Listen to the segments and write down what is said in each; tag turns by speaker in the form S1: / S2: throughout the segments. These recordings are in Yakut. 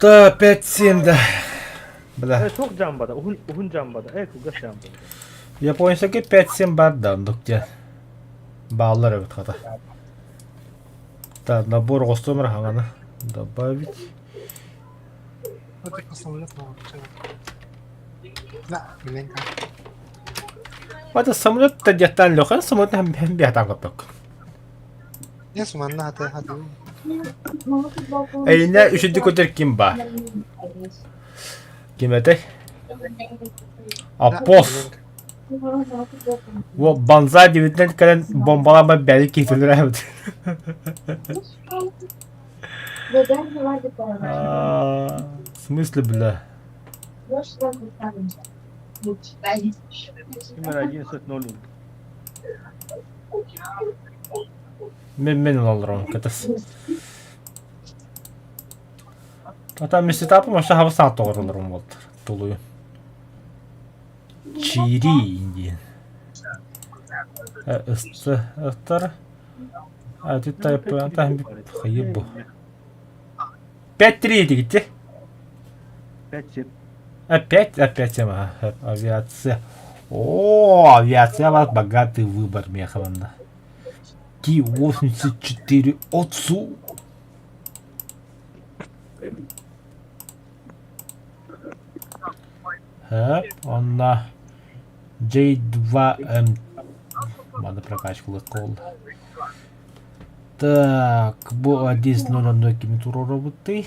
S1: Да, 5-7 да. Бля.
S2: Э, суох дьаамбата, уһун уһун дьаамбата, э, кылгас дьаамбата.
S1: Японскай 5-7 бар да, оннук диэн. Бааллар эбит хата. Так, набор оҕостуом эрэ хаҥана. Добавить.
S3: Вот это самолет Да, билен
S1: Это самолет диэттэн Леха, самолет биһатаан көппөк.
S3: Yes, манна хата хата.
S1: Эйинэ үчүдү көтөр ким ба? Ким этэй? Апос. Во банзай дебитинен кэлэн бомбалаан бэйи киһитилэр эбит. В смысле, бля?
S2: Номер 11.0.
S1: Мен мен олорон кытыс. Ата миситапы маша хаба саат тоҕоролорум болтар. Тулуйун. Чири диэн. Ысты ыттар. А ты тайп хайы бу. 5-3 дигитти.
S2: 5-7.
S1: Опять, опять авиация. О, авиация у вас богатый выбор, Меховна. Ти-84 отцу. Хөп, онно J2M Маны прокачкалык ол. Так, бу 1.00 кими туруорабытый?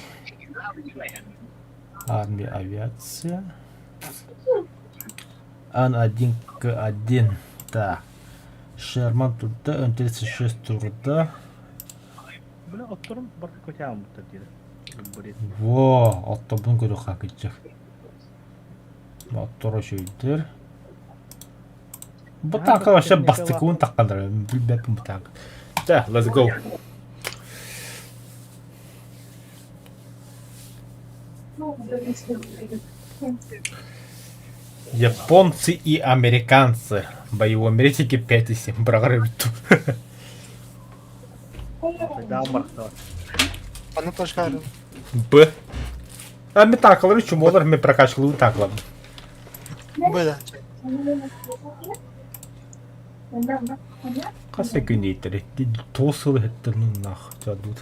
S1: Армия авиация. Ан-1К1. Так. Шерман турда, М36 турда.
S2: Бля, отторум барыта көтөҕөммүттэр диир. Бред.
S1: Во, оттобун көрүөххэ кырдьык. Оттор үчүгэйдэр. Бу таака вообще бастакыбын таххаллар, билбэппин бу таака. Да, let's go. Японцы и американцы. Боевом рейтинге 5,7 быраҕар эбит.
S3: Аны ташкары.
S1: Б. А мен таакалары чумолар, мен прокачкалыбын таакалабын.
S3: Б да.
S1: Хас күн диэттэр, тоҕус сыл иһиттэр, ну нах, чадут.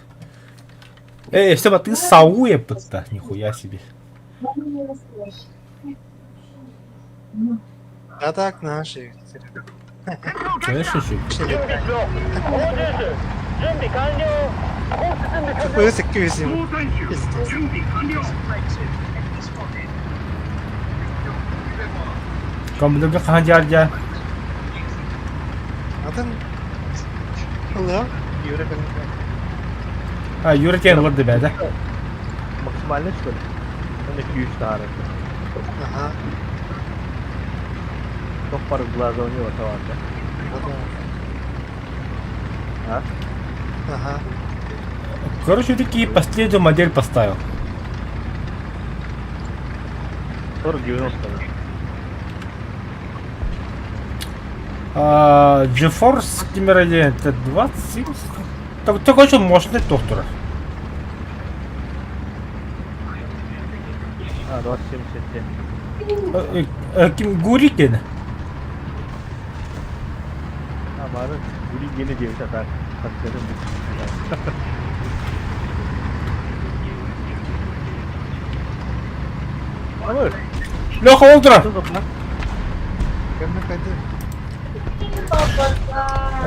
S1: Э, если бы ты сау еппытта, нихуя себе.
S3: А так наши.
S1: Конечно, же.
S3: Пысык күйсін.
S1: Компьютерга хаһан дьаардьа?
S3: Атын Ылыа, Юра
S1: А, Юра тиэн ылар да бэдэ.
S2: Максимально что ли? Он күүс таары.
S3: Ага.
S2: Тох глаза у него таланта. А?
S3: Ага.
S1: Короче, такие последнюю модель поставил.
S2: 40-90.
S1: А, GeForce номер это 20 Так, такой очень мощный доктор.
S2: А, 2077.
S1: Ким Гурикин?
S2: А, бары Гури гене диэбит атаак.
S1: Леха, утро!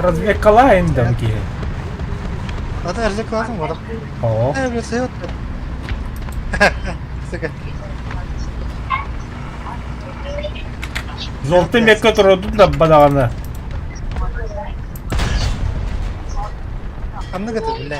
S1: Развлекала дамки.
S3: Ата развлекаласың бар.
S1: О.
S3: Сука.
S1: Золотый мекка турудун да бадаҕана.
S3: Ханнык это, бля.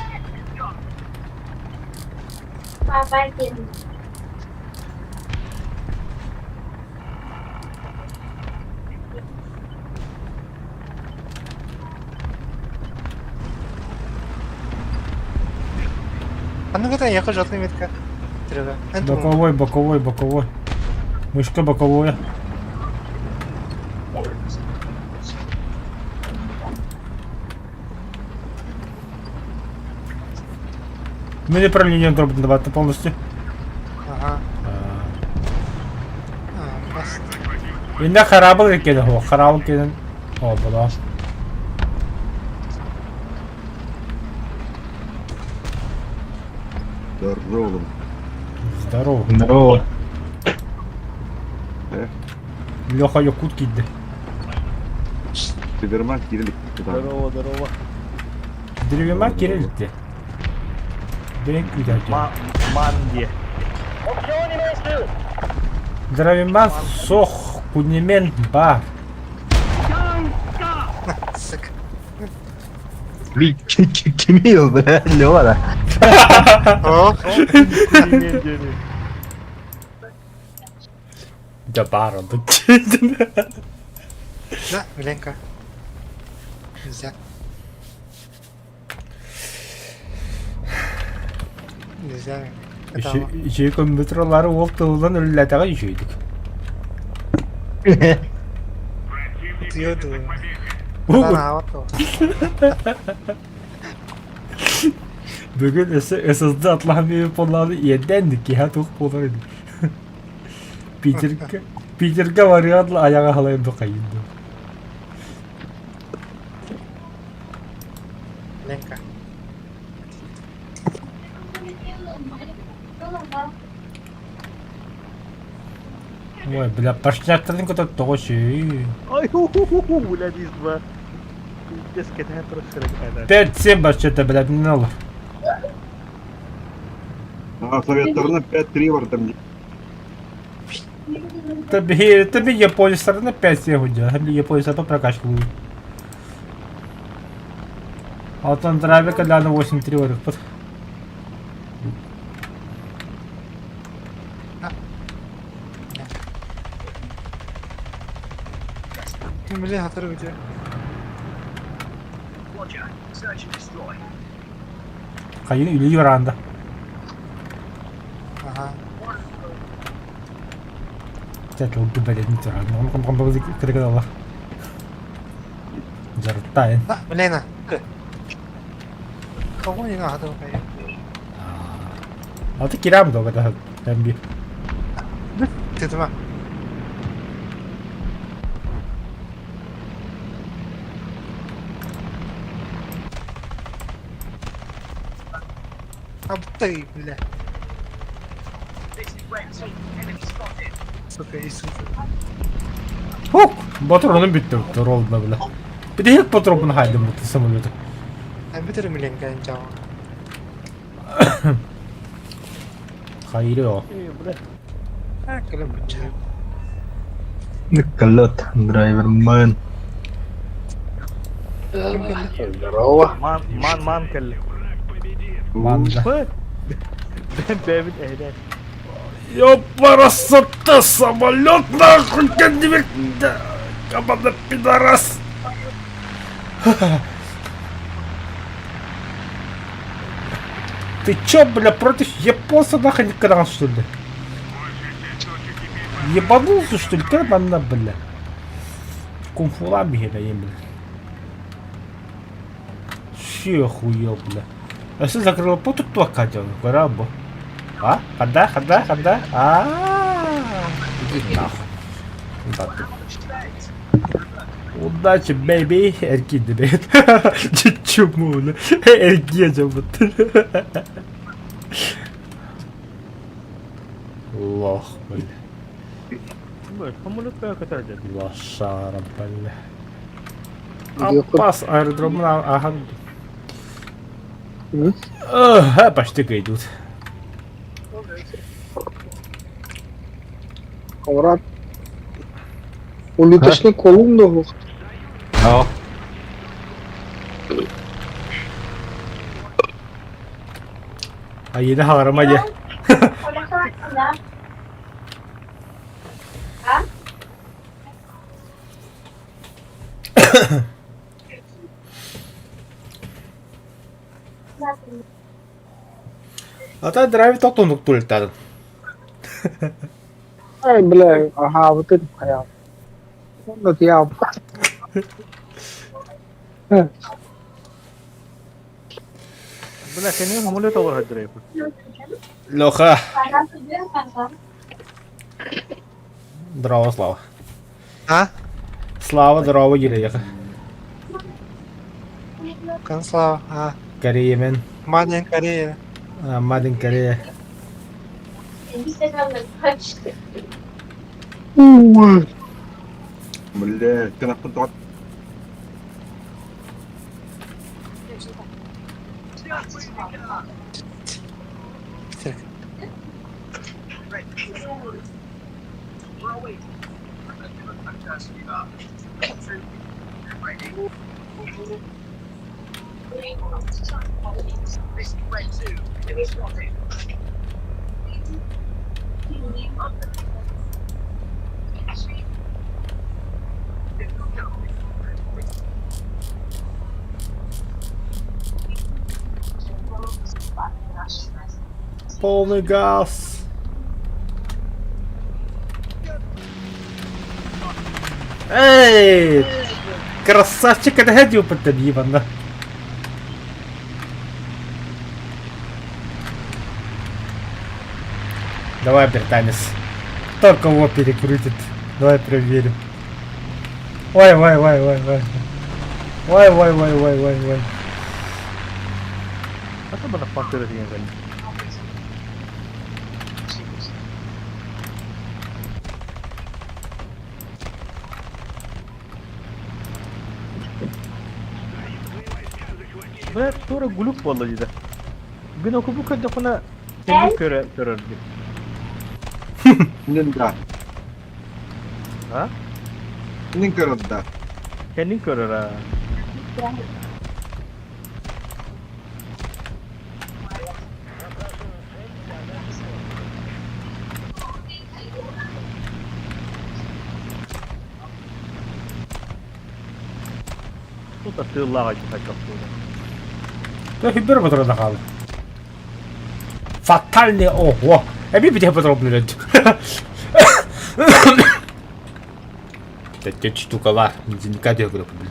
S3: Ханнык это, я желтый метка. Трёга.
S1: Боковой, боковой, боковой. Мышка боковая. Мы направление дробно давать полностью. Иннэ хараабыл кэлэн суох, хараабыл кэлэн ооболоо.
S4: Здорово.
S1: Здорово.
S5: Здорово.
S1: Леха Якут киирдэ.
S4: Супермарк киирэн
S2: Здорово, здорово.
S1: Древемар киирэ Бэйэҥ күүтээччи.
S2: Ман диэ.
S1: Дровиман сох кунемен ба.
S3: Сука.
S5: Кими ол, бля, Лёва, да?
S3: О,
S1: Дьэ баар онтон
S3: да, Миленька. Нельзя. Нельзя. Это оно.
S1: Үчүгэй компьютерлары уол тылынан үлэлээтэҕэ үчүгэйдик.
S3: Утуйуо дуо? Танаабат дуо?
S1: Бүгүн өссө SSD атлаһан биэрбит буоллаҕына иэрдээн киһи туох буолар ини. Питергэ Питергэ барыан айаҕа халайан хайын дуо.
S3: Ленка.
S1: Ой, бля, пошляктарын көтөр тоҕо сүй.
S2: Ай, ху-ху-ху-ху, бля, дизба. Пиздец, кэтэһэн турар сырык
S1: 5-7 вообще-то, блядь, не надо.
S4: А, советтарына 5-3 бар там.
S1: Тобі, тобі японец на 5-7 гудя, тобі японец то прокачку. А вот он драйвика для на 8-3 вырыппыт.
S3: Блин, который где?
S1: Хайын үлі юранда.
S3: Ага.
S1: Дьарыктаайын.
S3: На, Лена. Кого не надо,
S1: А ты кирам долго да би.
S3: Ты два. А ты, бля. Сука, Иисус.
S1: Хук! Батронун бүттү ролдuna бля. Bir de ilk patronunu haydım bu самолету.
S3: А бүтүр миленька инчао.
S1: Хайрё.
S2: Бля.
S3: А, кэлэн бүччэ.
S5: Калот, драйвермен.
S6: Здорово.
S2: Ман, ман, ман кэллэ.
S1: Манда.
S2: Бэм, бэбин эһилэн.
S1: Ёпарасота, самолет нахуй, команда пидорас. Ты чё, бля, против японца нахуй не крал, что ли? Ебанулся, что ли? Карманна, бля. Кунг-фу бля, бля. Че охуел, бля. А что закрыла поту туака делаю, карабо. А? Хода, хода, хода. А, Иди нахуй. Да ты. Удачи, бэйби. Эркин бэйт. Чему, бля? Эркин жабыт. Лох, бля.
S2: Самолет бэйэ көтөр дьэ.
S1: Лошара, бля. Опас аэродромна, ага. Ага, почти идут.
S6: Комрад. Улиточный колумну.
S5: О.
S1: А еде хагарыма же. Ата драйв тоқтонук тултадын.
S6: Ай, бля, ага, вот это хайа. Вот я.
S2: Бля, кэннин самолет олорор драйв.
S1: Леха. Здорово, Слава.
S3: А?
S1: Слава здорово диир
S3: Конслава. А.
S1: Корея
S3: Мадин Корея.
S1: Мадин Корея.
S4: Блядь, ты нахуй тот.
S1: Полный газ. Эй! Красавчик, это ходил под ебано. Давай, британец. Кто кого перекрутит? Давай проверим. Ой, ой, ой, ой, ой. Ой, ой, ой, ой, ой, ой.
S2: Хата бана пантера деген кэллим. Бля, тура глюк буолла дии да. Биноку бу көрдөххүнэ кэннин көрө көрөр дии.
S4: Иннин да.
S2: А?
S4: Иннин көрөр да.
S2: Кэннин көрөр аа. Тута тыыллаах хайдах
S1: Да хибер патрона хаалла. Фатальный ого! Эби бите патрон блядь. Эти штукалар, никогда я говорю, блин.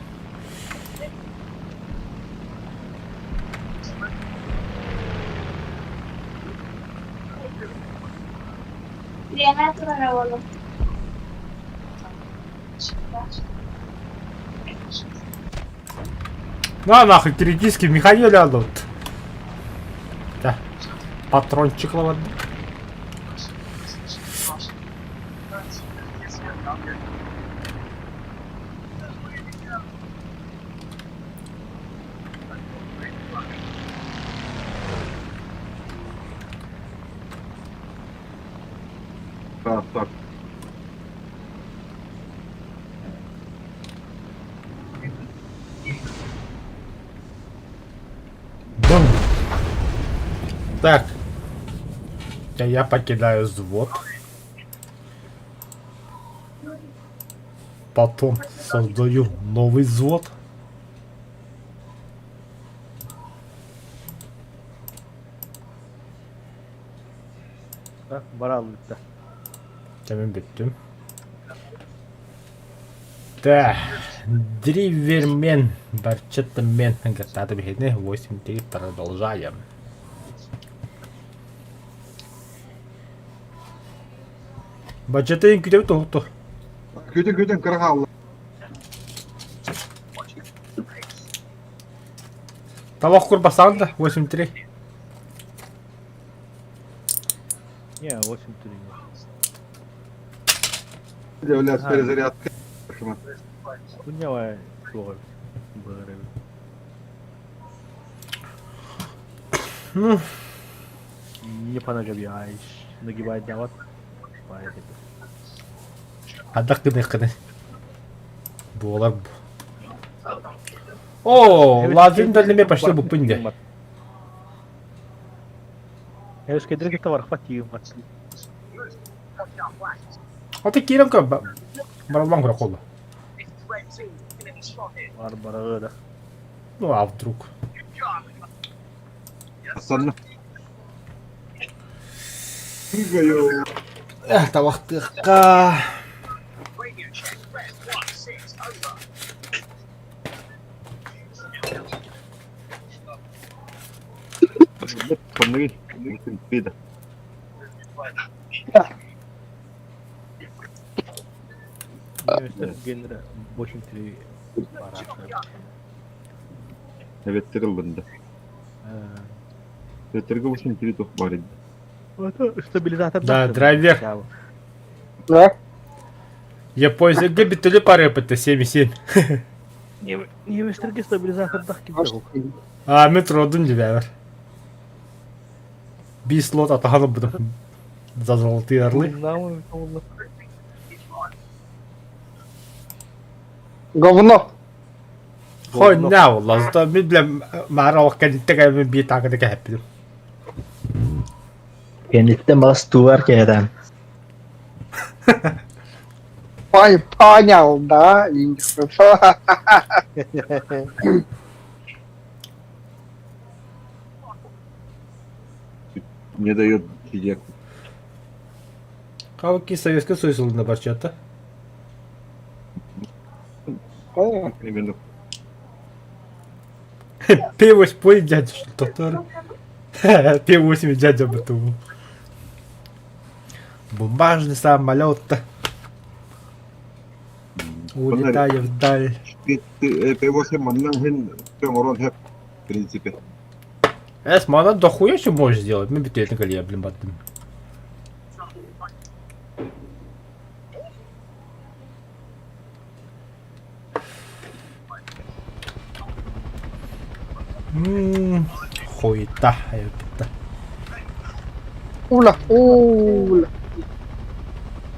S1: На нахуй, киргизский Михаил Леонид. Да. Патрончик ладно.
S4: Так, так.
S1: Бум. Так. Я покидаю взвод. Потом создаю новый взвод.
S2: Баралыта.
S1: Tamam бүттүм. Так. Дривермен. Барчеттмен. Гатата бихетне. 8-3. Продолжаем. Бачатын күтеп тоқту.
S4: Күтін күтін кыра хаалла.
S1: Табақ курбасан да 8-3.
S2: Не, 8-3.
S4: Блядь, перезарядка.
S2: Хуйня суоҕа быһар эбит.
S1: Ну,
S2: Не понагибаешь. Нагибать дават.
S1: Адак кыны кыны. Буолар. О, лазим дальнеме почти бупынде.
S2: Эскедрик кытта барахпат тиим бат.
S1: Аты кирем ка баралман кура колла.
S2: Бар барагы да.
S1: Ну, а вдруг?
S4: Санна. Прыгаю.
S1: Эх, табақтыққа.
S4: Помоги. Пида.
S2: Немецтэр генерэ 8-3 бараахтар.
S4: Эбэттэр ыллында. Эбэттэргэ 8-3 туох баар edi.
S2: Стабилизатор
S1: Да, драйвер.
S6: Да?
S1: Японцерге бүтүлү парыпыты 7,7.
S2: Немецтерге стабилизатордах ким
S1: А, метродун дебәбер. Бис слот атаһаны бутум. За золотые орлы.
S6: Говно.
S1: Хойня олла. Зато мин билем мара ох кәнитте кәмин би тагыны кәһәппидим.
S5: Кэнниттэн бас тууар кэһэтэн.
S6: Пой, понял, да?
S4: Не дает сидеть.
S1: Кавки Советский Союз ылына барчата.
S4: Примерно.
S1: П8 пой дядя что то П8 дядя быту. Бумажный самолет. Улетая вдаль.
S4: П8 маннан хин оҥорон сөп, в принципе.
S1: Эс, мана дохуя что можешь сделать? Мы битетный колье, блин, баттым. Хуета, это.
S6: Ула, ула.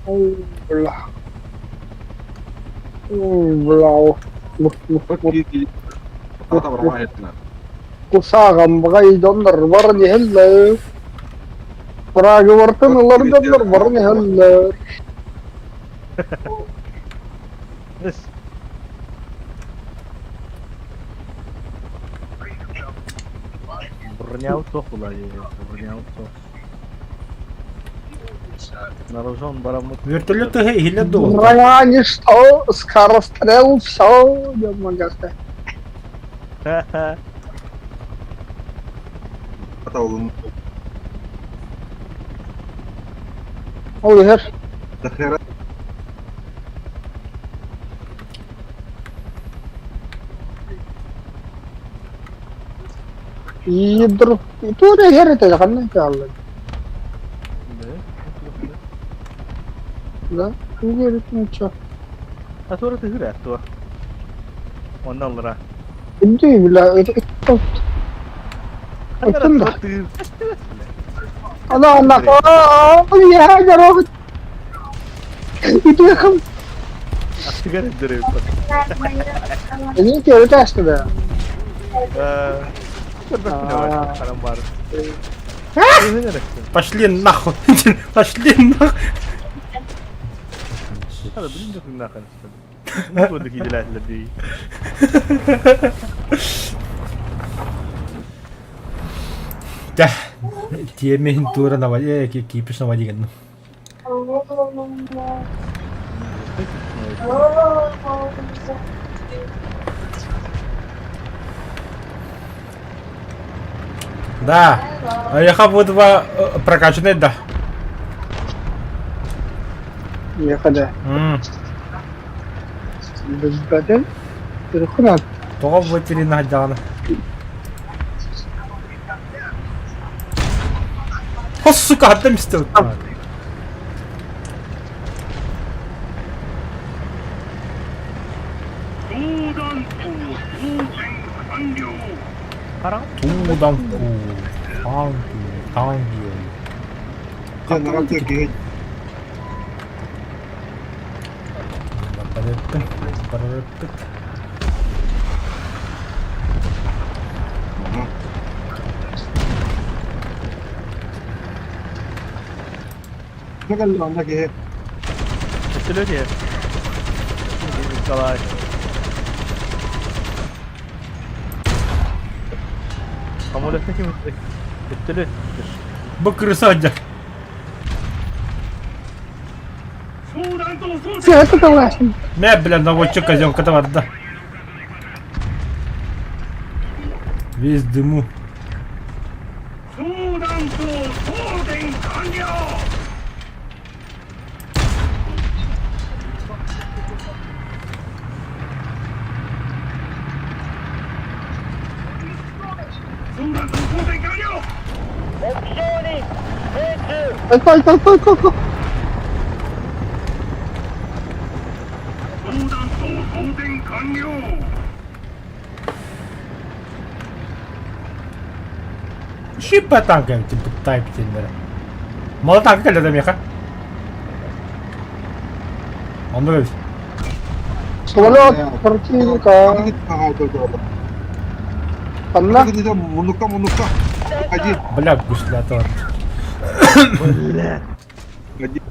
S6: Ула. Ула. Кусагам бغай доннор бар нехеллер. Прага вартын олар доннор бар нехеллер.
S2: Броня суох була броня суох. Наружон бараммыт.
S1: Вертолет иһиллэ дуо?
S6: Броня ничто, скорострел, все, демагасты. Ол иһэр. Идр. Туора иһэр этэ, ханна хаалла. Да? Тугу ничего.
S2: А туора тыһыр туо. Онно аллара.
S6: Иди, бля, это...
S2: Оттон да.
S6: Ана, ана, а, я дорога. Иди, хам.
S2: Аттыгар эддere.
S6: Они тебе это да.
S2: Харам бар.
S1: Пошли нахуй. Пошли нахуй.
S2: هذا بالنسبة لنا خلص. بدك
S1: Дә, тиэмиһин тура навали, кипиш навали гынным. Да, я буду прокачанный, да.
S6: Ехали. Бэтен. Перехунат.
S1: Тоҕо вытерин хадаана. О, сука, хатта мистер. Туудан ку. Танки, танки.
S2: Николай. Самолет ким Өттөлөт.
S1: Бу крыса дьэ.
S6: Все, это давай.
S1: Мэ, бля, наводчик казёнка барда. Весь дыму.
S6: Айта, айта, айта, айта, айта.
S1: Шипа танка типа тайп диэннэрэ. Мала танка кэллэ да миэхэ. Оннук эбит.
S6: Самолет противника. Ханна?
S4: Муннукка, муннукка. Один.
S1: Бля, гуслята.
S2: Бля.
S4: Один.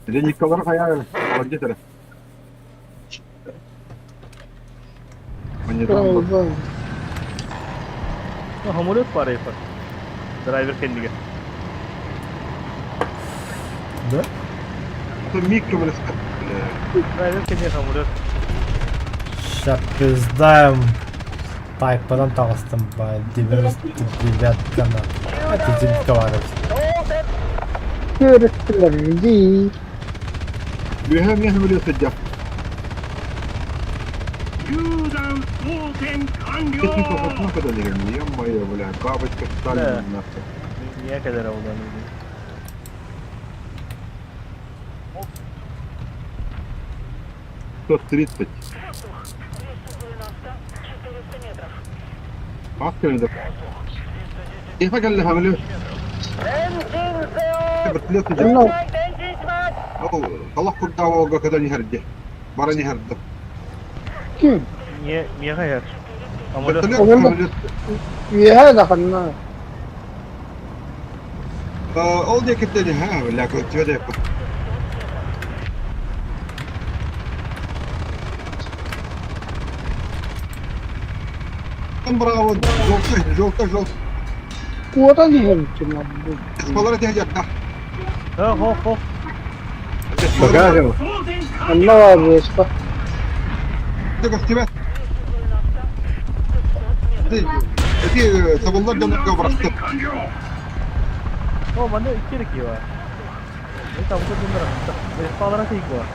S4: Николар хайа, молодец эрэ.
S2: Самолет бар эйфа. Драйвер кэннигэр.
S1: Да?
S4: Миг көмөлөстө.
S2: Драйвер кэннигэр самолет.
S1: Ща пиздаем. Тайпадан таҕыстым ба 99-каны. Это зенитка
S6: Көрүстүлэр дии.
S4: Үөһэ эмиэ самолет сылдьар. Ё-моё, бля, бабочка Сталина нахуй.
S2: Niye kadar oldu?
S4: 130. Маска كيف قال لها مليون؟
S6: Онно
S4: Талах курдаа когда не харде. Бара не харде.
S6: ким?
S2: Niye niye hayır? Самолет.
S4: Самолет.
S6: Үөһэ да ханна.
S4: Ол диэки ха, бля, көтүө Там браво, желтый, желтый, желтый.
S6: Куотан иһэр кинэ.
S4: Балара тиһэ да.
S2: Ha hop hop.
S5: Покажем.
S6: Онно баар буоста.
S4: Көстүбэт. Эти сабыллар дьоннорго бырахты.
S2: О, манна икки эрэ киһи бар. Это бу дьоннор Балара тиийик бар.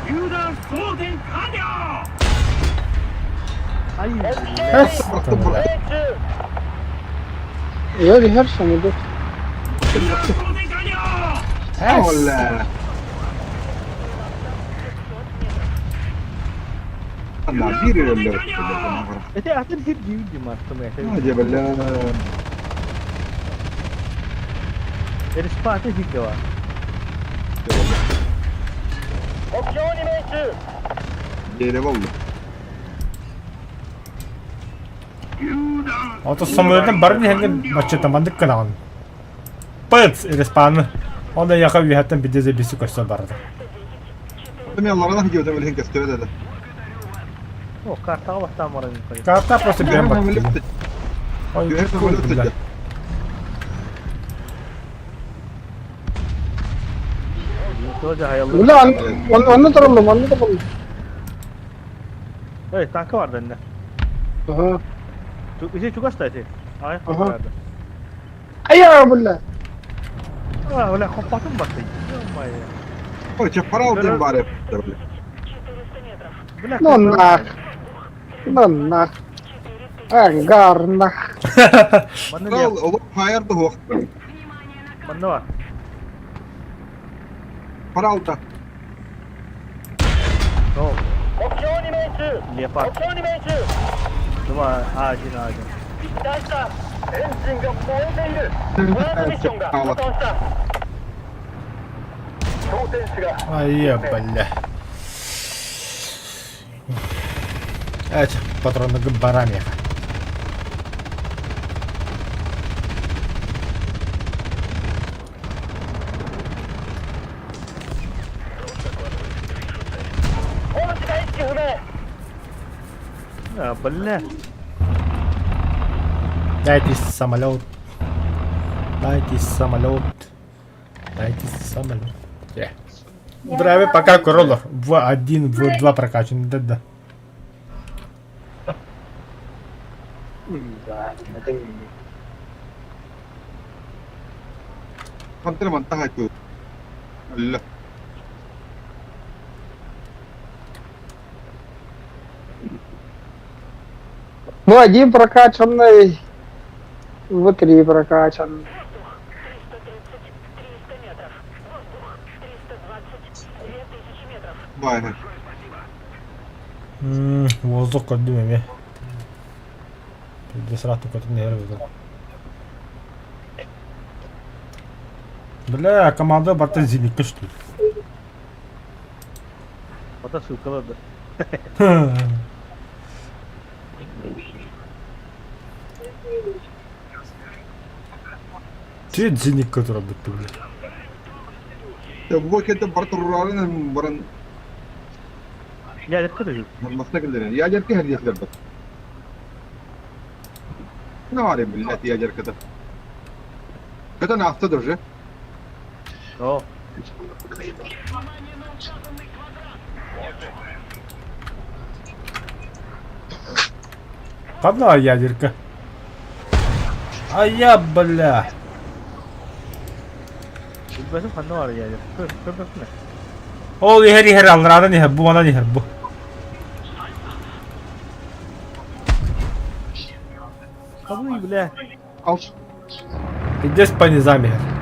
S2: Ай.
S4: Бырахты, бырахты.
S6: Ыар иһэр самолет.
S4: Оля. Анна, биир өллөр.
S2: Это атын хир диир мартым
S4: А, бля.
S2: Респаты хир бар.
S4: Дере болду.
S1: Ото самолеттан барын иһэнген баччата маннык гынаҕын. Пыц! Респаны. Онно яха үөһэттэн бидезе биси көстө барды.
S4: Мен ларана хидио демелин көстүбэт эдэ.
S2: О, картаҕа баттаан баран
S1: Карта просто берем баттым. Ой,
S4: Үөһэ самолет
S1: бля.
S4: сылдьар.
S2: Тоже хаялы.
S6: Бля, онно тураллым, онно тураллым.
S2: Эй, танка бар дэннэ.
S6: Аха.
S2: Ити чугас да ити. Ай,
S6: Аха.
S2: барды.
S6: Айа, бля.
S2: А, бля, хоппатын барды. Ё-моё.
S4: Ой, чапарал дем бары.
S2: Бля,
S6: Ну нах. Ну нах. Ангар нах.
S2: Манна не,
S4: Ол хайарды хуак.
S2: манна бар.
S4: Паралда.
S2: О. Леопард. Дума, один, один.
S1: Ай, бля. Эти патроны барами.
S2: А, бля.
S1: Дайте самолет. Дайте самолет. Дайте самолет. Э. Драйвер пока короллер. В один, в два прокачан. Да-да.
S6: Да, это
S4: Хантер мантаха ку. Алла.
S6: Ну, один прокачанный, в три прокачанный.
S4: Баайы.
S1: Воздух көрдүм эмиэ. Пиздец ыраахтык көтөн иһэр эбит. Бля, команда барыта зенитка что ли?
S2: Ата ссылкалар да.
S1: Че зенитка турар битти бля.
S4: Бу кэнтэн бары туруорарын баран
S2: Ядерка да жүр.
S4: Маста кэллэрин. Ядерка хэрдиэхлэр бат. Навари, блядь, ядерката. Это нафта даже.
S2: О,
S1: Ханна ядерка? А я, бля.
S2: билбэтим ханна баар ядерка. Көр, көрбөппүн.
S1: Ол иһэр иһэр аллараанан иһэр бу манан иһэр бу.
S2: Хабый, бля.
S4: Алш.
S1: Пиздец по низам иһэр.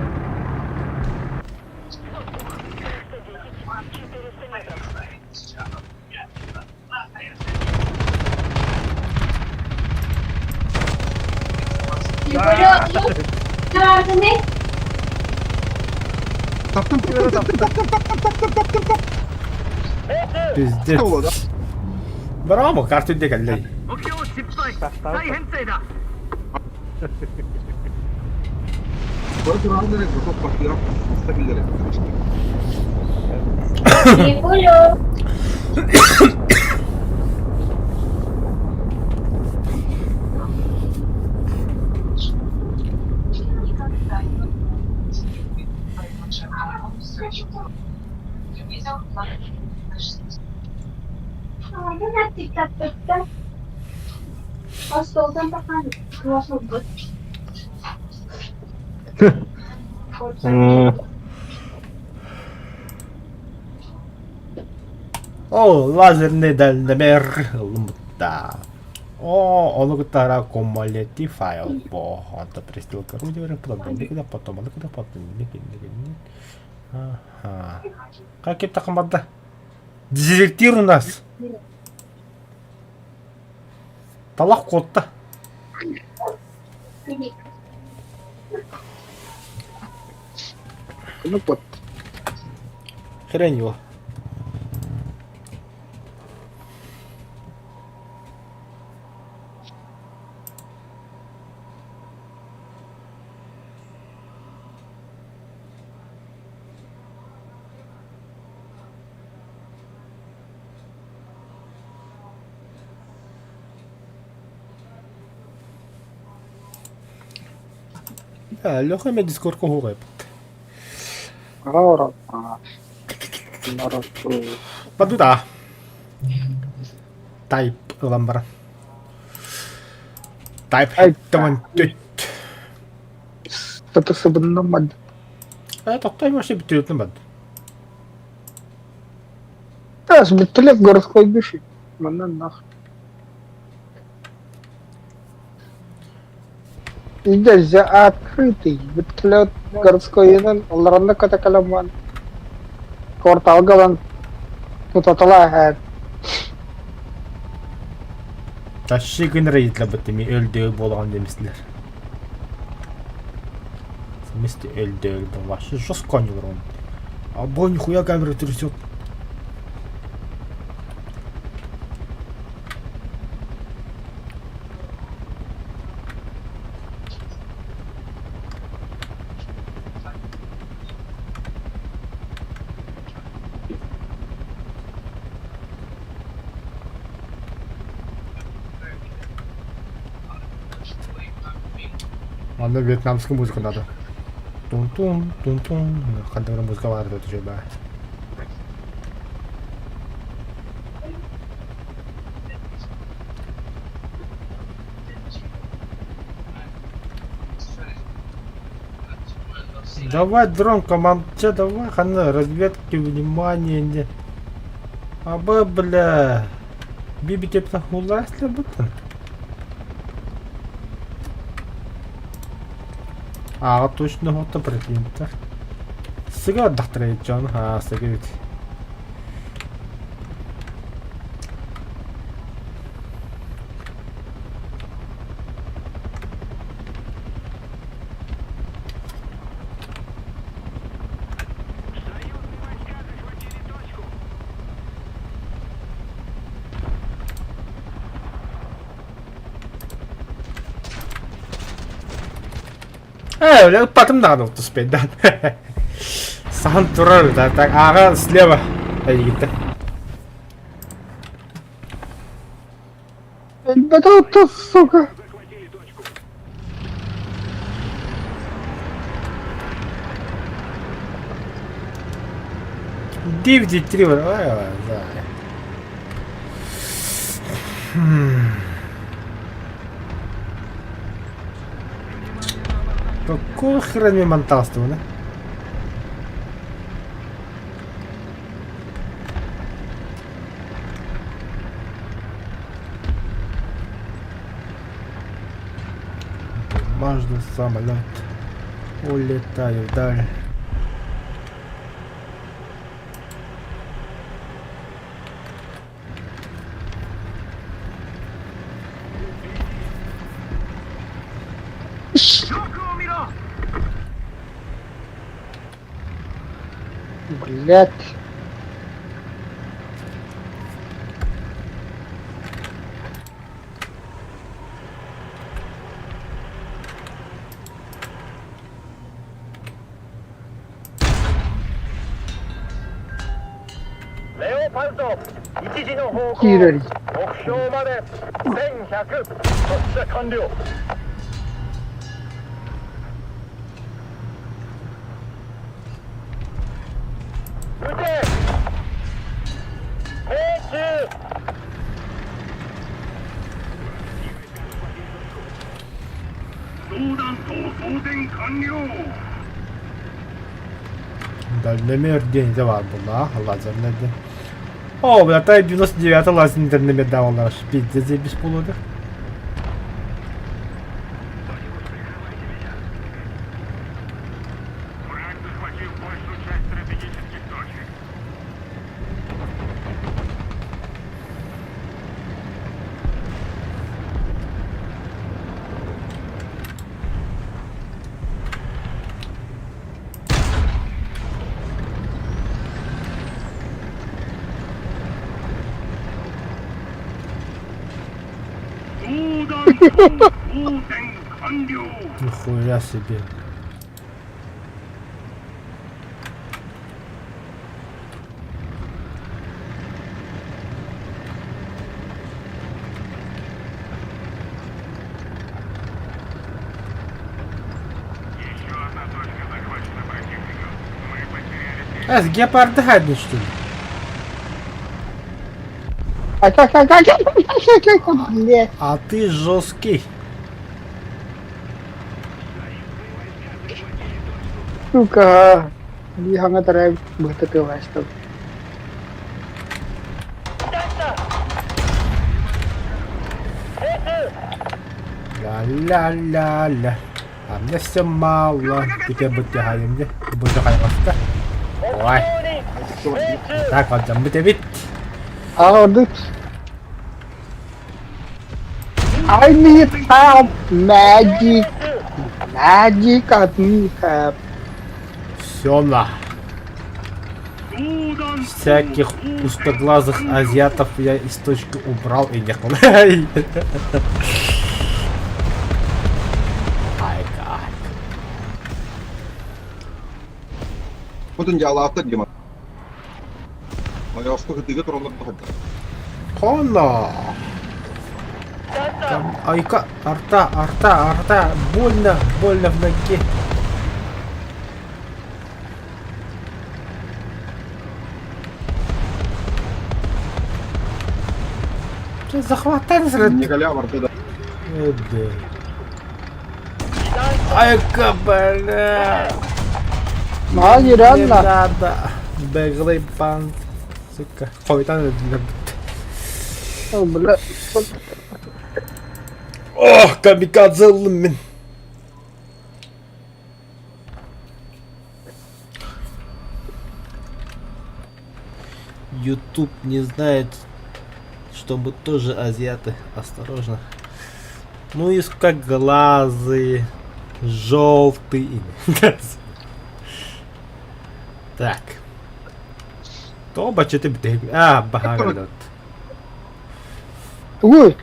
S4: Таптым, таптым, таптым, таптым, таптым, таптым, таптым, таптым.
S1: Пиздец. Браво, карты где кэллэй.
S4: Бары турарын эрэ готов партнеров маста киллэрэ. О, лазерный дальномер ылымытта. О, ону кытта кумулятив файл по. Онто пристрелка орудия потом потом потом Ага. Как это команда? Дезертир у нас. Талах котта.
S6: Ну вот.
S1: Хрень его. Леха мен дискордка уһугай. Бадуда. Type ылан баран. Type тымын түт.
S6: Татысыбыннамад.
S1: Э, тохтой вообще бүтүрүтүн бад.
S6: Тас бүттүлек городской биши. Манан нах. Идя открытый вертолет городской инан олоронно катакаламан кварталга ылан тутаталаа
S1: Тащи гын рейдлабыт эми өлдөөл буолаҕын демислер. Вместе өлдөөл вообще жестко они урон. А бой нихуя камера трясет. Ладно, вьетнамскую музыку надо. Тун-тун, тун-тун. Хантер музыка бар это же, да. Давай, дрон, командче, давай, хана, разведки, внимание, не. Аба, бля. Биби тепта хуласли бутын. Ааҕа точно уһуктан противниктар. Сыга ардахтара дьон аа сыга эбит. Э, бля, ыппатым даҕаны туспайдаан. Саһан турар, да, так, ааҕа слева. Эйигиттэн.
S6: Өлбөтө сука.
S1: 9,3 ой, да. Какого хрена мне монталство, да? Бумажный самолет. Улетаю вдаль.
S6: Блять. Киирэр.
S1: Дальномер день дела была, лазерный день. О, бля, та 99 лазерный дальномер давал наш пиздец без полуда. Нихуя себе. Эс, гепарды хадни, что ли?
S6: Блять.
S1: А ты жесткий.
S6: Сука. Биһаҥа төрөөбүт быһыта тыалаастым.
S1: Ля-ля-ля-ля. А мне все мало. Теперь бытыгаем где? Бытыгаем Ой. Так, вот там бит.
S6: А ордук. I need help, magic. Magic, I need help.
S1: Все на. Всяких пустоглазых азиатов я из точки убрал и не Ай, как.
S5: Хотун дьаалаахтар дима. Ойооско кытыыга тураллар да
S1: Хона. Там, айка, арта, арта, арта, больно, больно в ноге. Че, захватай сразу.
S5: Николя барда да.
S1: Да. Айка, бля.
S6: Маа
S1: Не
S6: реально.
S1: надо. Беглый пант. Сука. Хойтан
S6: Бля.
S1: Ох, камикадзе мин.
S4: YouTube не знает, что мы тоже азиаты. Осторожно. Ну и глазы, желтый. Так. Тоҕо баччата бүтэһик аа баһаарыллыбыт.
S6: Тугуй?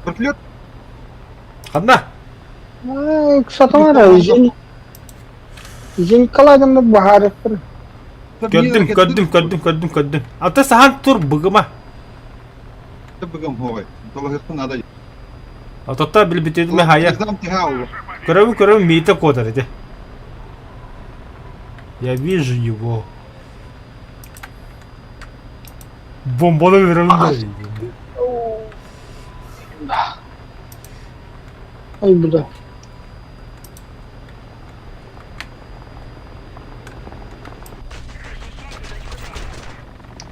S5: Вертолет
S4: Ханна?
S6: Сатамара Зенькаладан баһаарыктыр.
S4: Көрдүм, көрдүм, көрдүм, көрдүм, көрдүм. Ата саһан тур быгыма.
S5: Быгым хоҕой. Толоһуохпун наада.
S4: Ототто билбитим хайа. Көрөбүн, көрөбүн, Мита куотар ити. Я вижу его. Бомбаны беремин да.
S6: Ай бля.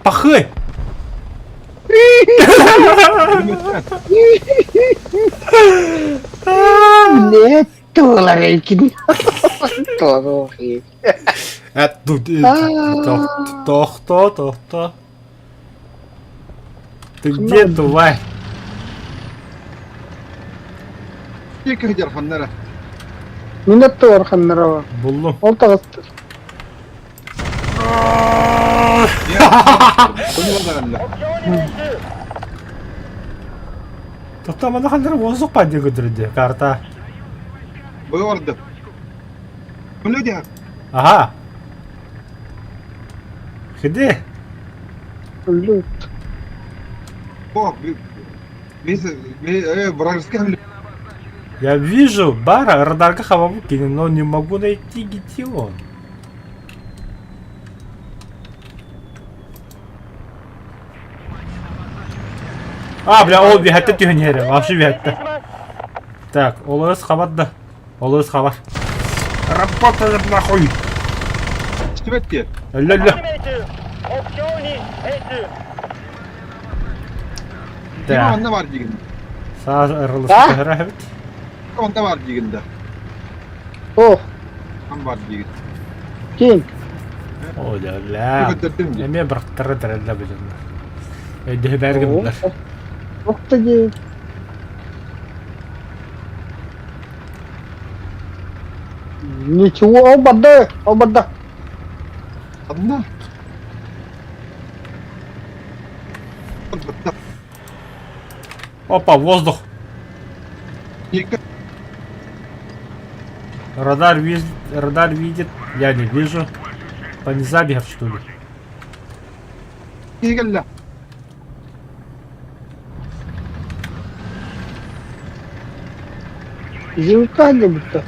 S4: Пахы!
S6: Блять, туолар эйкин.
S4: Тохто, тохто. Ты где, тварь?
S5: Киһи ханнара.
S6: Мин аттыгар ханнара
S4: Буллум.
S6: Ол таҕыста.
S4: Тохто манна ханнара воздух паде көтүрдү карта.
S5: Бу орды. Люди.
S4: Ага. Ходи.
S6: Люд.
S5: О, вражеская.
S4: Я вижу бара радарга хавабукини, но не могу найти где он. А, бля, ол биһэтте түһэн иһэрэ, вообще биһэтте. Так, олорус хабар да. Олорус хабар. Работаем нахуй!
S5: Түбәтте.
S4: Өллө-өллө.
S5: Так. Онно бар дигин.
S4: Саас ырылыспыт эбит.
S5: Онда бар дигин да.
S6: О,
S5: Ан бар дигин.
S6: ким?
S4: О, бля. Эмиэ бырахтара тэрэллэ билиннэ. Өйдөһү бэргин билэр.
S6: Ох ты. Ничего, ол барда, ол барда.
S5: Одна.
S4: Опа, воздух. Радар видит, радар видит. Я не вижу. По низам что ли?
S6: Зинка будто.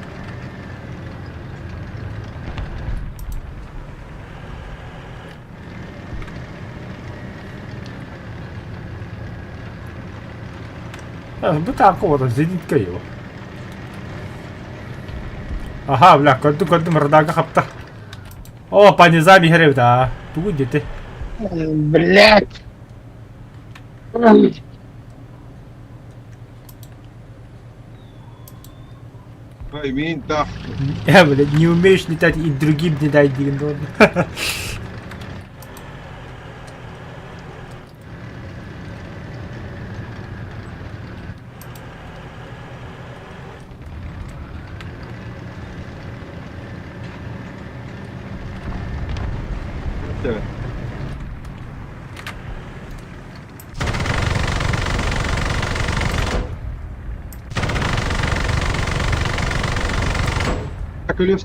S4: Бу таакка зенитка его. Аха, бля, көрдүм, көрдүм, радарга хапта. О, по низам иһэр да. Тугу дети.
S6: Блять.
S5: Ай, мин та.
S4: Я, блядь, не умеешь летать и другим не дай деген ладно.
S5: Акулев.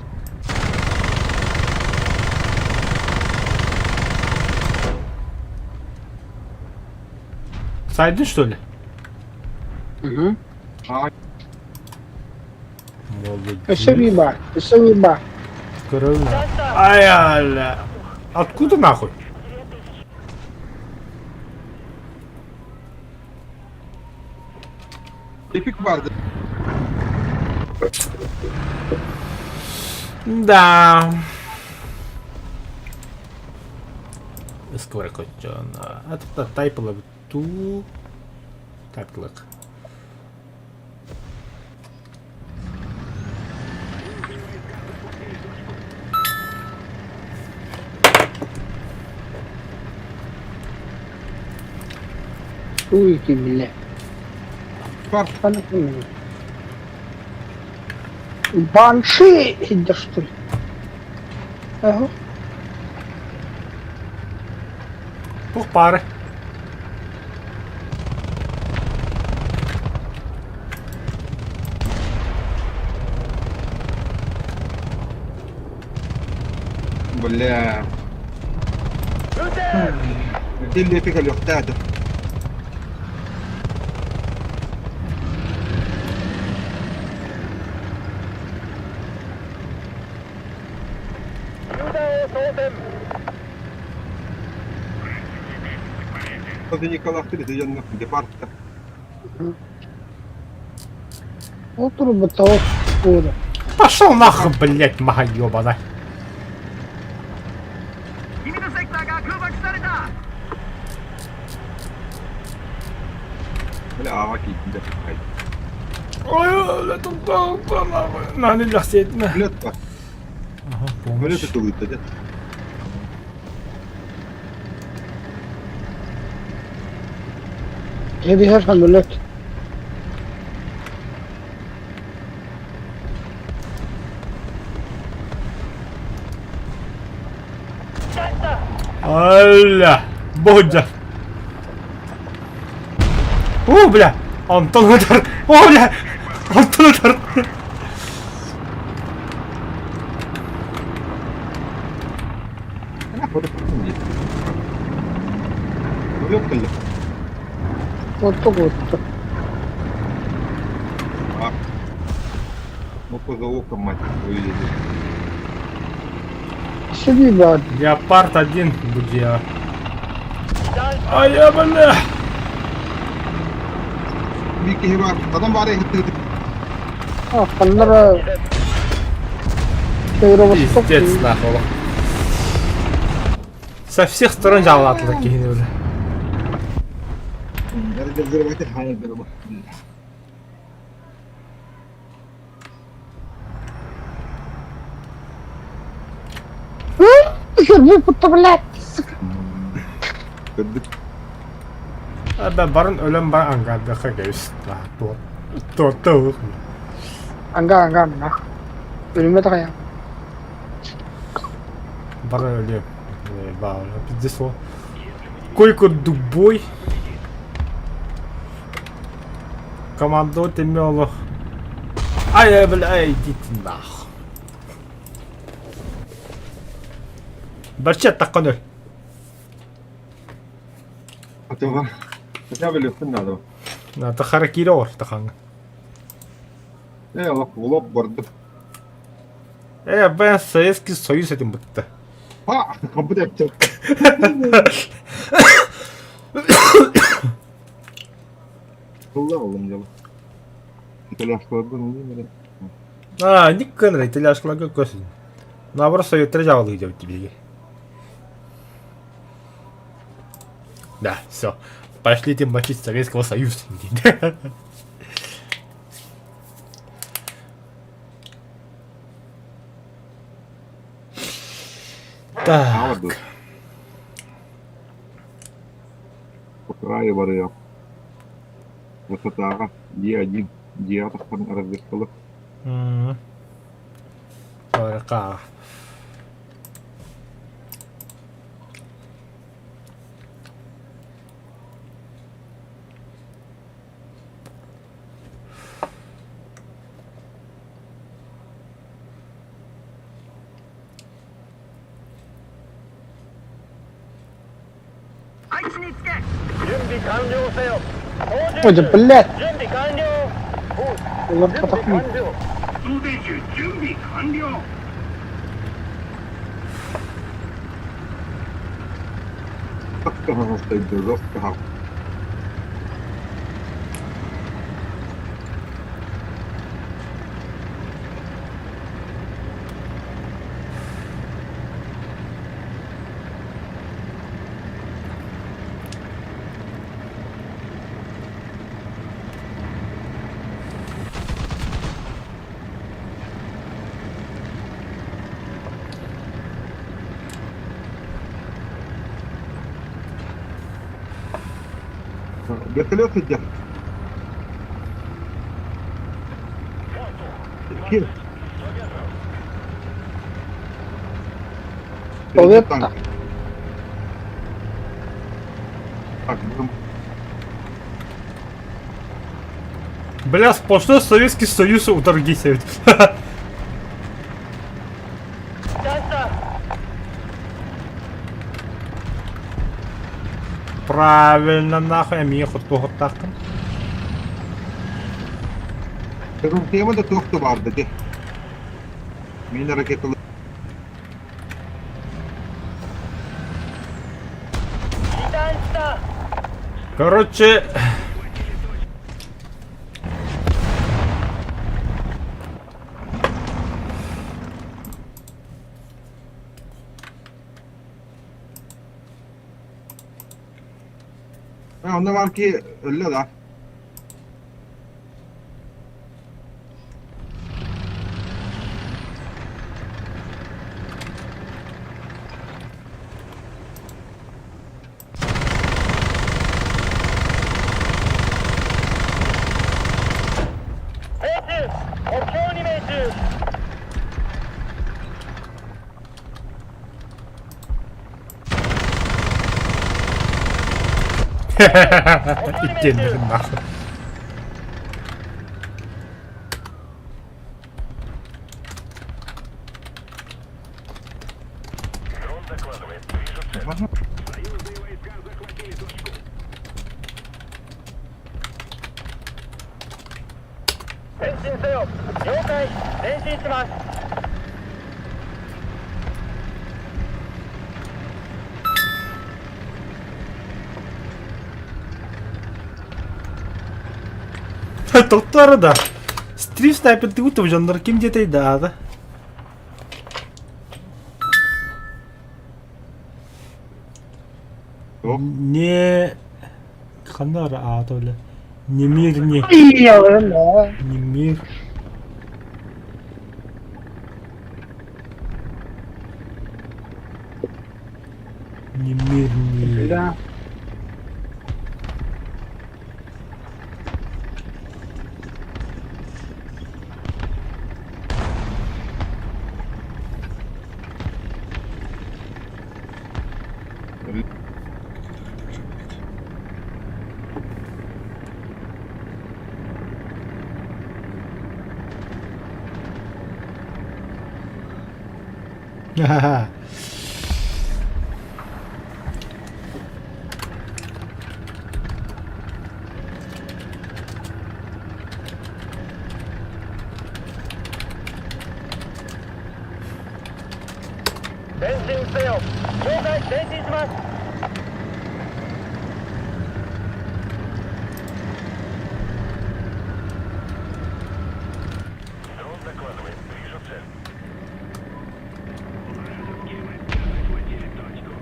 S4: Сайдын, что ли?
S6: Угу.
S5: А,
S4: Молодец.
S6: Өссө биба, өссө биба.
S4: Ай, аля. Откуда нахуй?
S5: Эпик барды.
S4: Да. Скоро кочон. А тут тайпылы ту. Тайпылык.
S6: Уй, ты, бля.
S5: Бар.
S6: Банши сылдьар что ли? Ага.
S1: Туох баары?
S5: Бля. Итиллиэти кэлиэхтээх этэ. Николаевтар ити дьонно гепардтар.
S6: Ол турбут тоҕус буола.
S1: Пошел нахуй, блядь, мага ебаная.
S5: Бля, аҕа киирдэ.
S1: Ой, на нахуй.
S5: Блядь,
S1: Ага, помощь.
S5: Блядь, это дэ.
S6: Кэбиһэр самолет.
S1: Алля, Бодя. О, бля, Антон удар. О, бля, Антон удар.
S6: Отто-отто.
S5: Ну, позолока, мать твою, едет.
S6: Сиди баар.
S1: Леопард один, будь А я, бля.
S5: Микки бар, адам бар
S6: А, ханнара Северо-Восток.
S1: Пиздец, нахуй. Со всех сторон жалатылар киһини бля.
S6: Выпутта, блядь.
S1: Бе барын өлөн бар ангардыха кэбис. Туот
S6: Anga anga на. Өлүмэ такая.
S1: Бары өлүөм. Баа, пиздец ол. Койко дубой. Командо темелох. Ай, бля, идите нахуй. Барча таққан өл.
S5: Хотя бы легко надо.
S1: На харакири ор таханга.
S5: Э, лоп барды.
S1: Э, бен Советский Союз этим бутта.
S5: Ха, блядь. Тылла олым дела. Итальяшкалардан не
S1: А, никкын итальяшкаларга көсүн. Наоборот, советтер жабылы деп тебе. Да, все. Пошлите мочить Советского Союза. Так.
S5: По краю барыа. Высотаға Е1, Е тахтан развертылы.
S1: Барака.
S6: Ой, да блядь. Олар потахмын.
S5: Жестко жестко. Вертолет сылдьар. Ким?
S6: Совет
S5: Танк. Так, будем
S1: Бля, сплошной Советский Союз уторгись ведь. Правильно, нахуй, эмиэ хотуохуттааххын.
S5: Тема да туох да баар да дии. Мин ракеталы
S1: Короче...
S5: Онно баар ки өллө да.
S1: Иккиэннэрин нахуй. Тоттор да. Стрим снайпердыы дьоннор ким диэтэй да
S5: Туох?
S1: Не ханна эрэ аата бile. Немир не. Немир. Немир не.
S6: Бля.
S1: Ха-ха.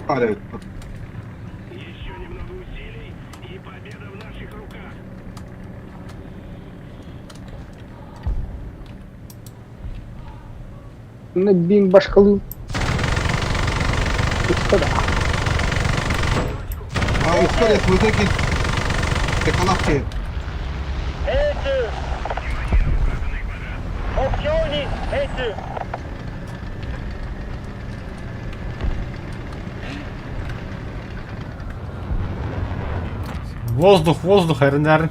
S5: Аря.
S6: Бин башкалыы. Устада.
S5: А, история с высокий канавки.
S1: Воздух, воздух, эрнер.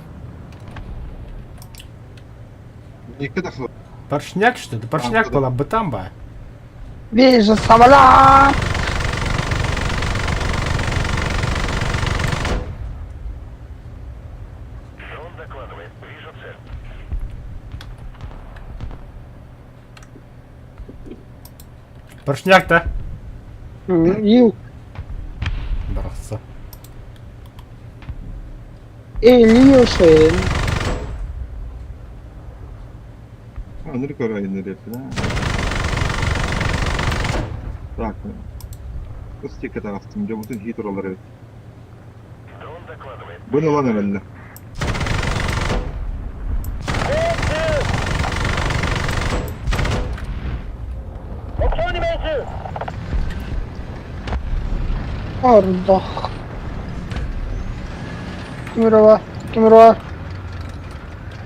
S5: Никогда что.
S1: Поршняк что ли? Поршняк была бы там ба.
S6: Вижу самолет!
S1: Поршняк-то.
S6: Ил.
S1: Барахса.
S6: Илюшин.
S5: Андрей Карайный да? Так. Ыстик это астым, жобутун хит уралар эбит. Бұны лан эрэллэ.
S6: Ордох. Мирова. Ким бар?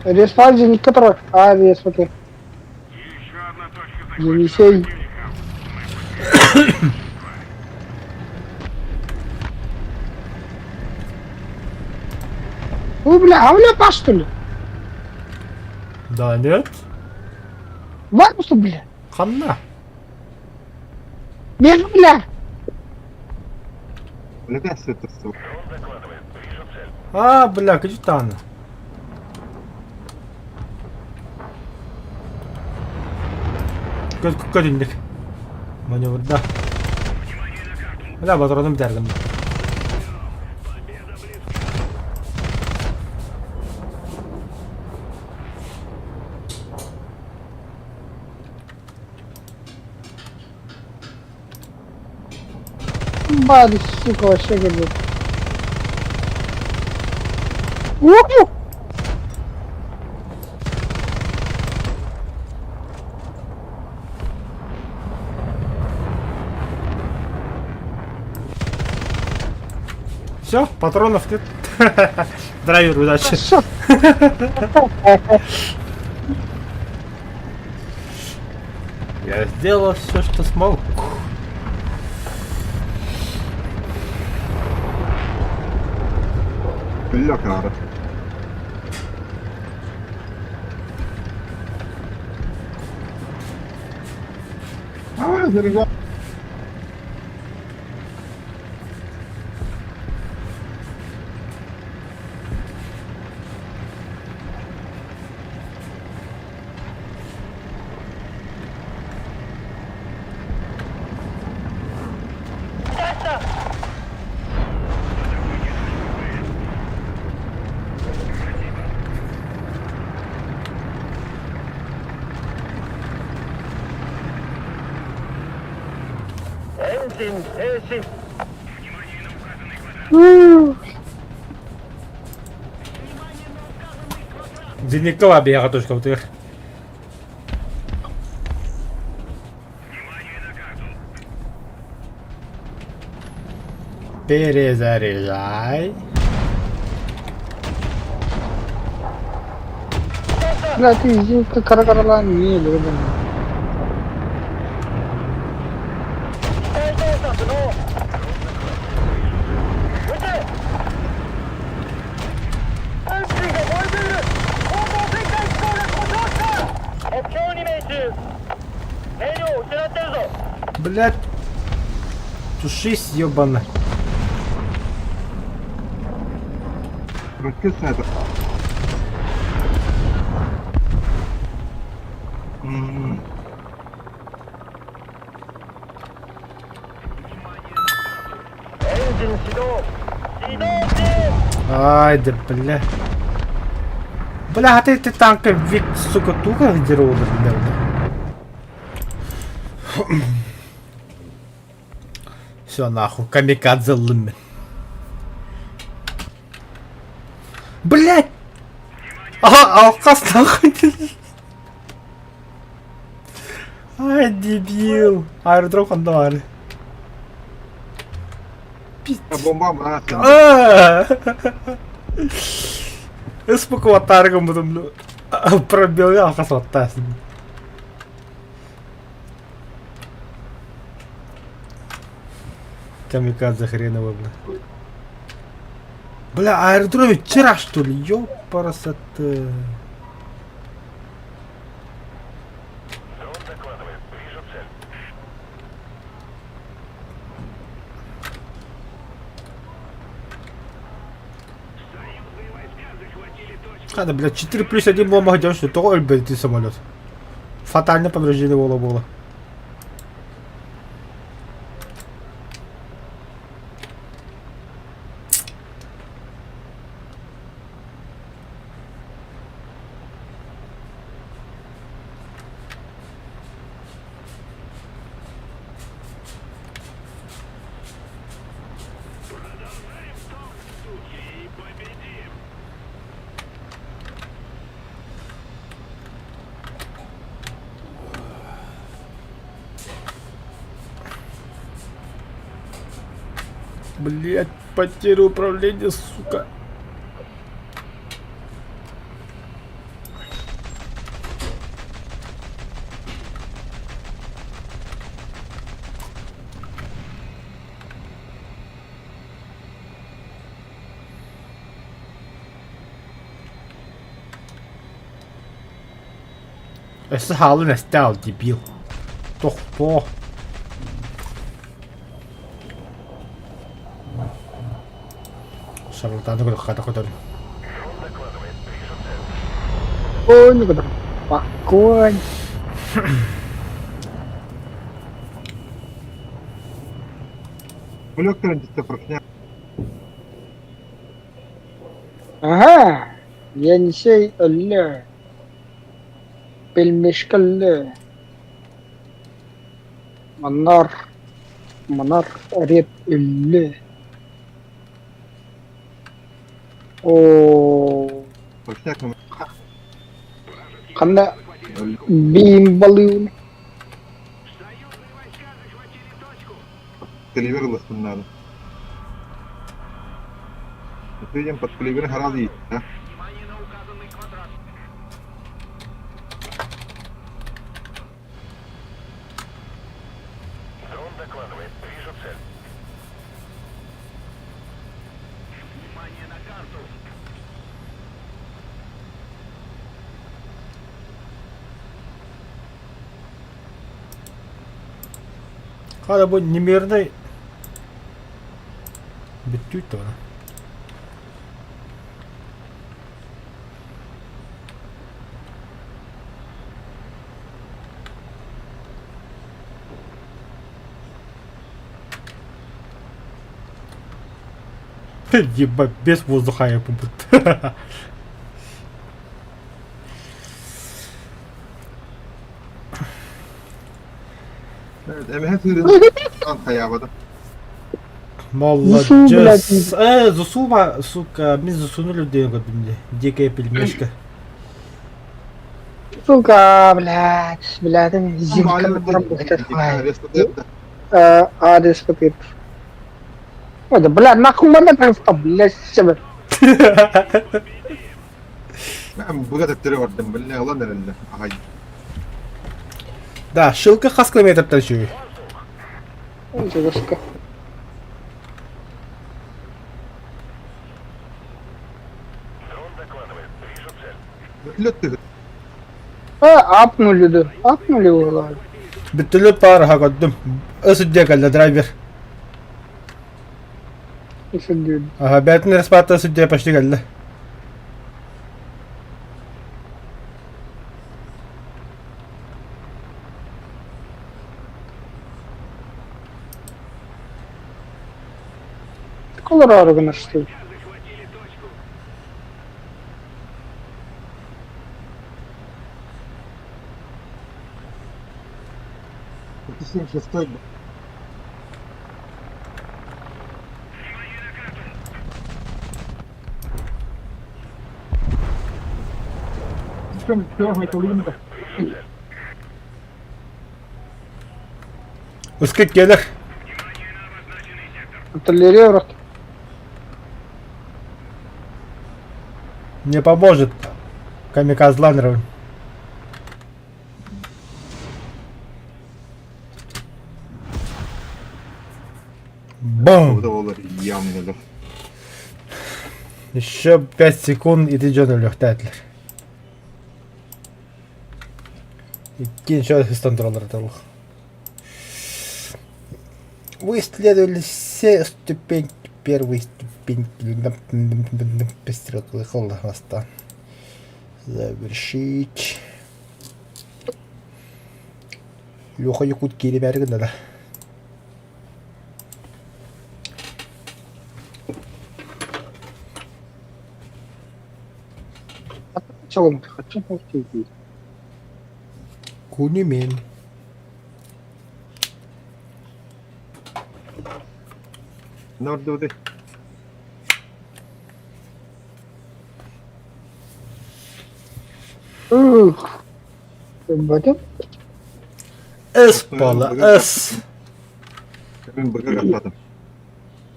S6: Респа зенитка турар. А, респа окей. Енисей. О, бля, а у меня пас, что ли?
S1: Да нет.
S6: Бар что, бля?
S1: Ханна.
S6: Бег, бля!
S5: Бля, это сука.
S1: А, бля, капитан. Көтүннүк. Маневрда. Бля, батроным бүтэрдим.
S6: Бады, сука, вообще говорит. Уху!
S1: Все, патронов нет. Драйвер, удачи.
S6: Шо?
S1: Я сделал все, что смог.
S5: Бля, кара. А, заряжай.
S1: Зеникова биһиэхэ точкабытыгар. Перезаряжай.
S6: Бля, ты зенитка кара-каралаан не блин.
S1: Блять. Тушись, ёбана.
S5: Ракета это.
S1: Ай, да бля. Бля, а ты, ты танка вик, сука, тука где бля. Все нахуй, камикадзе лыммин. Блять! Ага, алкас нахуй. Ай, дебил. Аэродром хандавары.
S5: Пиздец. Бомба, брат.
S1: Испук таргом потом пробил алкас оттасın. Камикадзе хреново, бля. Бля, аэродроме вчера что ли? Ёпарасоте. А, да, блядь, 4 плюс 1 бомба где что? То, блядь, ты самолет. Фатальное повреждение было было. Блять, потеря управления, сука. Өссө хаалын эстэ ал, дебил. Тохтоо. Шарлатаны көрөххө көтөрүн.
S6: Ой, ну куда? Спокойно.
S5: Блөктөрүн дьиттэ прохня.
S6: Ага, Енисей өллө. Пельмешка өллө. Манар, манар реп өллө. Оо,
S5: Прохняк
S6: ханна биим балыын.
S5: Каливер ылыспын наада. Видим, под каливер гораздо есть, да?
S1: Хара бу немерный бүттүүт да. Ебать, без воздуха я будто.
S5: Evet, эмэһэ сыырын хайаабата.
S1: Молодец.
S6: Зусу, блядь.
S1: Зусума, сука, мен Зусуну людей көрдүм де. Дикая пельмешка.
S6: Сука, блядь, блядь, зимка Адрес папир. Ой, да, блядь, нахуй манна просто, блядь, себе.
S5: Быга төптөрө бардым, биле ылан эрэллэр. Ахай.
S1: Да, шилка хас километртан сүүр.
S6: Ой, девушка.
S5: Бүтлөт түһү.
S6: А, апнули, да. Апнули его.
S1: Бүттүлү пар ха көрдүм. Өсүдде кэллэ драйвер. Ага, бәтин респата өсүдде почти кэллэ.
S6: Колорado гына что ли?
S5: Шестой.
S1: Ыскыт келер.
S6: Артиллерия враг.
S1: Не поможет. Камикадзе лайнер. Бум! Еще 5 секунд и ты дьон өлүөхтээтлэр. Иккин еще контроллер Вы исследовали все ступеньки первой ступеньки. Хвоста. Завершить. Леха Якут кири надо.
S6: Сначала хочу найти.
S1: Кунимен.
S5: Нордуды.
S6: Ух. Батя?
S1: С пола, С.
S5: Мен быга каттадым.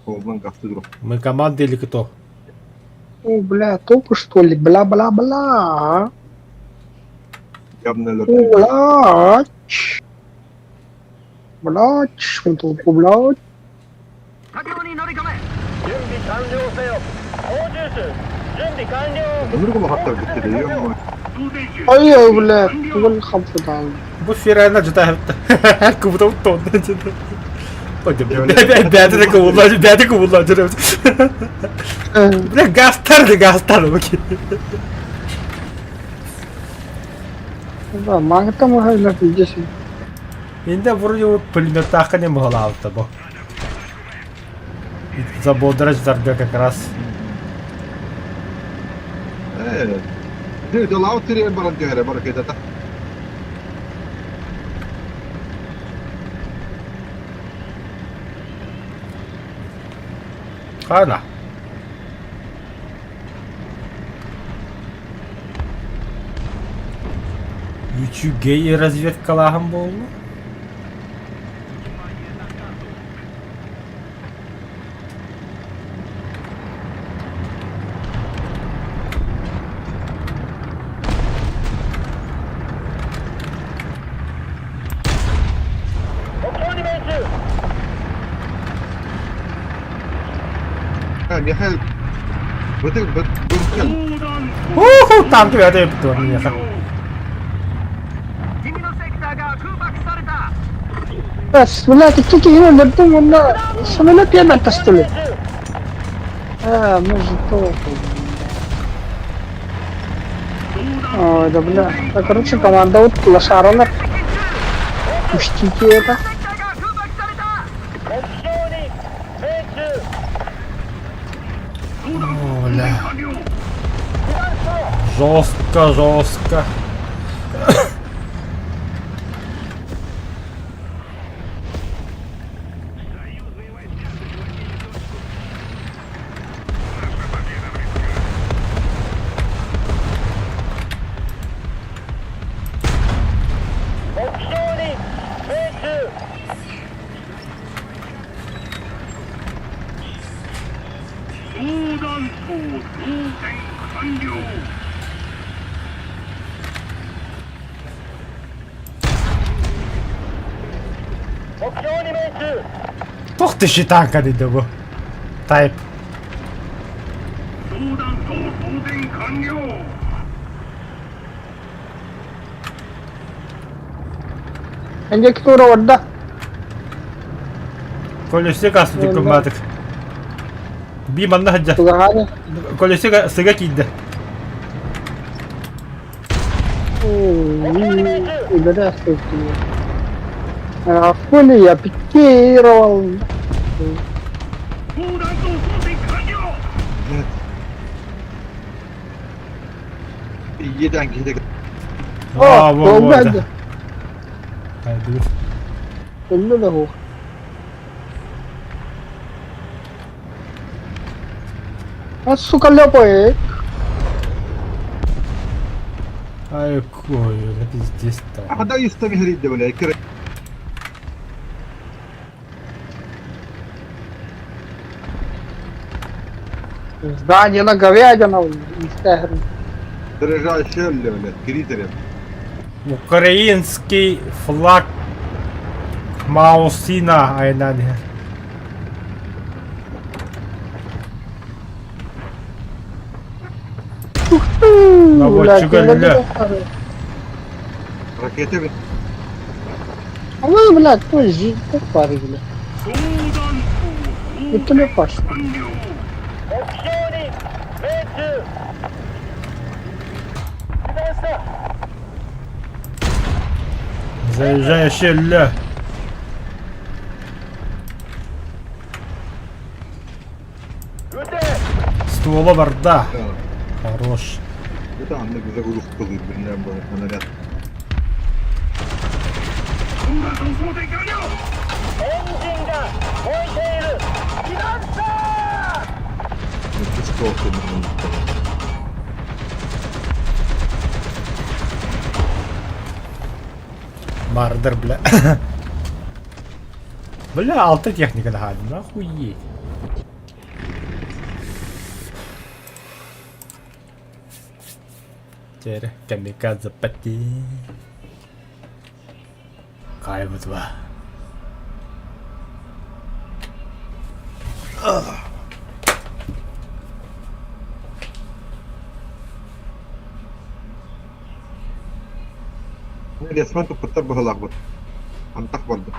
S5: Колунан касты дур.
S1: Мы команда или кто?
S6: О, бля, только что ли? Бла-бла-бла.
S5: Явно
S6: Блядь. Блядь, он толку, блядь.
S5: Өмүр кулу хаттар бүттү.
S6: Ой, бля, тугун хамсатаалым.
S1: Бу Феррана жыта Кубута тонна жыта. Бәді кубулла, бәді кубулла жүрөбүз. Бля, гастар гастар бу.
S6: Да, магта махайла пиздец.
S1: Инде вроде пулеметтаахха не быһалаабыта бу. Забодра жытарга как раз.
S5: Э. Дэ делау тире баран дьэһэрэ баракетата.
S1: Хана. Үчүгэй разведкалааһын буолла.
S5: А, Михаил, бытык быт быткан.
S1: Уху, танк бәдэ бит миэхэ.
S6: Бас, блядь, икки киһини өлөрдүм уонна самолет пиэмэн тастылы. А, может, толку. Ой, да бля. Да, короче, команда вот лошаралар. Пустите это.
S1: О, бля. Жестко, жестко. Туох ты танка дейді бу. Тайп.
S6: Эндeki тура орда.
S1: Колесик астыды көммәдік. Би манна хаджа.
S6: Тугаханы.
S1: Колесик сыга кийді.
S6: Убирай А хули я пикировал.
S5: Иеден киһи
S1: А, во, во,
S6: О,
S1: да. Хайды.
S6: Көллө да хух. А, сука, ляпает.
S1: Ай, кой, это пиздец-то.
S5: Хада истами хридде бля. Кире.
S6: Здание на говядина истәһер.
S5: Дырыжа шөллө бля. Киритере.
S1: Украинский флаг Маусина айнан.
S6: Ух ты!
S1: Наводчик өллө.
S5: Ракета бит.
S6: А блядь, той жить как пары, блядь. Это не паш.
S1: Заезжающий өллө. Ствола барда. Хорош.
S5: Это аннык загрузка билен бу наряд.
S1: Мардер, бля. Бля, алты техника нахадим, охуеть. Теперь камикадзе пати. Кайф два.
S5: Лесман туппуттар быһыылаахпыт. Антах барда.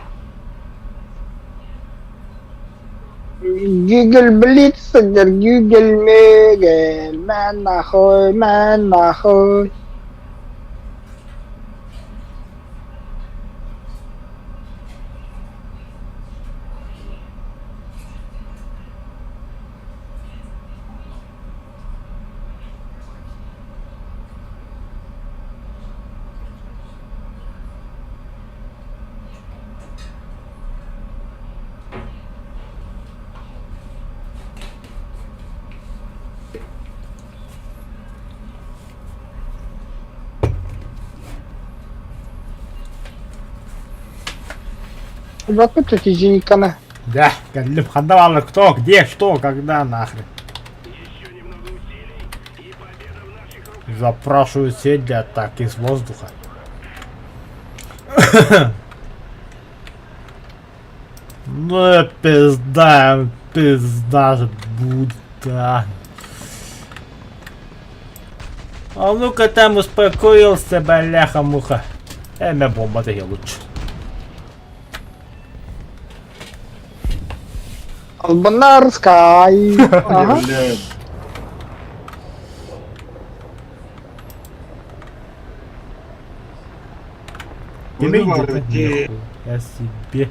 S6: Гигель Блицер, Гигель Мегель, мэн нахуй, мэн нахуй. Бакыт Тизиникана.
S1: Да, кэллим. Ханна баалар кто, где, что, когда, нахрен. Запрашиваю сеть для атаки с воздуха. Ну пизда, пизда же будет, а. А ну-ка там успокоился, бляха-муха. Эмэ бомба да лучше.
S6: Албанарскай. Ага.
S1: Кимий где-то Я себе.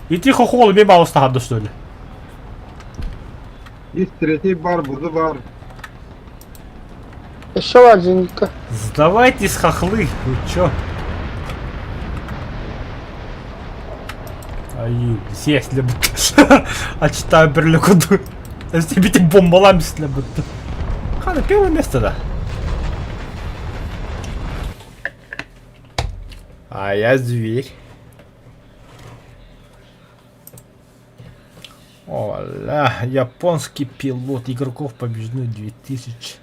S1: Ити хохол мен балыстаһарды что ли?
S5: Есть третий бар, бузы бар.
S6: Еще один.
S1: Сдавайтесь, хохлы, вы чё? Ай, съесть А читаю берликуду. Тебе бомбалам будто. Хана, первое место, да. А я зверь. Оля, японский пилот. Игроков побеждено 2000.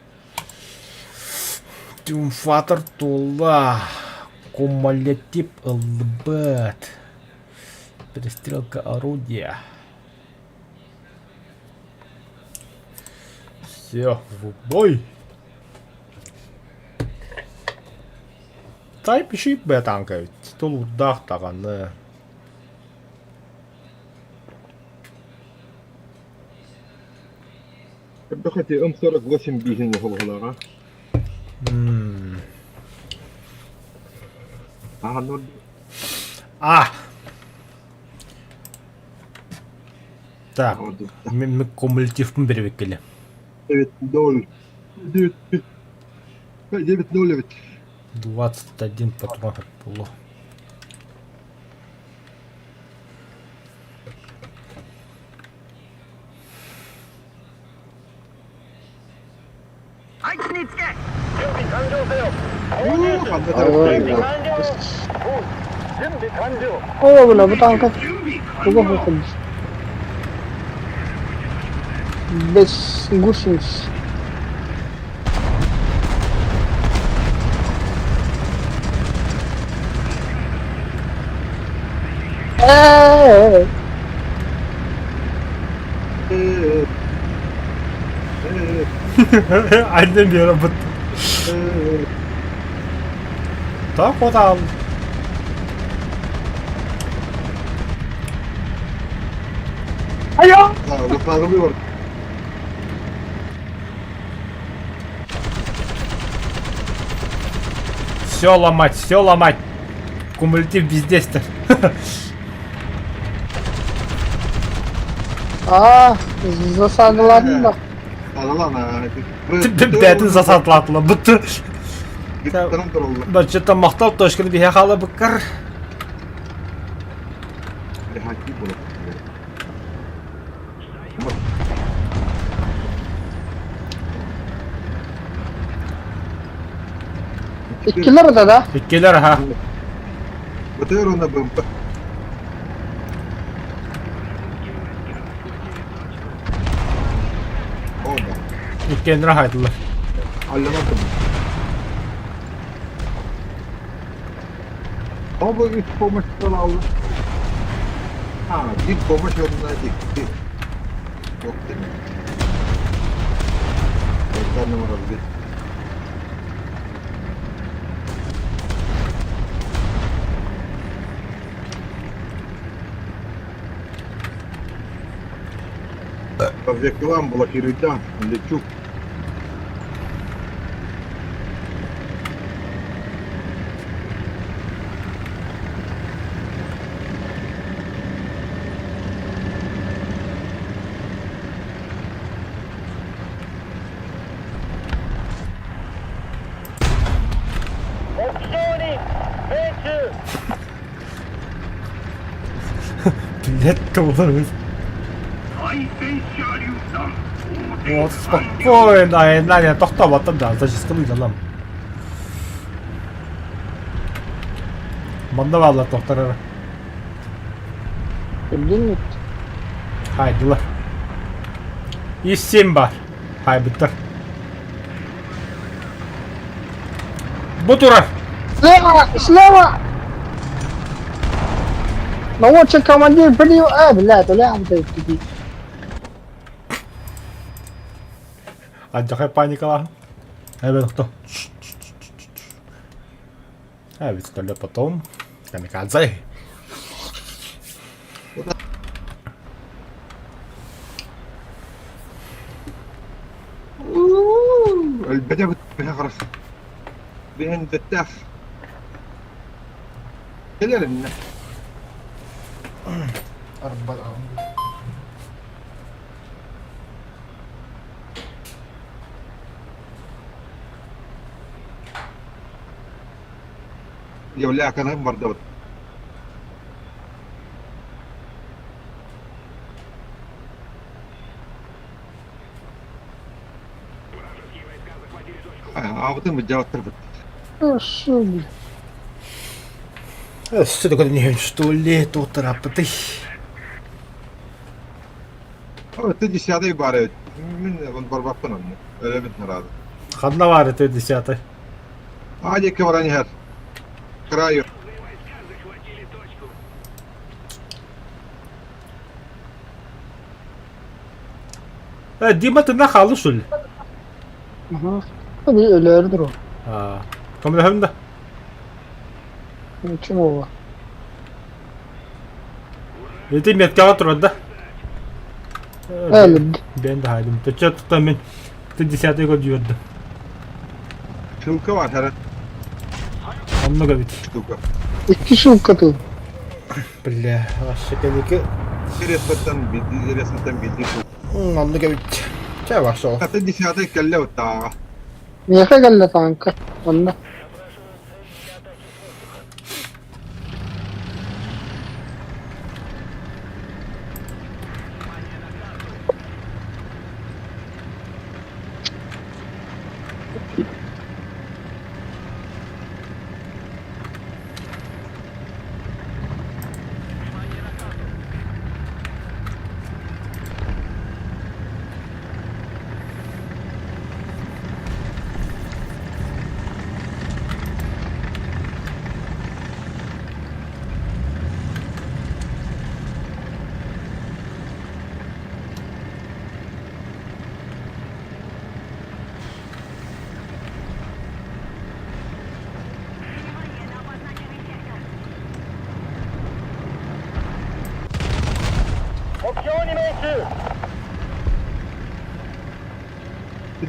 S1: Триумфатор Тула. Кумулятив ЛБ. Перестрелка орудия. Все, в бой. Type үчүгэй б танка эбит. Тулуурдаах даҕаны.
S5: Элбэх эти М48 бииһин оһолоһолоро. Аһан
S1: А! Так, мен кумулятивпын бербеккеле.
S5: 9-0. 9-0 эбит.
S1: 21 патрон було.
S6: Оо, бля, бу танка туга хоходус. Без гусениц. Э-э-э.
S1: Annem yarabbit. Так вот ал.
S6: Айа!
S1: Все ломать, все ломать. Кумулятив бездействия.
S6: Аа, засадыларын да.
S1: Бээтин засатлатыла бутты. Баччата махтал точканы биһэ хаала быккар.
S6: Иккилэр да да?
S1: Иккилэр аха.
S5: БТР уонна БМП.
S1: Иккиэннэрэ хаайтылар.
S5: Алланан турбут. Оба үс помощь алла. А, биир помощь уонна икки. Туох диэн. Разведкалаан блокируйдаан, лечу.
S1: Блядь, толору. Вот спокойно, айна, тохтооботтон да, зачистили далам. Манна бааллар тохторор.
S6: Блин,
S1: Хайдылар. И семь бар. Хайбыттар. Бу турар.
S6: Слева! Слева! Наводчик командир принял... А, блядь, бля, блядь, иди.
S1: Алдьархай паникалааһын. Эбэ кто? А ведь то потом. Камикадзе.
S5: Өлбөтө быһа Биһиндэттээх. Кэлэр иннэ. Являканын бардыбыт. Аҕабытын быдьаабаттарбыт.
S6: Хорошо, блядь.
S1: Өссө да көрүнүһүн что ли туохтараппытый.
S5: Ты десятый баар эбит. Мин барбаппын онно. Өлөбүт нараады.
S1: Ханна баар это десятый?
S5: Аа диэки баран иһэр. Краю.
S1: Дима тына хаалды что ли?
S6: Ага. Өлөөрү туруо.
S1: Көмөлөһөм да.
S6: Чумова.
S1: Ити меткаҕа турар да.
S6: Өлөрдү.
S1: Бэйэн да хаайдым. Төччө туттан мин ты десятый көрдүөрдүм.
S5: Шилка бар хара
S1: Оннук эбит.
S5: штука.
S6: Икки шилка тыл.
S1: Бля, вообще кэники.
S5: Резкоттан бидди, резкоттан бидди.
S1: Оннук эбит. Чэ вошел.
S5: Хата десятый кэллэ уттааҕа.
S6: Миэхэ кэллэ таанка. Онно.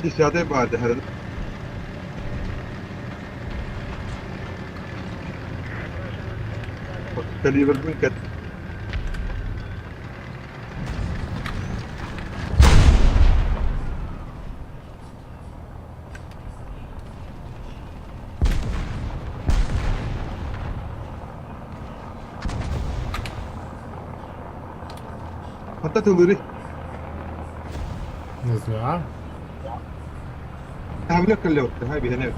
S5: Десятый баар дэһэр. Калибрбын кэт. Хата тылыры.
S1: Не знаю.
S5: Таһабыла кэллэ утта. Хай биһэнэ.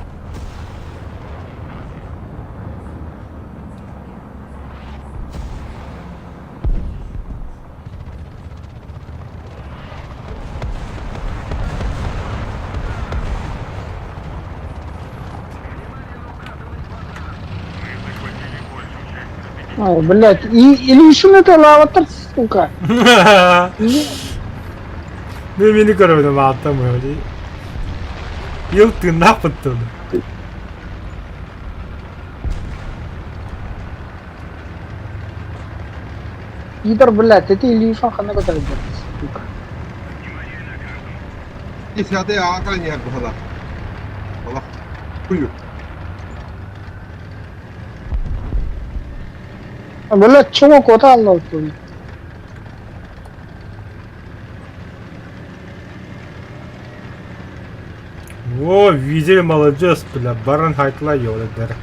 S6: О, блядь, и, или еще на это лаватар, сука.
S1: Мен мени көрөбүн ааттам öyle. Ил тыыннаах быттым.
S6: Идор, блядь, это Илюшин хана көтөрдө, сука.
S5: Десятый аҕа кэлэн иһэр быһыылаах. Олох куйу.
S6: Бля, чума кота алла тут.
S1: О, видели, молодец, бля, баран хайтла ёлы дэр.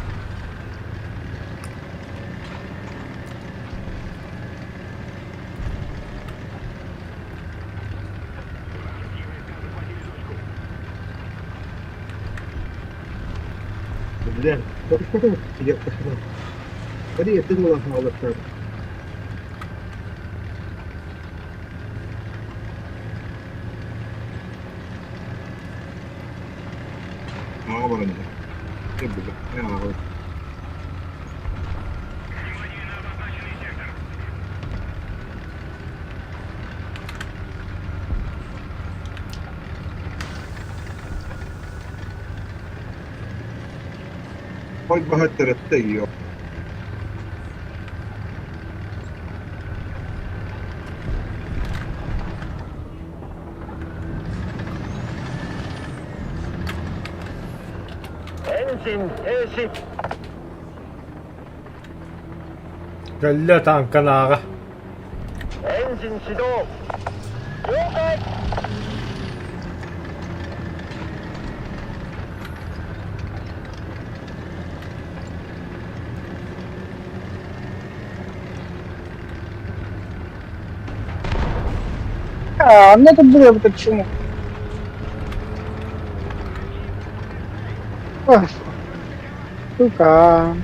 S5: Бля, Аҕа баран иһэр. Аҕа. Хойбоһо төрөттө ее.
S1: Кэллэ тааҥкан ааҕа.
S6: А, мне тут было вот чему. Ой, сука.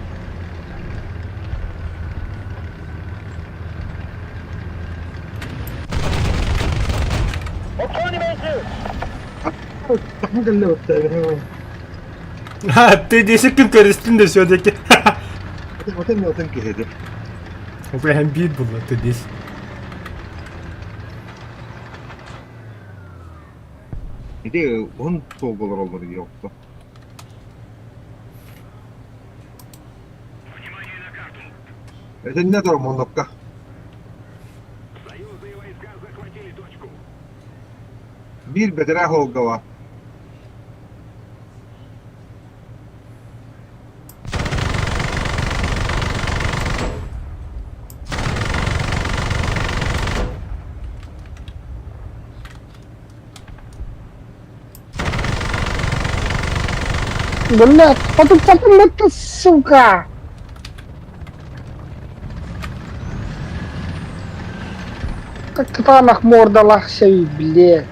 S1: Ты десять күн көрүстүн да все-таки.
S5: Отын киһиди.
S1: Прям бит было, ты здесь.
S5: Ити он сол болар олар yoktu. Это не тур монокка. Биир бэтэрээ холгова.
S6: Блядь, потом потом это сука. Как танах мордалахся и, блядь.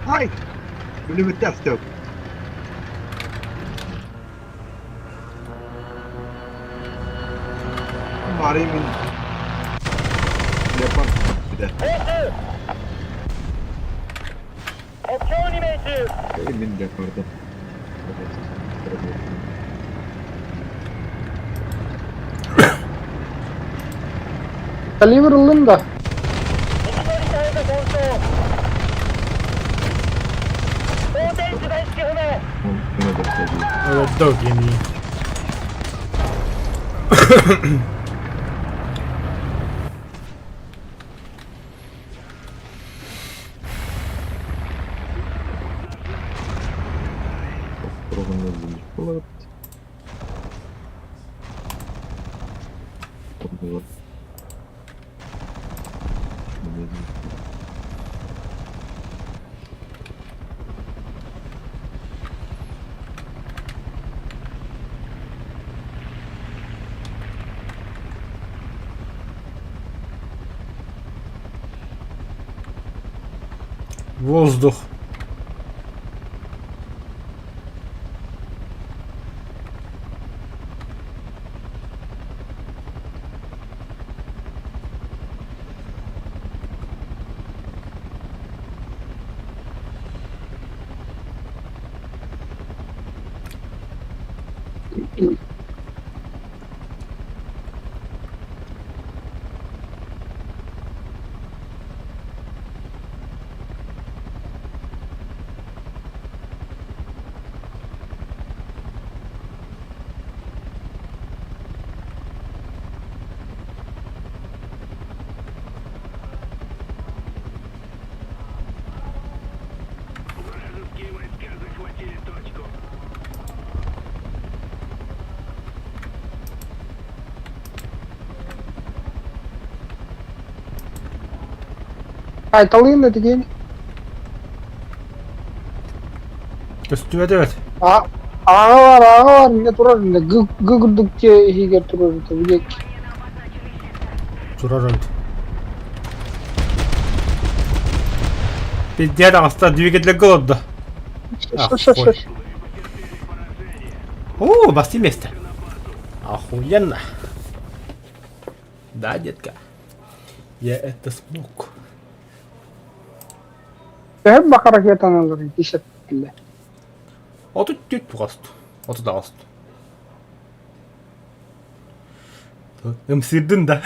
S5: Ай! Бүлүмүттэ астык. Мари мин. Япон. Бile. Мин yapardım.
S6: Калибр ыллым да.
S1: Это гений. Воздух.
S6: Айталыын да тигиэн.
S1: Көстүбэт эбит.
S6: А ааҕа бар, ааҕа бар, иннэ турар, иннэ гы гы курдук дьиэ иһигэр турар этэ, билиэк.
S1: Турар эбит. Пиздец таҕыста, двигателгэ олордо.
S6: Ш-ш-ш-ш.
S1: О, басты место. Охуенно. Да, детка. Я это смог.
S6: Төһө баха ракетаны ылар ити
S1: 34 тугаст. 38. Ымсырдын да.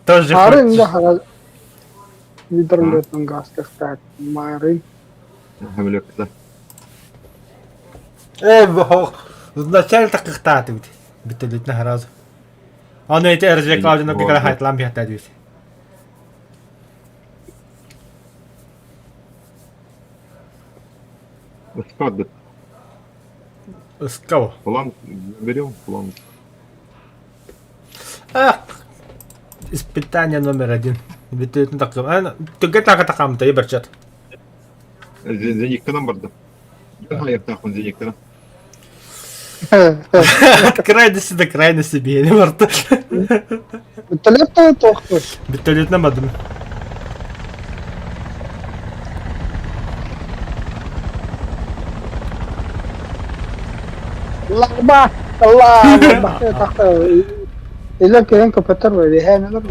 S1: Тоже
S6: Арын
S1: хочешь.
S6: да хара вертолеттан гастыхтаат маарын.
S5: Самолетта.
S1: Э, вначале так кыхтаатыбыт. Бүтөлүтүнэ сразу. Аны эти РЖ Клаудина бикара хайтлам бихта дүйс.
S5: Скады.
S1: Ыскау.
S5: План берем, план.
S1: Ах, испытание номер один. Бүтөлүтүн такым. Түгге тага такамта еберчет.
S5: Зенитканан барды. Аяқтақпын зенитканан.
S1: От крайности до крайности бейли барты.
S6: Вертолет тохтур.
S1: Бүтөлүтүнэ бадым.
S6: Ларба, Allah, тахта. Илер кэлэн көпөттөр бэһээнэлэр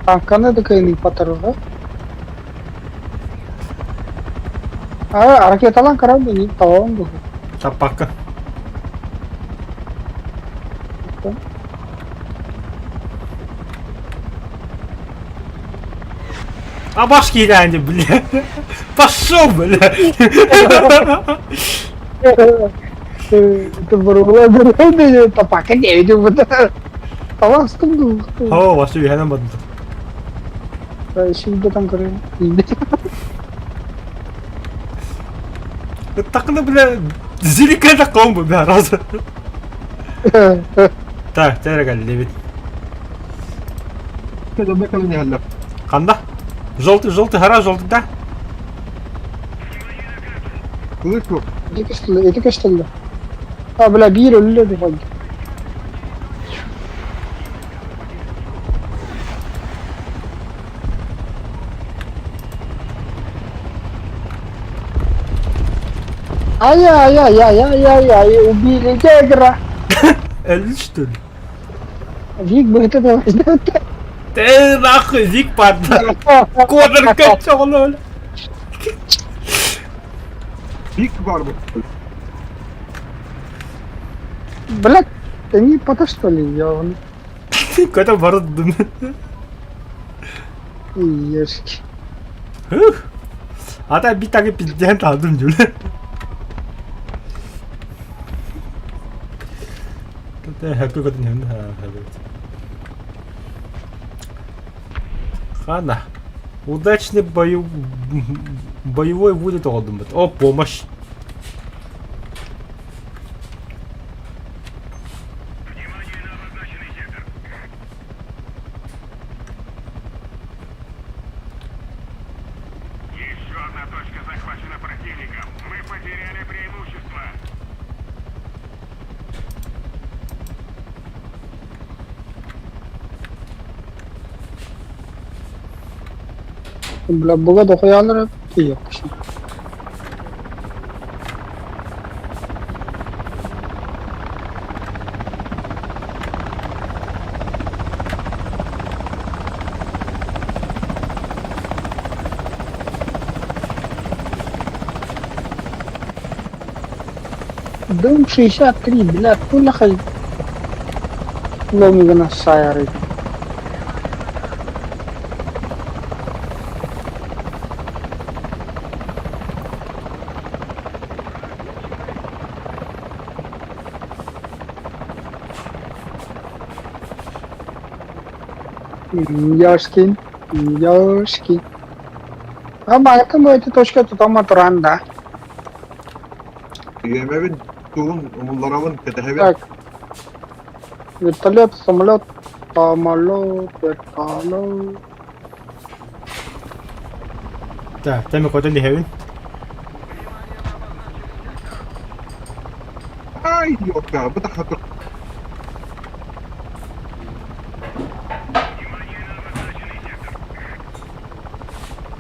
S6: Танканы да кыайын ыыппаттар Аа, ракеталаан көрөн билигин тоҕоон быһыы.
S1: Таппакка. А башки глянь, бля. Пошел, бля.
S6: Тапака диэбит Талаастым дуу.
S1: О, ваши үһэнэн бардым.
S6: Сүүрбэтэн көрөн.
S1: Такны, бля, зиликке таком бу, бля, раз. Так, тәрі кәллебит. Қанда? Желтый, желтый, гора, желтый, да?
S5: Слышу.
S6: Эти көстүллэ. А, бля, биир өллө дии Ай-яй-яй-яй-яй-яй, убили тигра.
S1: Өллү что ли?
S6: Вик бы это должно.
S1: Ты нахуй, Зик падла. Конор качал,
S5: Бик бар бу.
S6: Блядь, они пота что ли, я
S1: Какой-то бардым.
S6: Ешки.
S1: А там бит так и пиздец алдым дьүлэ. Хана. Удачный бою... боевой будет оҕодум О, помощь.
S7: Еще одна точка захвачена противником. Мы потеряли преимущество.
S6: Бля, буга дохуялар yok. Дым 63, бля, хуй Ломигана сайры. Ёшкин, Ёшкин. А маҥан бу точка тутама туран да.
S5: Үөмэбин, тугун умулларабын, кэтэһэбин.
S6: Так. Вертолет, самолет, самолет, вертолет.
S1: Так, теми көтөн иһэбин.
S5: Ай, ёпта, бу тахха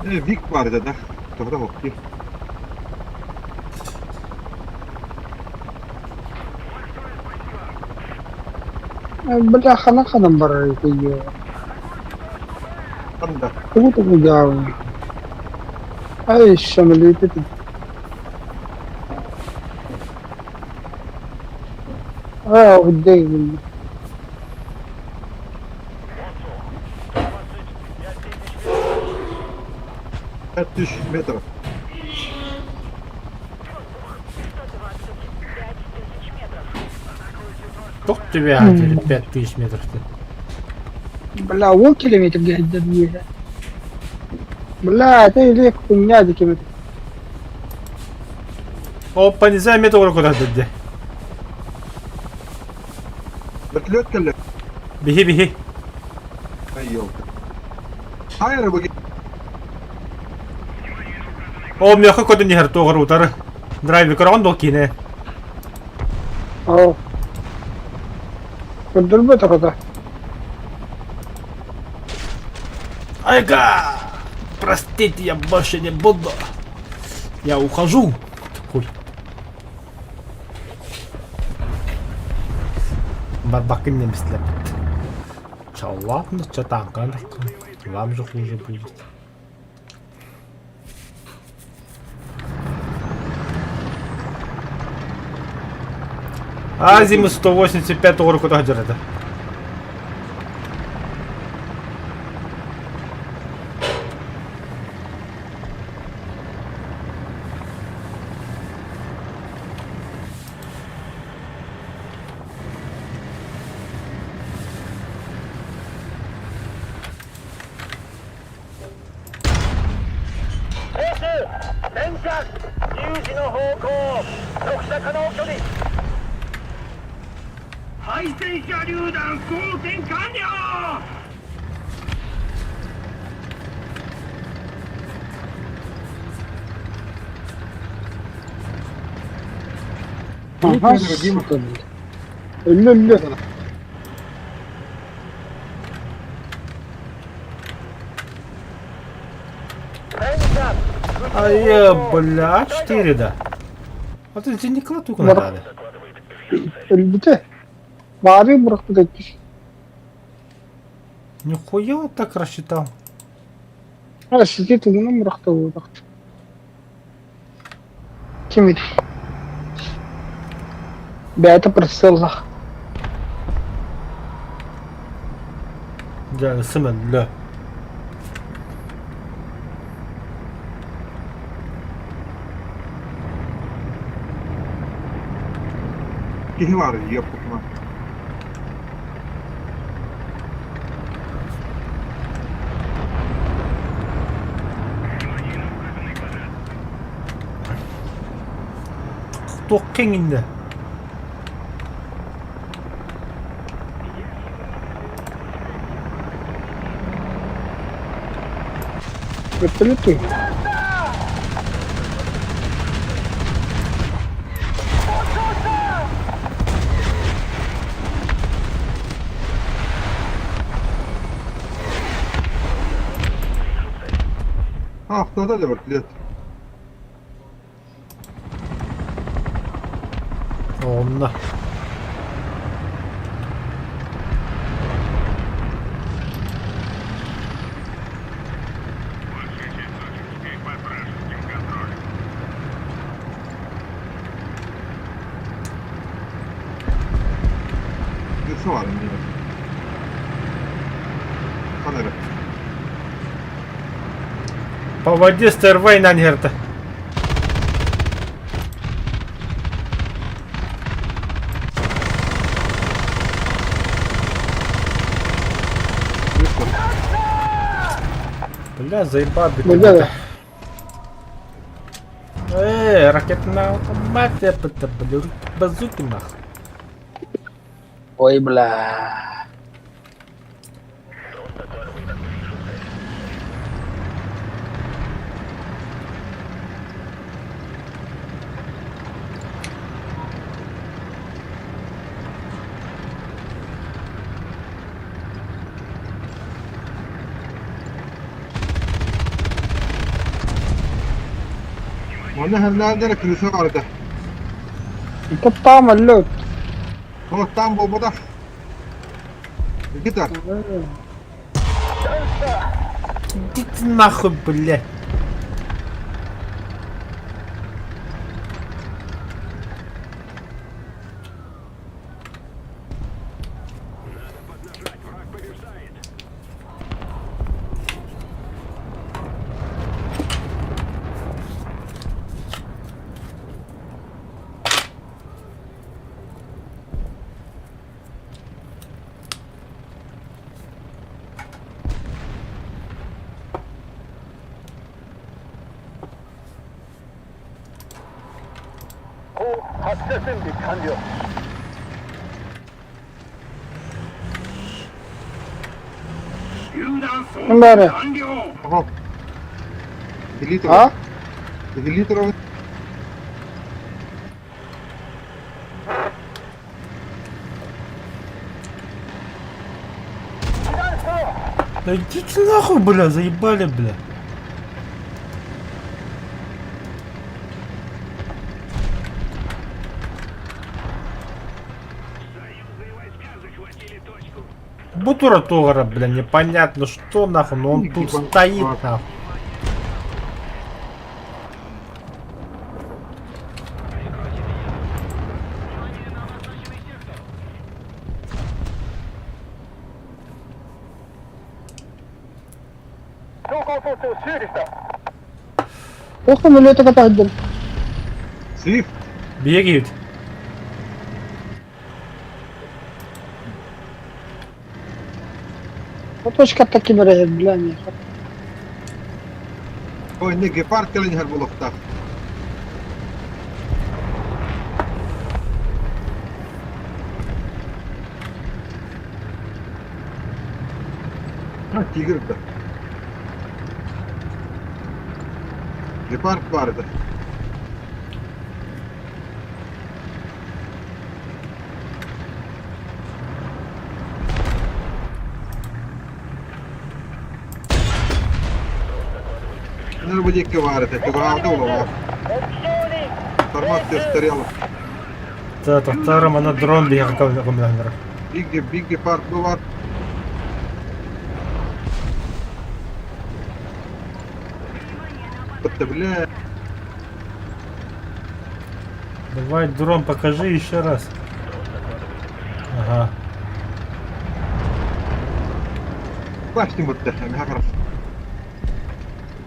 S5: Вик бар да, тоҕо хоккей.
S6: Бля, хана ханан барар ее.
S5: Ханда.
S6: Тугу тугу дьаабы. Ай, самолет это. А, где?
S5: 5000 метров.
S1: Туох түбэҕэ 5000 метров-ты.
S6: Бля, 10 километр дьиэ. Бля, это или хуйня дикими.
S1: Опа, не знаю, метр куда деді.
S5: Вертолет кэллэ.
S1: Биһи биһи.
S5: Ай, ёлка. Хайра бу
S1: О, миэхэ көтөн иһэр туоҕар утары. Драйвер көрөҕүн дуо киинэ?
S6: Оо. Көрдөрбөт оҕото.
S1: Айга! Простите, я больше не буду. Я ухожу. Хуй. Барбакын немецлэппит. Ча ладно, ча тааҥканан Вам же хуже будет. Азимут 185 оҕуруку сылдьар этэ.
S6: Ага, сука, блядь. Өллө-өллө.
S1: Ай, бля, 4 да. А ты тебе не кладу надо.
S6: Өлбүтэ. Баары бырахпыт иккис.
S1: Нихуя он так рассчитал.
S6: А, сити тугунан бырахта буолбат. Ким ити? Бэйэтэ прицеллаах.
S1: Дьэ, ысым өллө.
S5: Киһи баар ёппутуна.
S1: Туох кэҥиннэ?
S6: Вертолетуй.
S5: А, кто-то да вертолет.
S1: Онно.
S7: Большая часть точек теперь под вражеским контролем.
S5: Рисовали мне. Фонарик.
S1: По воде стервей нангерта. Бля, заебал
S6: Бля.
S1: Э, ракетная автомат, это, бля, базуки нахуй.
S6: Ой, бля.
S5: Манна ханнаан крыса барда.
S6: Топтаама лөт.
S5: Там буолбатах. Никита,
S1: Иди ты нахуй, блядь.
S6: Бары.
S5: Ага. Литр.
S6: А?
S5: Литр.
S1: Да идите нахуй, бля, заебали, бля. Бутура Тугара, бля, непонятно что нахуй, но он тут стоит нахуй.
S6: Ох, мүлөтө катаһыдым.
S5: Свифт.
S1: Бегают.
S6: Точка кимере бля не.
S5: Ой, не гепард кэлэн иһэр буолуохтаах. А, тигр да. Гепард баар да. Нэр бу диэки баар этэ, чугаһаабыта буолуо. Формация устарела.
S1: Да, тохтарым, ана дрон биһиэхэ
S5: Биг, биг гепард бу бар. Бля,
S1: Давай дрон покажи еще раз. Ага.
S5: башни бутта, миха харас.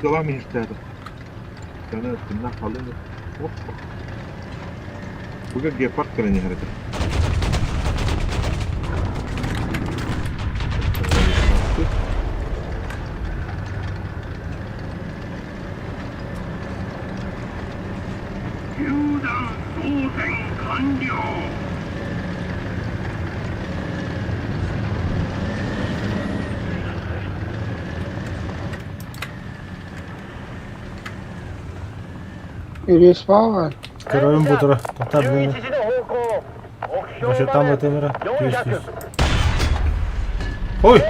S5: Делами истеді. Және тымна қалын. Буга гепард кэлэн иһэр этэ.
S6: Ирис баар.
S1: Көрөбүн бутура. Тохтар бля. Вообще там это мира. Есть, есть. Ой!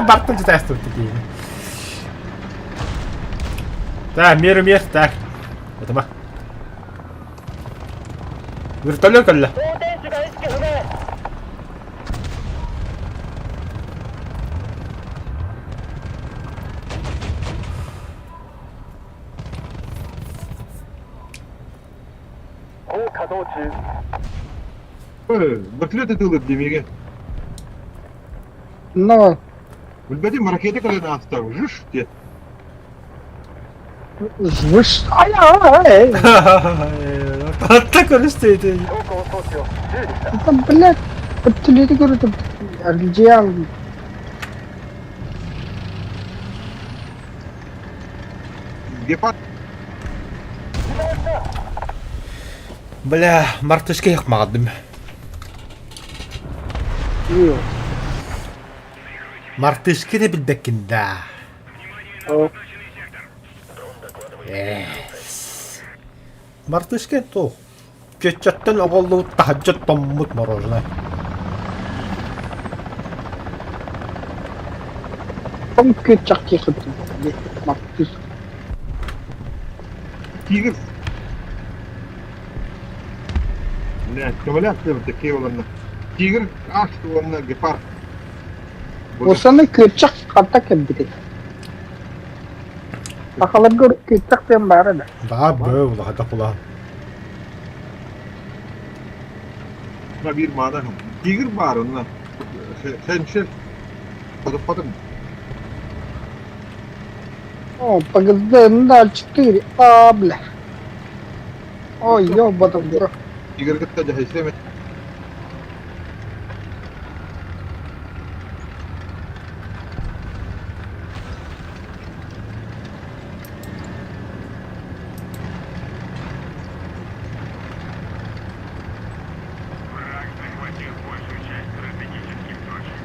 S1: Бартон тестов такие. Так, мир мир, так. Это ма. Вертолет кэллэ.
S5: Вертолет ытылып демеге.
S6: Но
S5: Билбэтим ракета кэлэн ааста. Жуш те.
S6: Звыш. Ай, ай, ай.
S1: Так он стоит.
S6: Это, блядь, подтулити көрүтүп аргыжыял.
S5: Гепард
S1: Бля, мартышка yakmadım.
S6: Yok.
S1: Мартышка да билбэккин да.
S6: О,
S1: Эс. Мартышка туох? Чөччөттөн оҕоллубут таһырдьа томмут мороженое.
S6: Том күччэх киһи Мартыш.
S5: Тигр. Бля, көмөлөөх диэбит такие уонна. Тигр аш уонна гепард.
S6: Осаны күччэх ханта кэлбитий? Сахаларга күччэх диэн баара да.
S1: Да, бөө улахан кулаан.
S5: Биир маана Тигр баар онно. Сеншер. Хотуппатым.
S6: О, ПГЗ 04, а, бля. Ой, ёбаный в рот.
S5: Тигр кытта дьаһайсыам
S7: Враг захватил большую часть стратегических точек.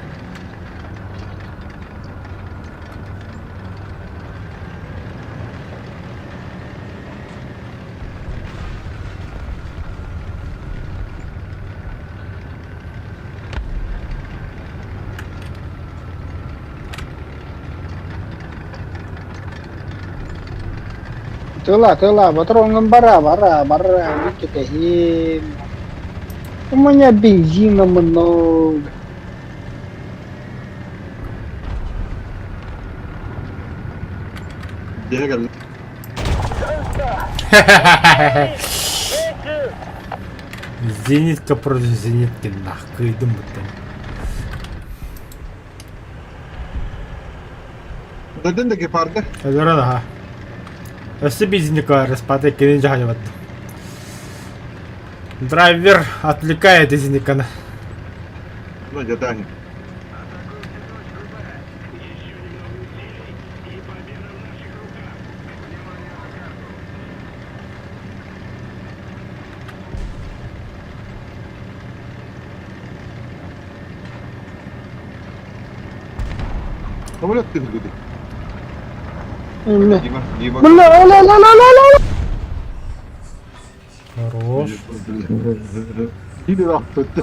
S6: Тыла, тыла, патроном бара, бара, бара, Никита, У меня бензина много.
S5: Дьиэ кэллэ.
S1: Зенитка против зенитки нах, кыйдым буттан.
S5: Дадын да гепарды.
S1: Өлөрөн аха. Өссө бензинник распады кини жаһайбат. Драйвер отвлекает зенитка.
S5: Ну, дьэ
S7: Атакуйте точку Б. Еще немного усилий, и победа в наших руках. Внимание на карту.
S5: Самолет түһүлгүтэ.
S6: Бля,
S5: Дима, Дима.
S6: ла, ла, ла, ла, ла.
S1: Хорош.
S5: Или ахтытты.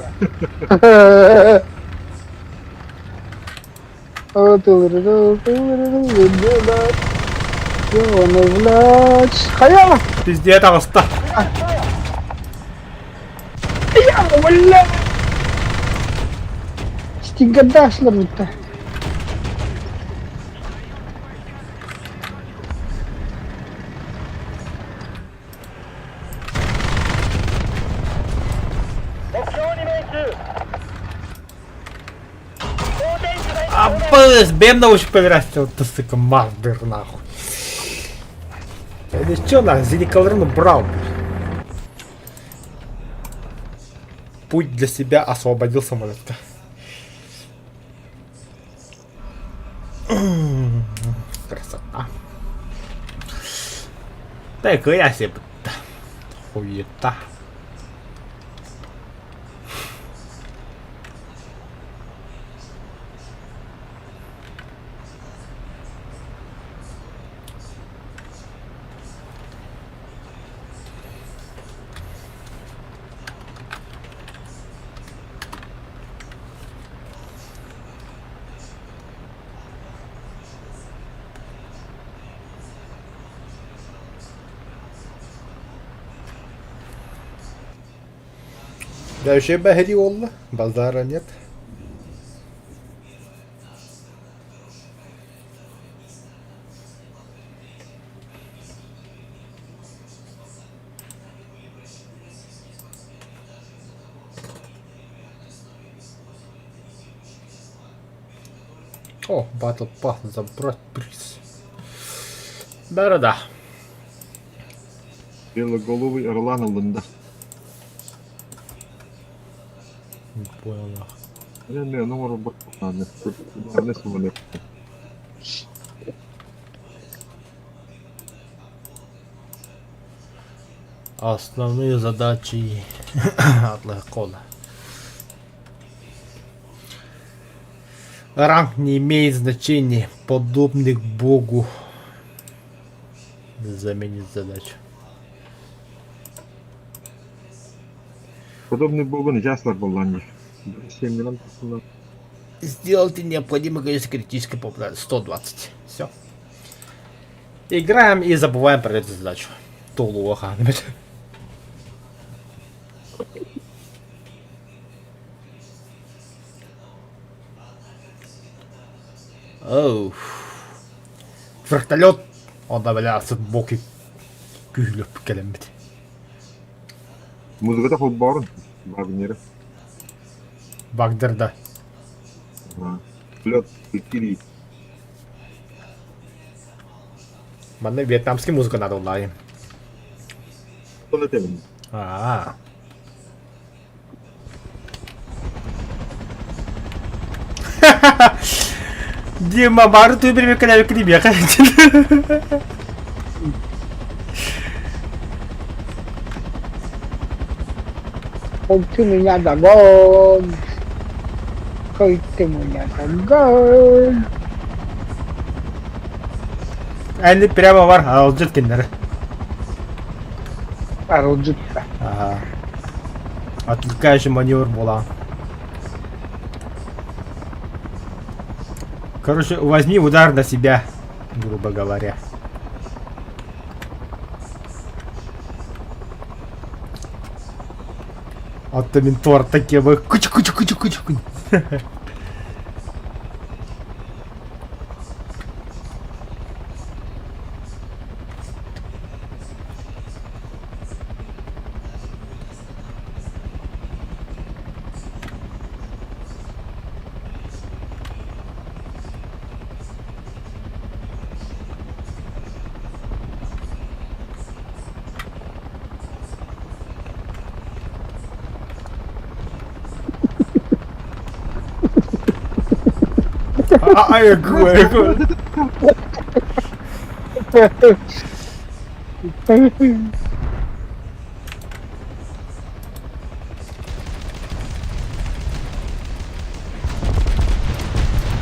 S6: Блядь, хайа!
S1: Пиздец таҕыста.
S6: Я, бля! Стингердашлар битте.
S1: Аппыс, бэм научит поиграть, вот ты, сука, мардер, нахуй. Это чё, нахуй, зеникаларын убрал, блядь. Путь для себя освободил самолет. Красота. Да и я себе. Хуета. Да вообще бахри والله базара нет. О, Battle Pass забрать приз. Да-да-да.
S5: Белоголовый орлан ылында.
S1: Не понял нахуй.
S5: Мен мен оҥорбот самолет.
S1: Основные задачи Атлахкола. Ранг не имеет значения, подобный к богу. Заменить задачу.
S5: Подобный богу нечаслар буоллаҕа дии. Семьянан тахсаннар
S1: Сделайте необходимое количество критической попадания. 120. Все. Играем и забываем про эту задачу. Толуоха. Оу. Вертолет. Онда бля боки күүһүлүп кэлэммит.
S5: Музыката холбоорун Вагнера.
S1: Вагнер да.
S5: Лед кири.
S1: Манна вьетнамский музыка надо улайым.
S5: Что на тебе?
S1: А. Дима, бары түй бір мекелер кіріп
S6: Хоть ты меня догонишь, хоть ты меня догонишь.
S1: Энди прямо бар, алжыт киннер.
S6: Арылдьытта.
S1: Ага. Отвлекающий маневр була. Короче, возьми удар на себя, грубо говоря. Оттон мин туорта киэбэ кучу кучу кучу кучу кучу. Айгу,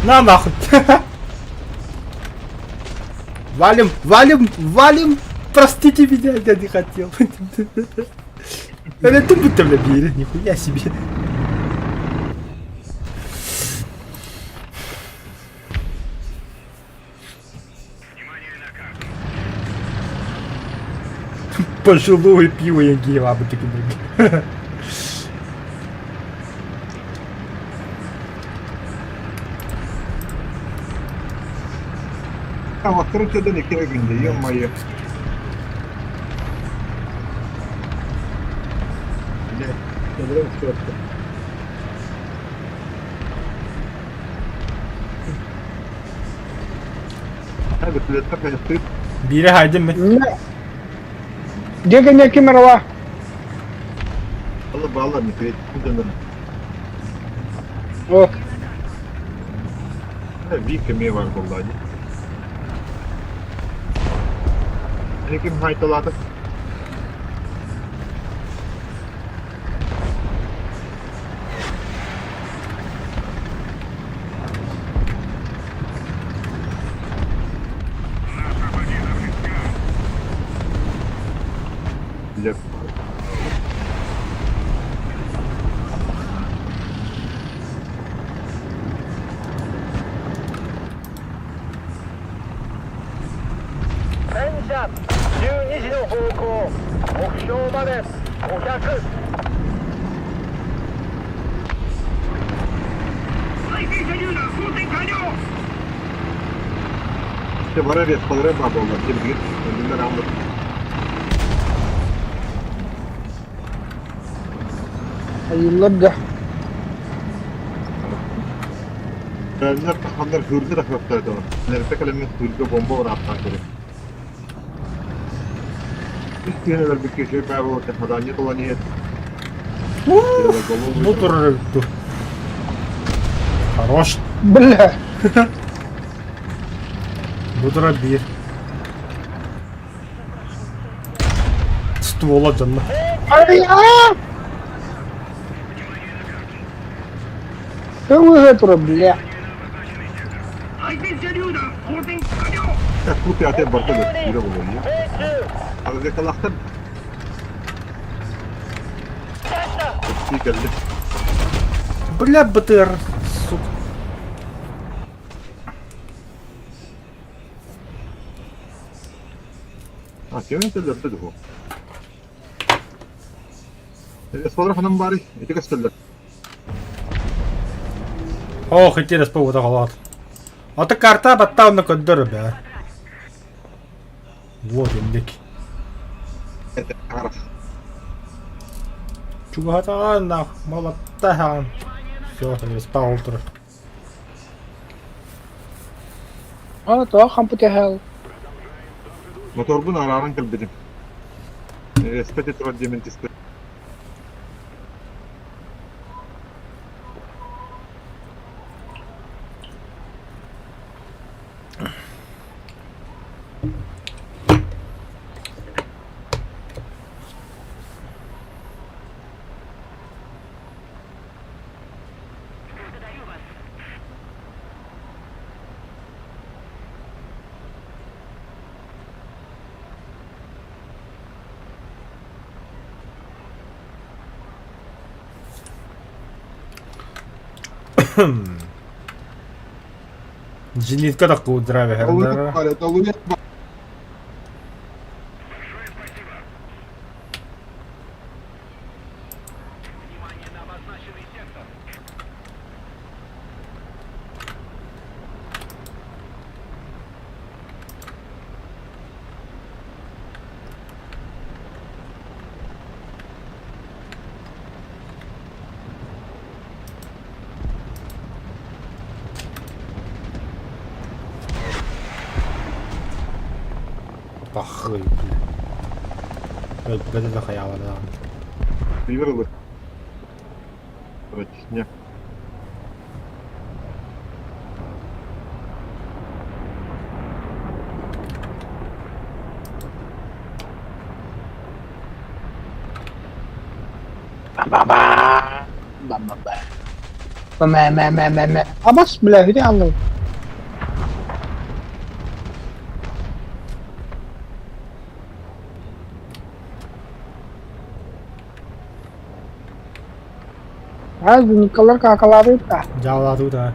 S1: На нахуй. Валим, валим, валим. Простите меня, я не хотел. Это ты будто бля бери, нихуя себе. Пожилое пиво я гева,
S5: Там открытие да не кегнде, ё-моё. Блядь, добро, всё.
S1: Бире хайдым ми?
S6: Дегене ким эрэ
S5: Алла баалар не кирет.
S6: О,
S5: Вика ме бар болла ди. Ким хайталата? Бля. Те бара бет қалары бар болла. Те бігет. Öldüler aldı.
S6: айыллар да.
S5: Öldüler tahanlar hırgı da köptürdü onu. Nerede kalemin hırgı bomba var attan kere. Üstüne bir kişi ben bu hadanya dolan yet.
S1: Бу турар Хорош.
S6: Бля.
S1: Бу турар биир. ствола дьонно.
S6: Ай, а! Көҥүһэ тура, бля.
S5: Ку-5 барда да киирэ буолуо. Аргыкалахтар. Кэлли.
S1: Бля, БТР, сука.
S5: А, кем это лерде дуо? Эсфалар ханан бары, ити көстөллөр.
S1: Ох, интерес по голод. Ото карта баттауна көддөр бе. Вот инник.
S5: Это арас.
S1: Чугатаан нах, молоттахан. Все, респаун тур.
S6: Ана тоҕо хампыт хал.
S5: Моторбун арааран кэлбитим. Эспэти турар диэмин түспүт.
S1: Зенитка такую драйвер. Пахай, бля. Это захаяла, да.
S5: Выиграл. Не.
S6: Мэ мэ мэ мэ мэ. Абас бля, где аллы? Аз Николар какалабыта.
S1: Дьаалаатыбыт аа.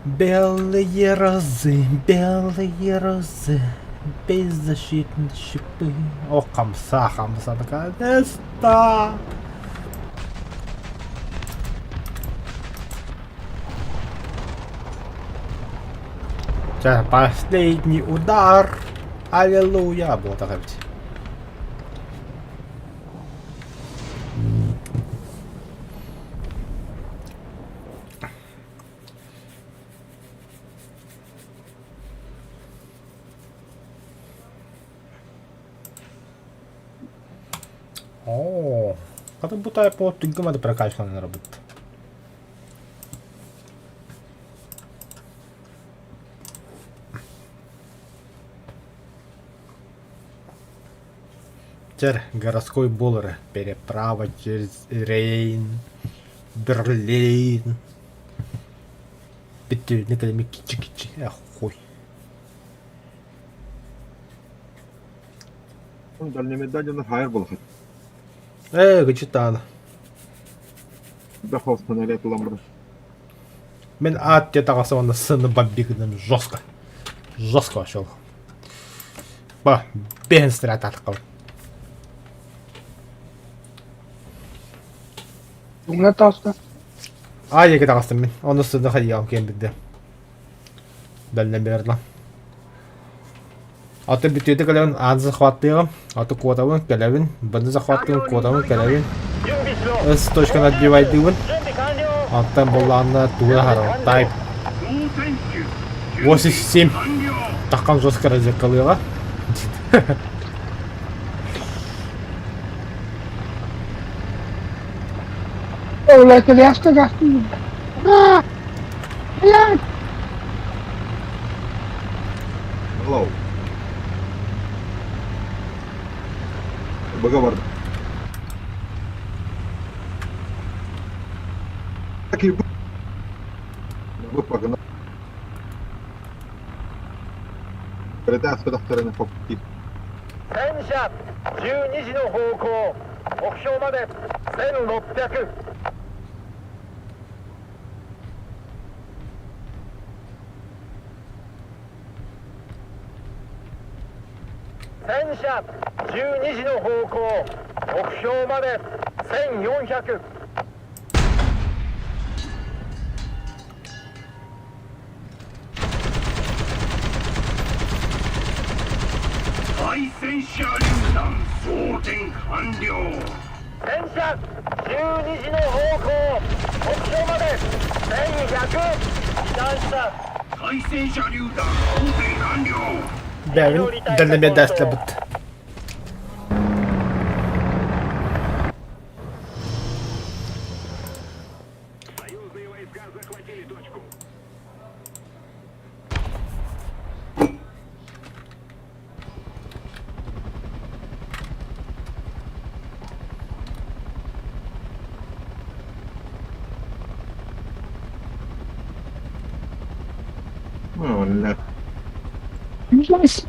S1: Белые розы, белые розы, беззащитные шипы. О, хамса, хамса, наконец-то! Сейчас последний удар. Аллилуйя. Вот так ведь. Оо, хата бу тайпо түггөмө да прокачканы робит. Теперь городской боллер. Переправа через Рейн, Берлин. Бүттү, кичи-кичи. Эх, хуй.
S5: Дальномедалина хайр болоход.
S1: Ээ, гычытаана.
S5: Да холстан ламбр.
S1: Мен ат таҕаса уонна сыны бомбигынан жестко. Жестко вошел. Ба, бэһин стрят атқал.
S6: Уҥа таҕыста.
S1: А, еге таҕыстым мин. Оны сыны хайыам киэн бидде. Дальномерно. Аты бүтүөтэ кэлэбин аан захваттыаҕым, аты куотабын, кэлэбин, быны захваттыым, куотабын, кэлэбин. С точканы отбивайдыыбын. Онтон буллаҕына тугу аһарабын, тайп 87 таххан жестко разведкалыаҕа.
S6: Бля, коляска гастын. А! Блядь!
S5: Hello. Быга барда. Бу
S7: 戦車12時の方向目標まで1600戦車12時の方向目標まで1400対戦車榴弾装填完了戦車12時の方向目標まで1100被弾した対戦車榴弾装填完了
S1: Бэвин дальномедастабыт.
S7: Союзные войска захватили точку.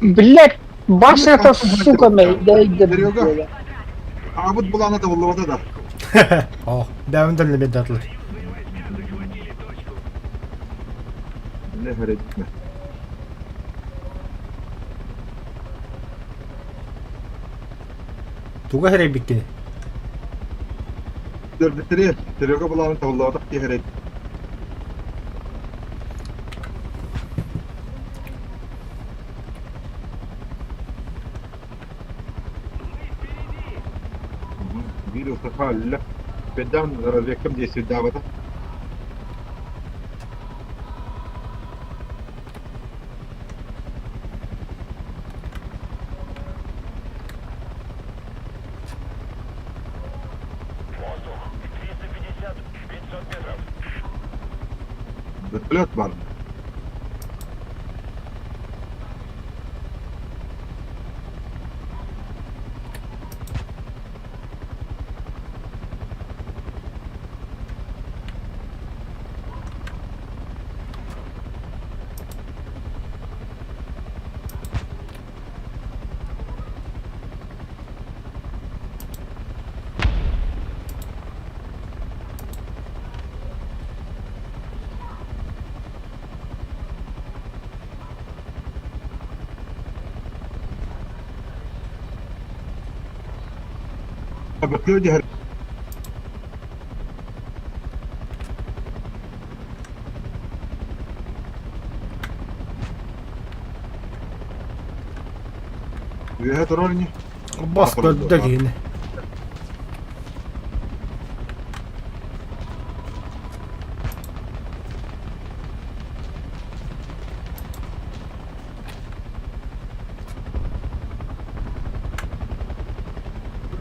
S6: Блядь, башня это сука, блядь, да иди,
S5: Серега.
S6: блядь.
S5: Аабыт былаана табыллыбата да.
S1: О, бэвин дальномедатлар.
S5: Не хэрэдитмэ.
S1: Туга хэрэг
S5: Дөрбүттере Серега былаана табыллыбата дии хэрэд. Биир ылтаха өллө. Бэдээн разведкам действуйдаабата.
S7: Воздух 250-500 метров.
S5: Вертолет бар. Вертолет дии Үөһэ турар ини.
S1: Бас көрдө киһини.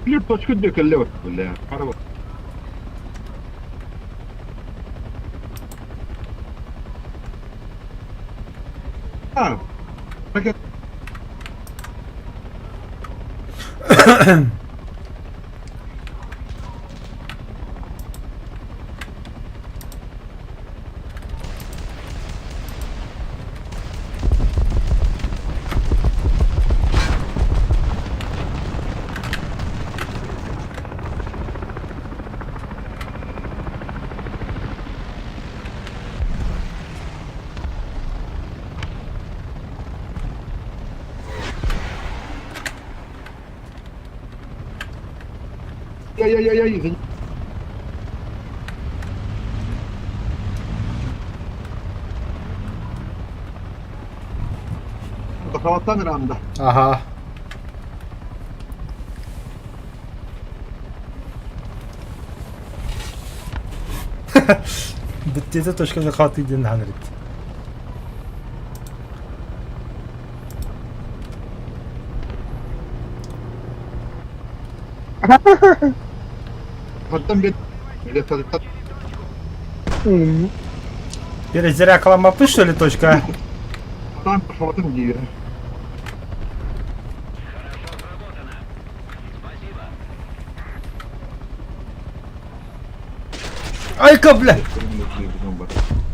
S5: Биир точка дөкөллө бар. Бля, хара А, ракет. Яй-яй-яй, извини. Халаттан ыранда.
S1: Аха. Бүттеті точка захваты ден ханрит.
S5: Хаттан бет.
S1: Перезарядка что ли, точка?
S5: Там пошел диир.
S1: Айка, бля!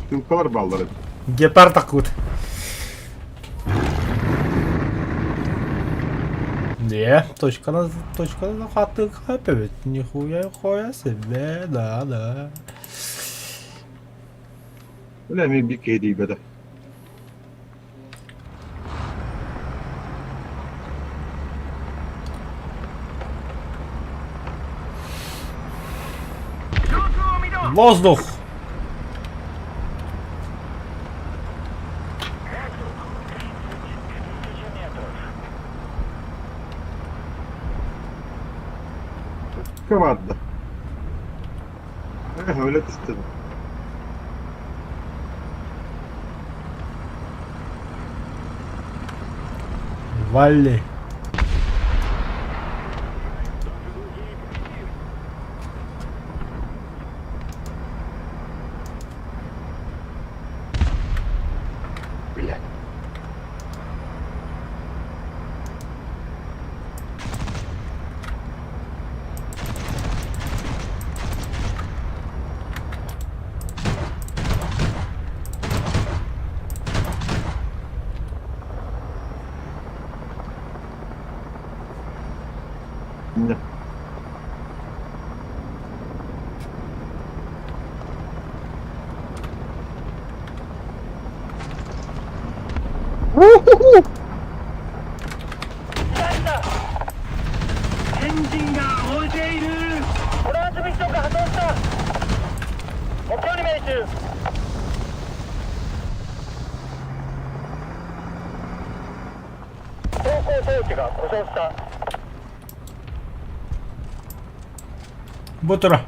S5: Стрелкалар баллары.
S1: Гепард акут. Не, точка на точка на хаты хапевит. Нихуя хуя себе, да, да.
S5: Бля, мен бик киһи беда.
S1: Воздух!
S5: Кавадда. Эх, өлө түстүм.
S1: Валли.
S5: Блядь. Да.
S6: У-ху-ху!
S7: エンジンが燃えているトランスミッションが破損した目標に命中走行装置が故障した
S1: Бутера.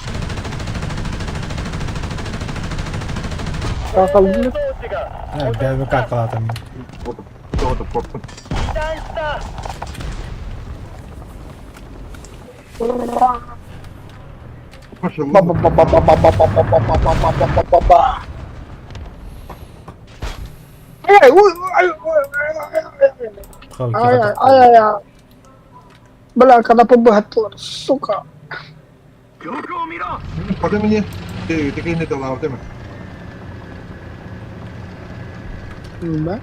S6: Хаалбыт.
S7: 装置が
S1: Э, БМК калатым.
S5: Тоҕо корпун.
S7: 被弾した
S5: Пошел.
S6: Ба-ба-ба-ба-ба-ба-ба-ба-ба-ба-ба-ба-ба. Эй, ой, ой, ой, ой, ой, ой. Ай, ай, ай, ай. Бля, когда побыгатор, сука.
S5: Хода мне. Ты ты не дала автема.
S6: Да?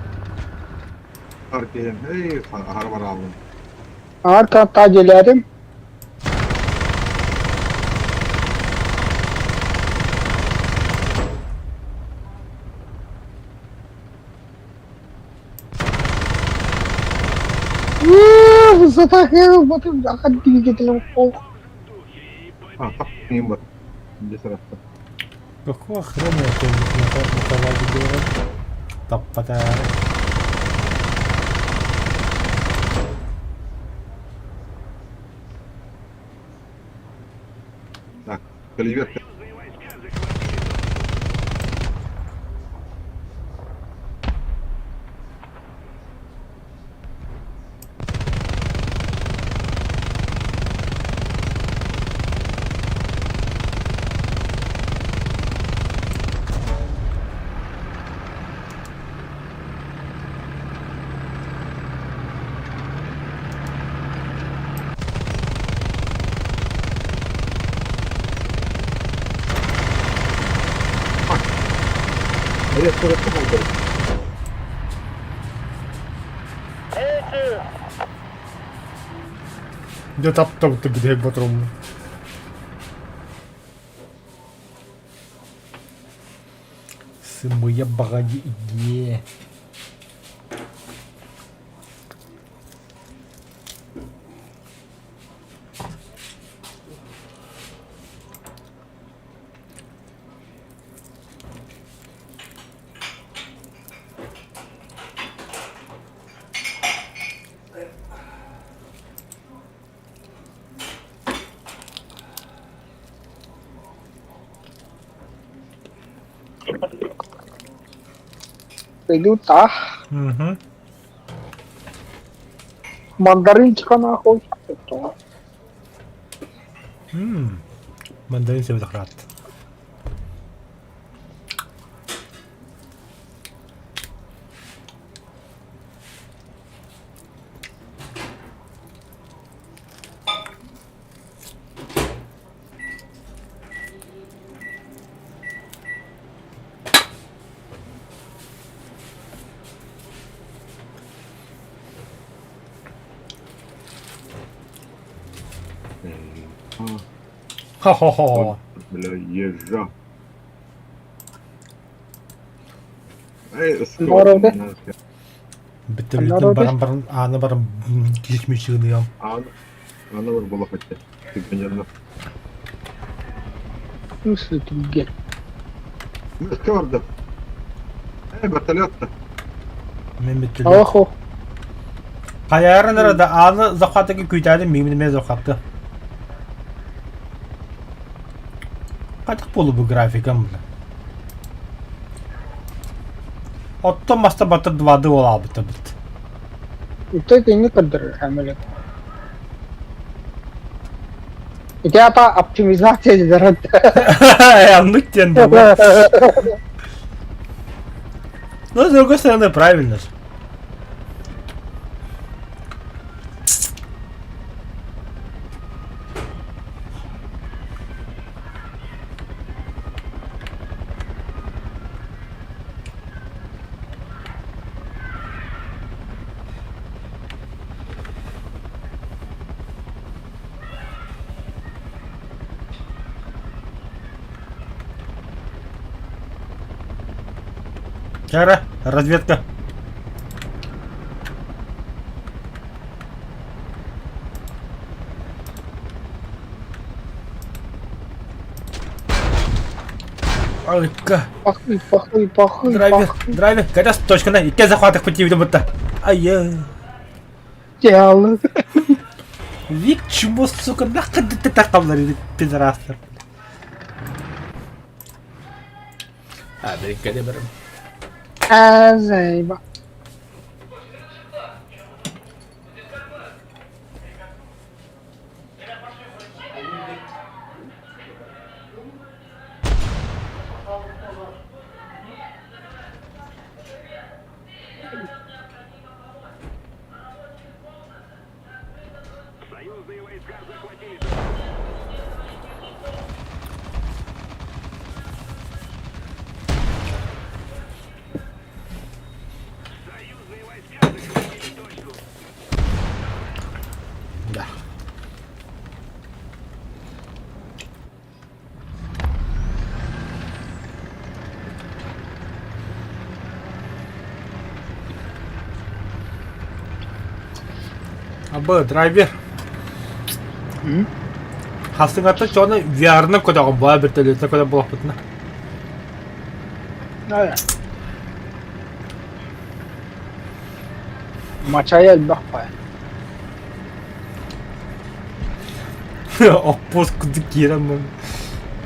S5: Аркейн. Эй, харбар алдым.
S6: Арка таделерим. Высота херу, потом двигателем. Ох.
S5: А, так не бар. Десерт.
S1: Какого хрена я тоже на кровати делал? Таппата.
S5: Так, Оливер. Резко резко.
S7: 命中
S1: Где тап-тап ты где батрум? Сымыя багади иге.
S6: Пойду так.
S1: Угу.
S6: Мандаринчика нахуй.
S1: М. Мандарин сэбэтэх ыраатта. Хо-хо-хо.
S5: Бля, ежа. Эй,
S6: Здорово.
S1: Биттербитин баран баран ааны баран кишмишигыныам.
S5: Аны, аны бар була хотя. Ты
S6: Смысле түргэн?
S5: Мөскө барда. Эй, вертолетта.
S1: Мен биттербит.
S6: Охо.
S1: Хайарын эрэ да ааны захватыгы күүтээдим миигин эмиэ захватты. Хайдах буолу бу графикам бля. Оттон маста батыр двады буолаабыта бит.
S6: Ити кини көрдөрөр хамеле. Ити ата оптимизация дедерет.
S1: Аннык диэн буолуо. Ну, с другой стороны, правильно же. Чара, разведка. Айка.
S6: Пахы, пахы, пахы,
S1: Драйвер,
S6: пахы.
S1: драйвер, когда с точкана, икки захватах пути будто. Ай-я.
S6: Дьялы.
S1: Вик, чмо, сука, нахуй ты так там пидорастер. А, блин, калибр.
S6: А, заеба.
S1: Да. Абы, драйвер. Хасыҥата дьону VR-ынан көтөҕүн буола бөртөлүөтүнэн көтөр буолуохпутуна.
S6: Мачайа элбэх баай.
S1: Оппуос курдук киирэн баран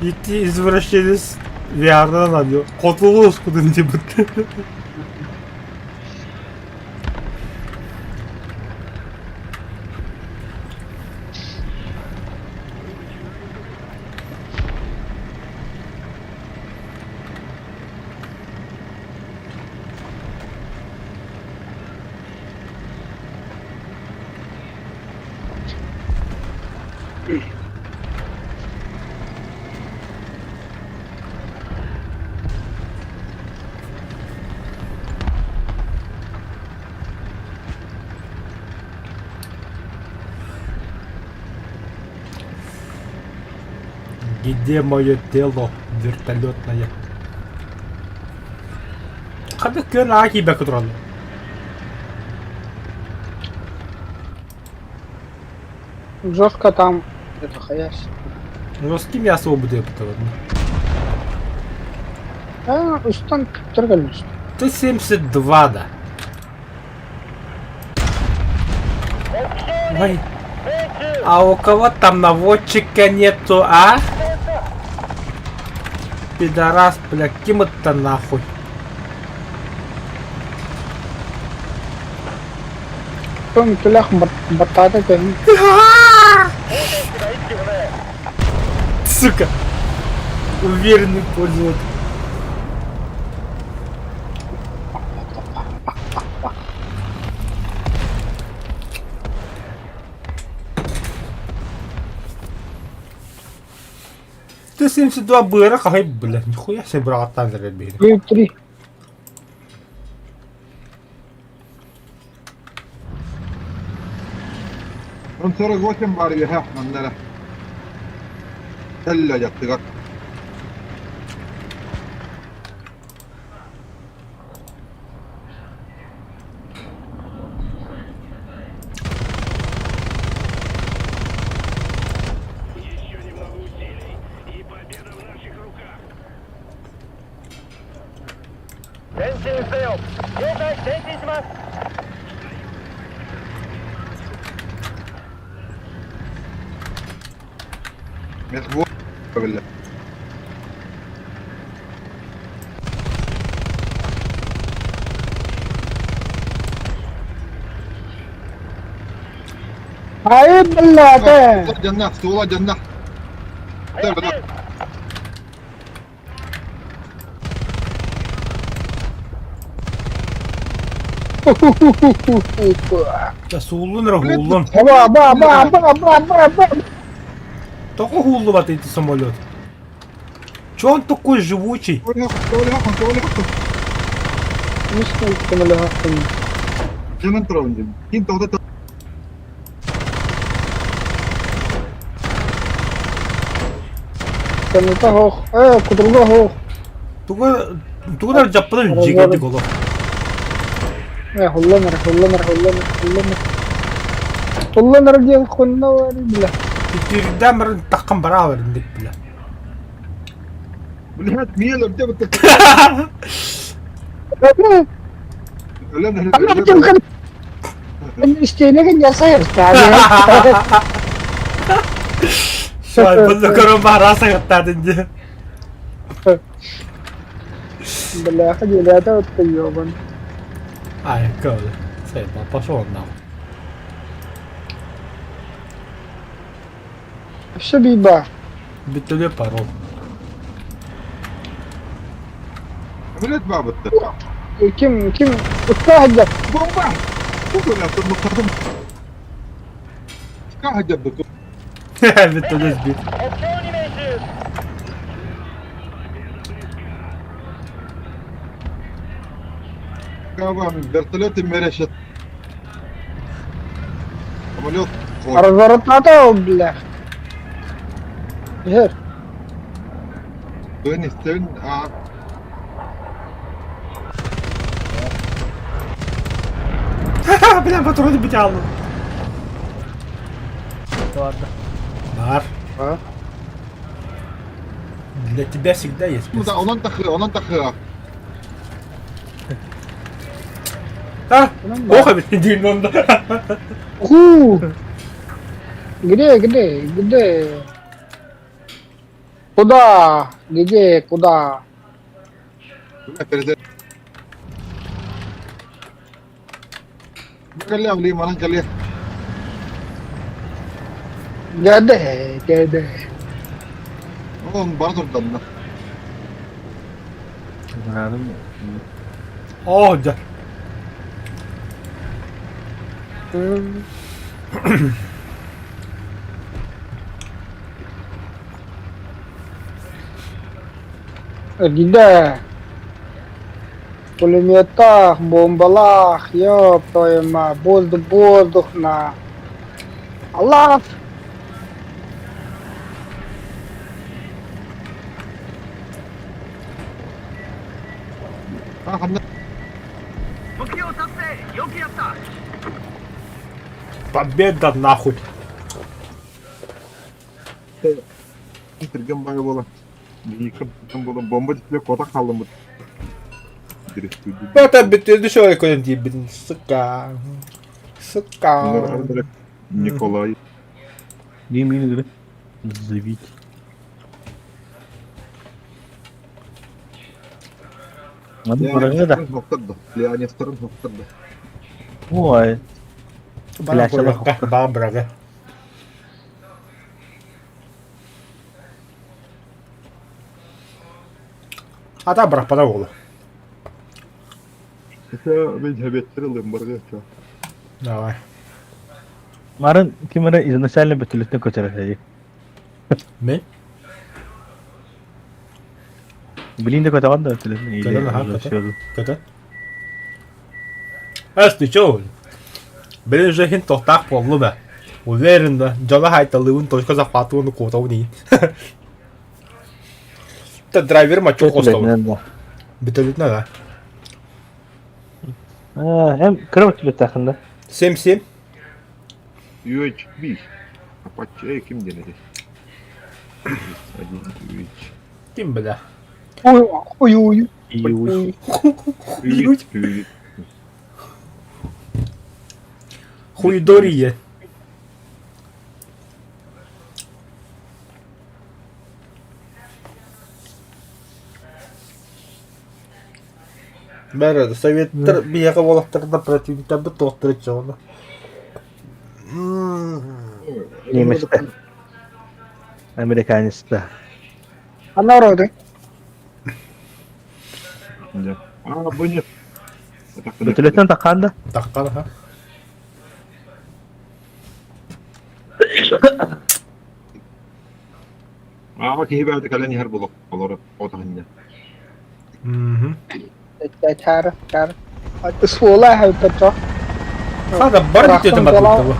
S1: ити извращенец VR-ынан аны хотугу ускудун диэбит. Где мое тело вертолетное? Ханнык күөн аҕа киирбэккэ тураллар.
S6: Жестко там это хаясь.
S1: Жесткий мясо убытыпыталар.
S6: А, устан түргәлмеш.
S1: Т-72, да. Ой. А у кого там наводчика нету, а? Пидорас, бля, кем это нахуй?
S6: Том түлэх баттаата көһүн.
S1: Сука. Уверенный пользователь. Т-72 быара хаһай, бля, нихуя себе быраҕаттаан эрэр биһиги.
S6: Три, три.
S5: Он 48 бар үөһэ манна эрэ. Кэллэ дьаттыгар.
S6: Ай, блядь!
S5: Дьаннах, суола дьаннах.
S1: Да сууллун эрэ уһууллун.
S6: Ба, ба, ба, ба, ба, ба, ба.
S1: Тоҕо уһууллубат ити самолет? Че он такой живучий?
S6: Э, кутурга хоох.
S1: Тугу тугунар дьаппынан дьигэдик олох.
S6: Э, холлонар, холлонар, холлонар, холлонар. Холлонар диэн хонно бар бля.
S1: Тирдэн баран таххан бараа барындык бля.
S5: Блядь, миэл өртө бытты.
S1: Шайбын көрөн бара сагаттаатын дии.
S6: Бляха, делята вот ёбан.
S1: Ай, кол. Заебал, пошел нахуй.
S6: Все биба.
S1: Бүтүлү парол.
S5: Блядь, бабытты.
S6: Ким, ким, устаһадья.
S5: Бомба! Бу Скаһадья
S1: Бүтүлү сбит.
S5: Вертолеты мерещат. Самолет.
S6: Разворотната, бля. Жер.
S5: Стен, а.
S1: Бля, патроны битялы.
S2: Ладно.
S1: Бар.
S6: А?
S1: Для тебя всегда есть
S5: Ну да,
S1: место.
S5: онон тахы, онон тахы.
S1: А, плохо ведь день он.
S6: Ху. Где, где, где? Куда? Где, куда? Где, где?
S5: Он бардурдан.
S1: О, да.
S6: Где? Пулеметах, бомбалах, ёб твою мать, воздух, воздух на. Аллах!
S1: Победа нахуй.
S5: Түрген бай бола. Кым бола бомба дитле кота қалымыт.
S1: Это битүлү шоy көрөн дейбин, сука. Сука.
S5: Николай.
S2: Не мини Зовите. Надо да. Ой.
S1: Бра, бра. Ата бырахпата буолуо.
S5: Это мин хэбиэттэр ылым барга.
S1: Давай.
S2: Марын ким эрэ изначально бөтүлүттэн көтөрө эһиги.
S1: Мин?
S2: Билин да көтөҕөн да бөтүлүттэн.
S1: Көтөн аха көтөн. Көтөн. Эс ты чё? Блин, уже хин тохтаах буоллум ээ. Уверен да, дьоно хайталыыбын точка захватываю куотабын иин. Это драйвер мачо хостовый. Бүтөлүтүнэ да.
S2: Эм кыра бөтүлүттээхин да.
S1: 7-7.
S5: UHB. Apache ким диэн этэй? Один UH.
S1: Ким бля?
S6: Ой, ой, ой.
S2: Ой.
S5: UH.
S1: Хуйдория. Бәрі, советтер биһиэхэ уолаттарына противниктарбыт туохтара чоҕуна.
S2: Немецтэр. Американецтар.
S6: А народы?
S5: А, бу не.
S2: Бөтүлөттөн таккан да?
S1: Таккан, аха.
S5: Аҕа киһи бэйэтэ кэлэн иһэр буолуох олору отаһынньа.
S6: Чаар, чаар. Суола эһэлпэтэ.
S1: Хада бар бүтүөтэ матыыттабы.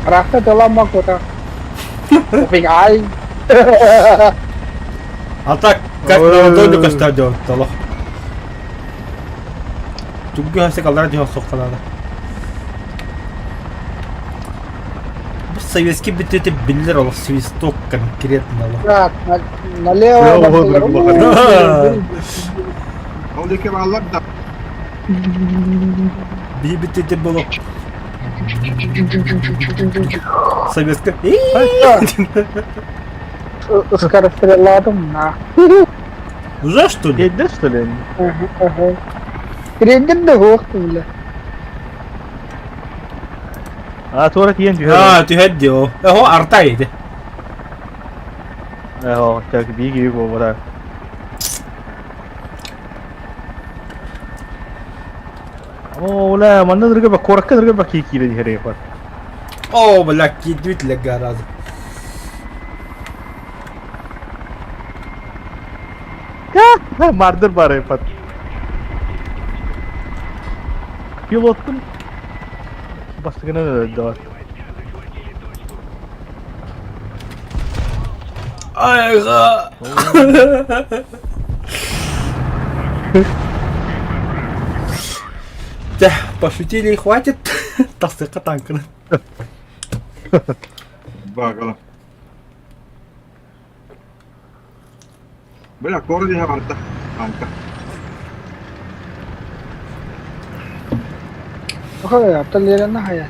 S6: Рахта дала макота. Ай.
S1: А так, как на ладони көстөр толох. Тугу хасык аллара дьоһо соххалаана. Бу советский бүтүөтэ биллэр олох свисток конкретно олох.
S6: Так, налево.
S5: Ол диэки бааллар да.
S1: Биһи бүтүөтэ было. Советский.
S6: Скоростреладым на.
S1: Уже что ли?
S2: Киирдэ что ли?
S6: Ага. Киирдим да суох бля.
S2: А туора тиийэн түһэр.
S1: А, түһэр дии ол. Эһо арта ити.
S2: Эһо, так биги буолбата. О, бля, манна дырга ба куоракка дырга ба киирэн иһэр бар.
S1: О, бля, киирдибит легга
S2: Мардыр бар эпат. Пилоттун бастыгынан өлдө бар.
S1: Айга! Да, пошутили и хватит. Тасыка танкына.
S5: Багала. Бля, кор диһэ барда. Танка.
S6: Артиллерияны хайа.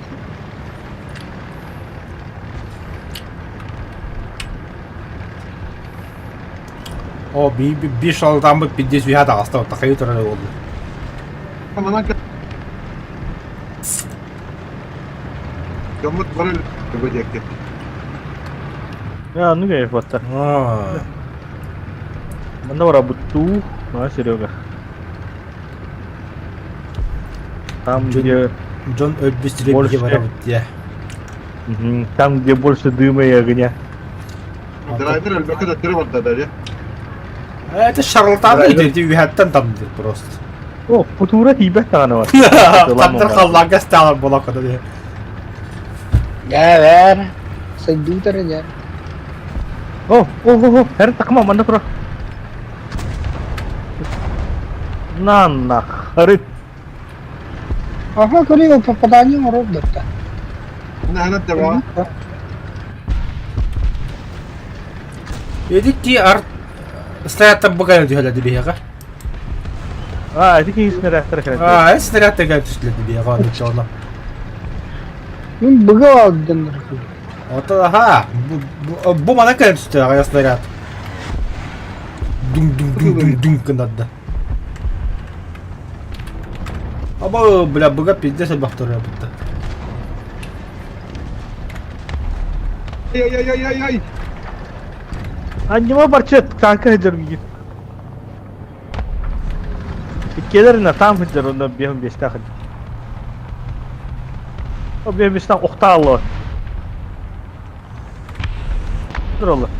S1: О, би би шалтаммыт пиздец үһэ таҕыста тахайы турар буолла.
S5: Манан Дьоммут бары тугу диэки.
S2: А, ну я вот так.
S1: А,
S2: Манна барабыттуу, а, Серега. Там,
S1: Дьон-
S2: где...
S1: Дьон өлбүт сирэ
S2: Больше.
S1: биһи барабыт диэ.
S2: Мгм, Там, где больше дыма и огня.
S5: Драйвер элбэхэ да тыры барда да дьэ.
S1: Это шарлатаны ити үһэттэн тамдыр просто.
S2: О, футура тиийбэт даҕаны бар.
S1: Тандыр халлаанга сталар буола кото диэ.
S6: Дьэ, бээр. Сайдыытара дьэ.
S2: О, о, о, о, эр такма манна тура. На нахры.
S6: Ага, көрүө попадание оҥорор да.
S5: Наһанат да баа.
S1: Эдик ти арт снарядтан быгайа түһэлэди биһиэхэ.
S2: А, ити киһи снарядтара кэлэн.
S1: А, снарядтан кэлэн түстүлэди биһиэхэ онно чоно.
S6: Мин быга алдым.
S1: Ото аха, бу мана кэлэн түстэ аҕай снаряд. Дум дум дум дум дум гыннарда. Аба, бля, быга пиздец элбэхтэр бутта.
S5: Ай-ай-ай-ай-ай!
S2: Анньыма барча танка сылдьар миигин. Иккиэлэринэ таам сылдьар онно биэһин биэстээх сылдьар. О биэһин биэстээх охтааллар. Тураллар.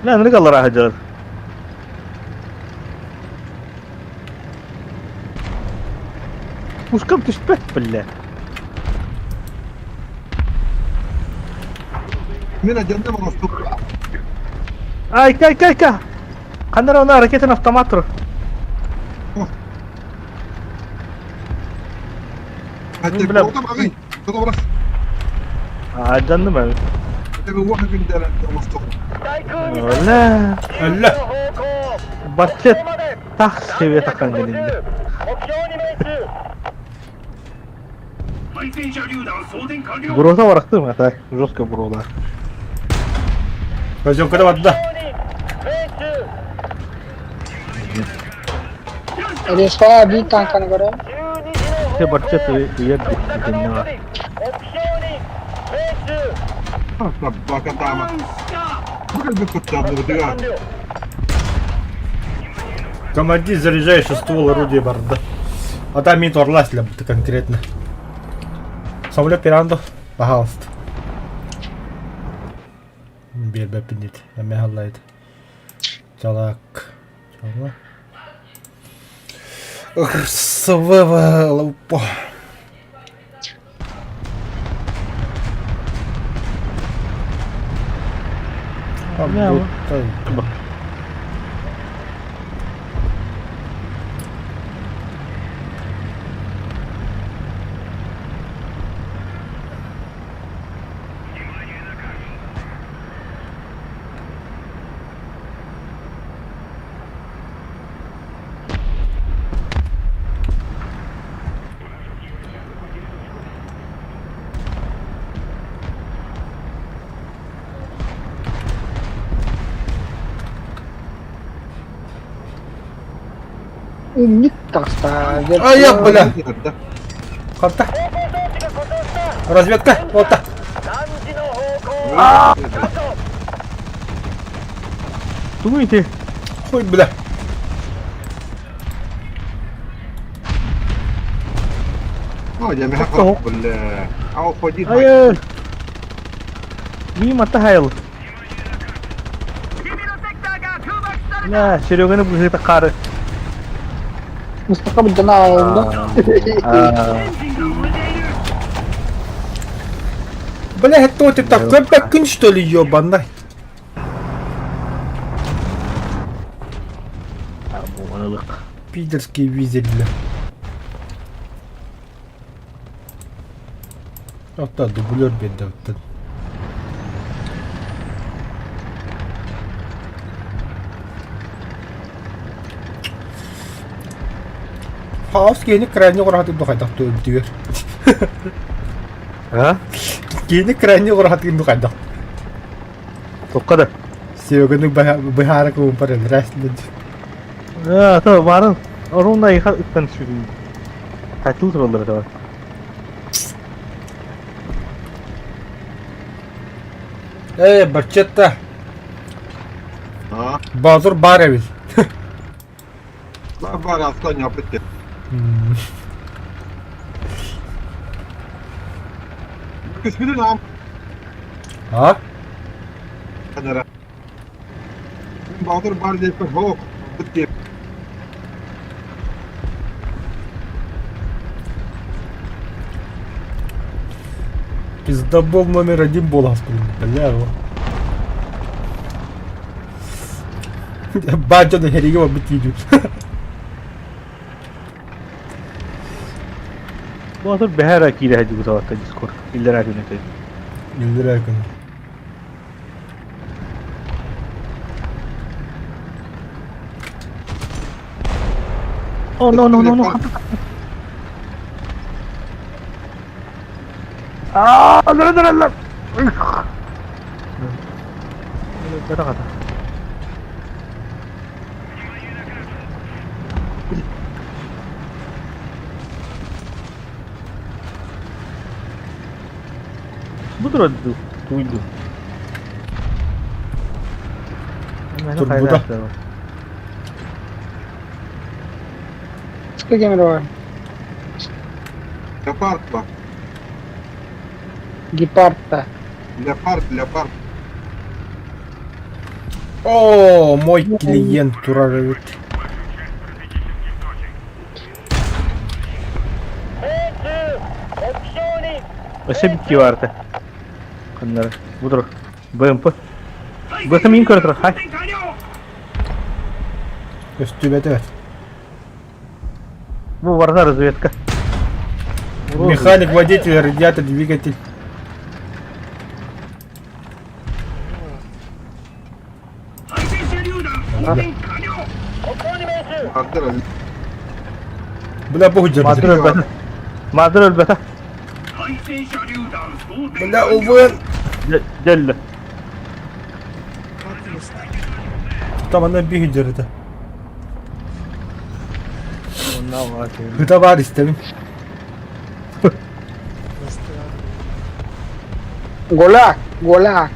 S2: Мэ ынырык аллараа сылдьар. Пускам түспэт биллэ.
S5: Мин адьанным оҥостук.
S2: Айка, айка, айка! Ханна эрэ она ракетан автомат турар. Бля. Адьанным эбит. Өлө.
S1: Өллө.
S2: Бачча тах себе таххан кэлиннэ. Буруота барахтым, а так жестко буруолаах.
S1: Поземкада барда.
S6: Резко биир танканы көрө.
S2: Те барча ыйар дитиннэ.
S1: Командир заряжающий ствол орудия барда. А там мин орлас для будто конкретно. Самолет пиранду, пожалуйста. Биэрбэппин Эмэ халлайт. Чалак. Чала. Рсвв.
S6: Умник таҕыста.
S1: А я, бля! Ханта. Разведка, вот так.
S2: Тугуй ити?
S1: Хуй, бля.
S2: Айыл! Мимо тахайыл. Нэ, Сереганы быһыыта хары.
S6: Мустаха быдана аҕалында.
S1: Бля, это ты такой бэкин, что ли, ёбаный? Пидорские визы, бля. Hatta дублер биэрдэ оттон. Хаос киһини крайне ураһатын духайдах түбүтүгэр.
S2: А?
S1: Киһини крайне ураһатын духайдах.
S2: Токка да.
S1: Сереганы быһаара кылымпар өлрәс
S2: А, то барын ровно иха ыттан сүрүн. Тайтыл тураллар это.
S1: Э, Барчетта. Баатыр бар эбит.
S5: Бар аслан yapıttı. Kısmını nam
S1: А?
S5: kadar. Баатыр бар деп хоқ. Бітті.
S1: Пиздобол номер один был, бля, его. Баджа на херигова битидю.
S2: Баатыр бэһэрэ киирэ сылдьыбыт Дискорд. Иллэрээ күн этэ.
S1: Иллэрээ күн.
S2: Oh no no no no. Аа, нэр нэр нэр. Ката ката. Бу турар дуу, тугуй дуу.
S1: Турбута.
S6: Сколько бар?
S5: Леопард бар.
S6: Гепард-то.
S5: Леопард, леопард.
S1: О, мой клиент турар эбит.
S2: Өссө бикки баарта. Ханнары. Бу БМП. Быта мин көрө турар. Хай.
S1: Көстүбэт эбит.
S2: Бу барда разведка.
S1: Механик, водитель, радиатор, двигатель.
S5: Бардыр.
S1: Бля, бу дьэ.
S2: Мадыр өлбөтө. Мадыр өлбөтө.
S1: Бля, увы.
S2: Дьэллэ.
S1: Там она бигидер это.
S2: Онна бар.
S1: Ыта истэбин.
S6: Голяк, голяк.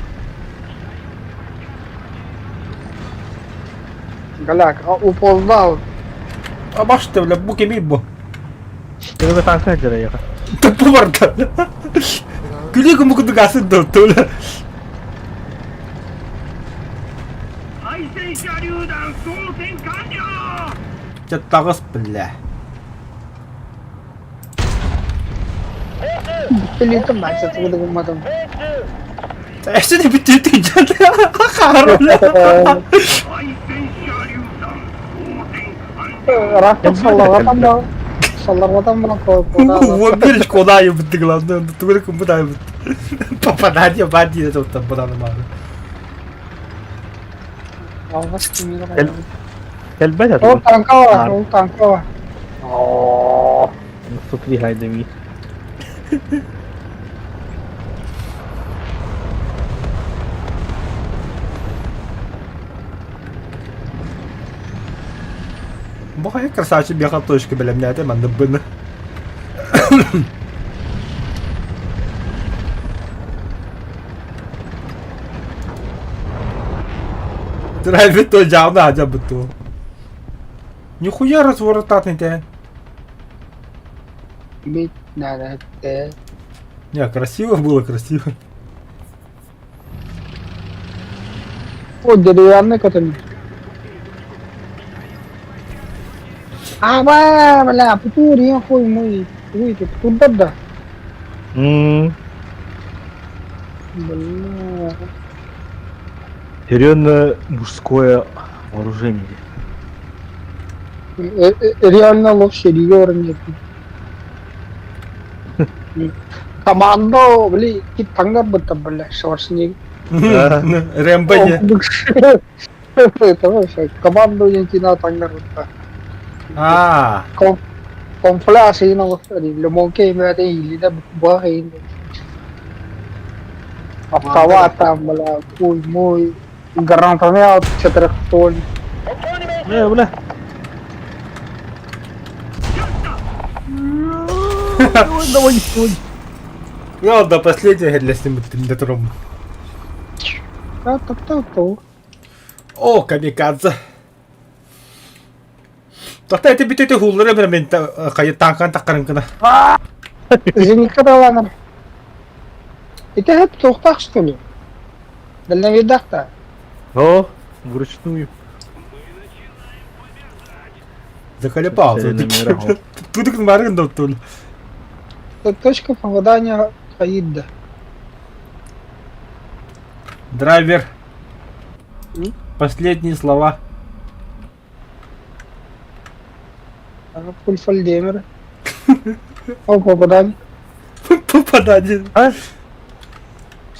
S6: Голяк, а уползал.
S1: А башта, бля, бу кеми бу.
S2: Төбө танка дьэрэ яха.
S1: Тупу барда. Күлі күмі күді гасын дұрты, бля. Чэ таҕыс, бля.
S6: Билитим ben сатылды гуммадым.
S1: Эсini bitirdi Хаар, бля.
S6: Рахмет салларгатан да салларгатан булан
S1: Вот бирич кодайы бітті главное, түгел күн бұдай бітті. Попадание бадди это вот бұдан маған.
S6: Алгас кимиде.
S2: Кэлбэт
S6: Ол
S2: аты.
S6: танка бар, ол танка бар.
S2: Сутри хайдами.
S1: Бухай красавчик беха точка білемнәді, манды бұны. Драйвер то жауна ажа буту. Нихуя разворотатный те.
S6: Бит надо.
S1: Не, красиво было, красиво.
S6: О, деревянный который. А, ба, бля, путур, я хуй мой. Ой, ты путур да? Бля.
S2: Серьезно мужское вооружение.
S6: Реально ловше нет. Команда, бля, кит таңдар бытта, бля, Шварценеггер.
S1: Рэмбо не.
S6: Это вообще команду янтина таңдар бытта.
S1: А,
S6: Камуфляж ин лимонке имеет или да бахин. Автомат там, бля, хуй мой. Гранатомет четырехствольный.
S2: Бля, бля. Давай, давай.
S1: ну до последнего для с ним для тром.
S6: Та-та-та-та.
S1: О, камикадзе. Тоқта это бит это хуллары бір мен қайы танкан таққарынкына.
S6: Зенитка даланыр. Это hep тоқтақ, что ли? Дальновидах-то.
S2: О, вручную.
S1: Заколебал. Тут марын доптул.
S6: Точка попадания Хаидда.
S1: Драйвер. Последние слова.
S6: Пульфальдемер. О, попадание.
S1: Попадание.
S2: А?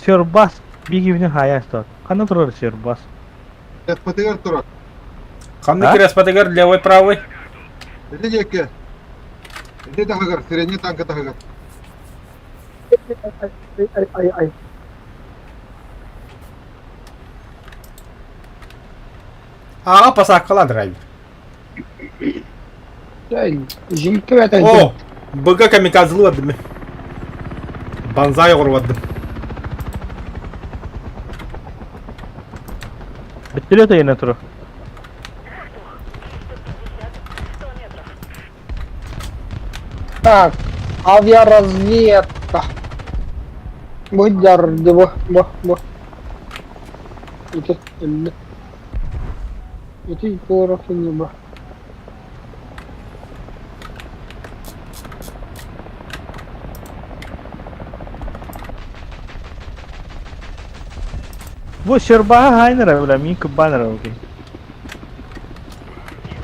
S2: Сербас. Биги в хая стоит. Хана турар сербас.
S5: ФПТР турар.
S1: Қанды кірес патагар левый правый.
S5: Иди деке. Иди тахагар, средний танка тахагар.
S6: Ай, ай, ай.
S1: Аға пасаққала драйвер. О, БГ камикадзе бардым. Банзай құрып бардым.
S2: Бөтөлүөт айана турар.
S6: Так, авиаразведка. Бу дьарды бу, бу, бу. Ити, өллө. Ити город небо.
S2: Бу Щербаха хайнера, бля, мин кыббанера окей.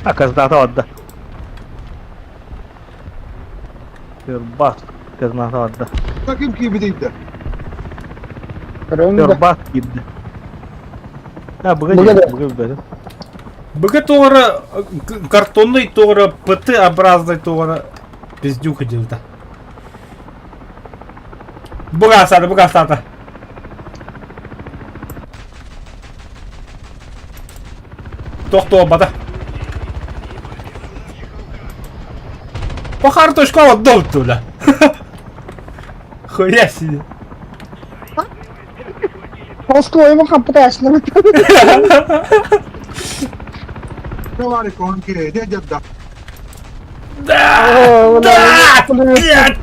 S2: Аказдаата барда. Щербас казната барда.
S5: Ким киирбитий да?
S6: Көрөм да.
S2: Щербас киирдэ. А, быга
S6: Быга
S2: диэн,
S6: да.
S2: быга билбэтим.
S1: Быга туора картонный туора ПТ-образный туора пиздюха дилта. Буга сата, буга сата. Тохтуобата. По карточку отдал бля. Хуя себе.
S6: Толстойму хаппытаачылар.
S5: Давай, конки, дядя, да.
S1: Да! Да! Блядь!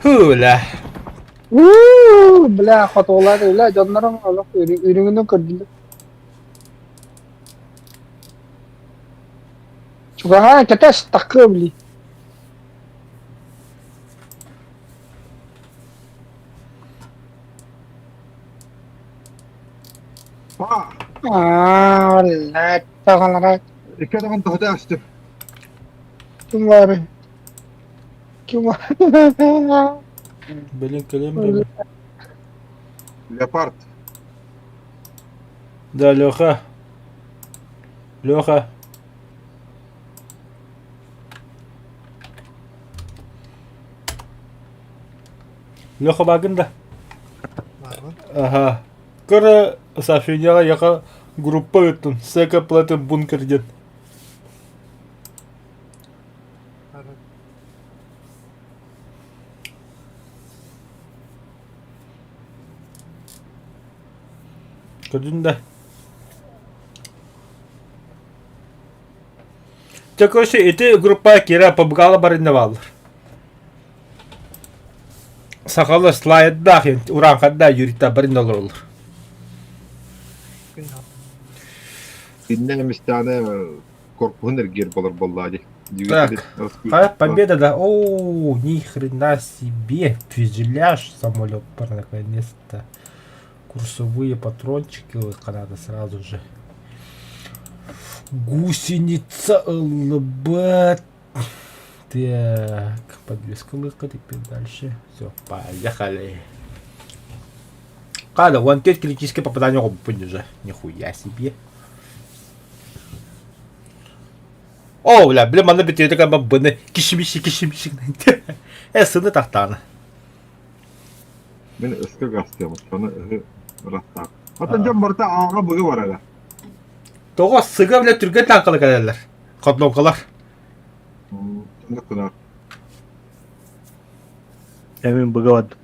S1: Хуля.
S6: Уу, бля, хотуолар, бля, дьоннорум олох үрүҥүнэн көрдүлэр. Чугаһаан кэтэс, таккы, бли.
S5: Па,
S6: Аа, блядь, таҕалара
S5: икки атаҕын тоһута астым.
S6: ким баарый? Ким бар?
S1: Блин, кэлэн блин.
S5: Леопард.
S1: Да, Леха. Леха. Леха баагын да? Ага. Көр сообщениеҕа яха группа ыыттым. Сека платы бункер диэн. Көрдүн да. Дьэ, короче, ити группа киирэ побгала барынна бааллар. Сахалар слайддаах урааҥхайдаах юрита барынна олороллор.
S5: Иннэ эмистэҕинэ корпуһун эргиэр болор буоллаа дии.
S1: Так, а победа, да? О, ни хрена себе! Фюзеляж самолет наконец-то. Курсовые патрончики надо сразу же. Гусеница ЛБ. Так, подвеска лыка теперь дальше. Все, поехали. Када, вон теть критическое попадание уже. Нихуя себе. О, бля, бля, манна бүтүө такая бабыны кишимиши кишимиши. Э, сыны тахтаана.
S5: Мин өскө гастыам, ону ыраттаах. Оттон дьон барыта ааҕа быгы барара.
S1: Тоҕо сыга бля түргэн таҥкалы кэлэллэр. Ходнокалар.
S5: Оннук гынар.
S2: Эмин быга бардым.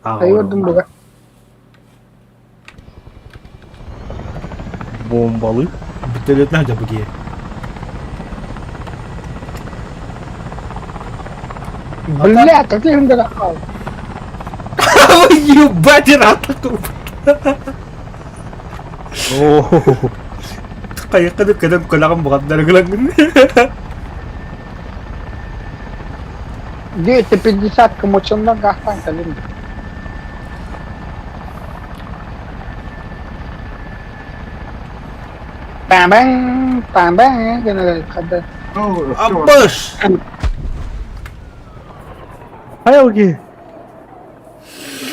S6: Айырдым быга.
S2: Бомбалы.
S1: Бүтөлөтүнэ дьэ быгие.
S6: Бля, каких да
S1: Ебать, ратаку.
S2: Оо.
S1: Хайыкканы кэлэн көлөҕүм буҕаннары гылаҥҥын.
S6: 250 мочоннор гахтан кэлин. Бang bang bang гына хадда.
S1: Абыш!
S2: Хайалги.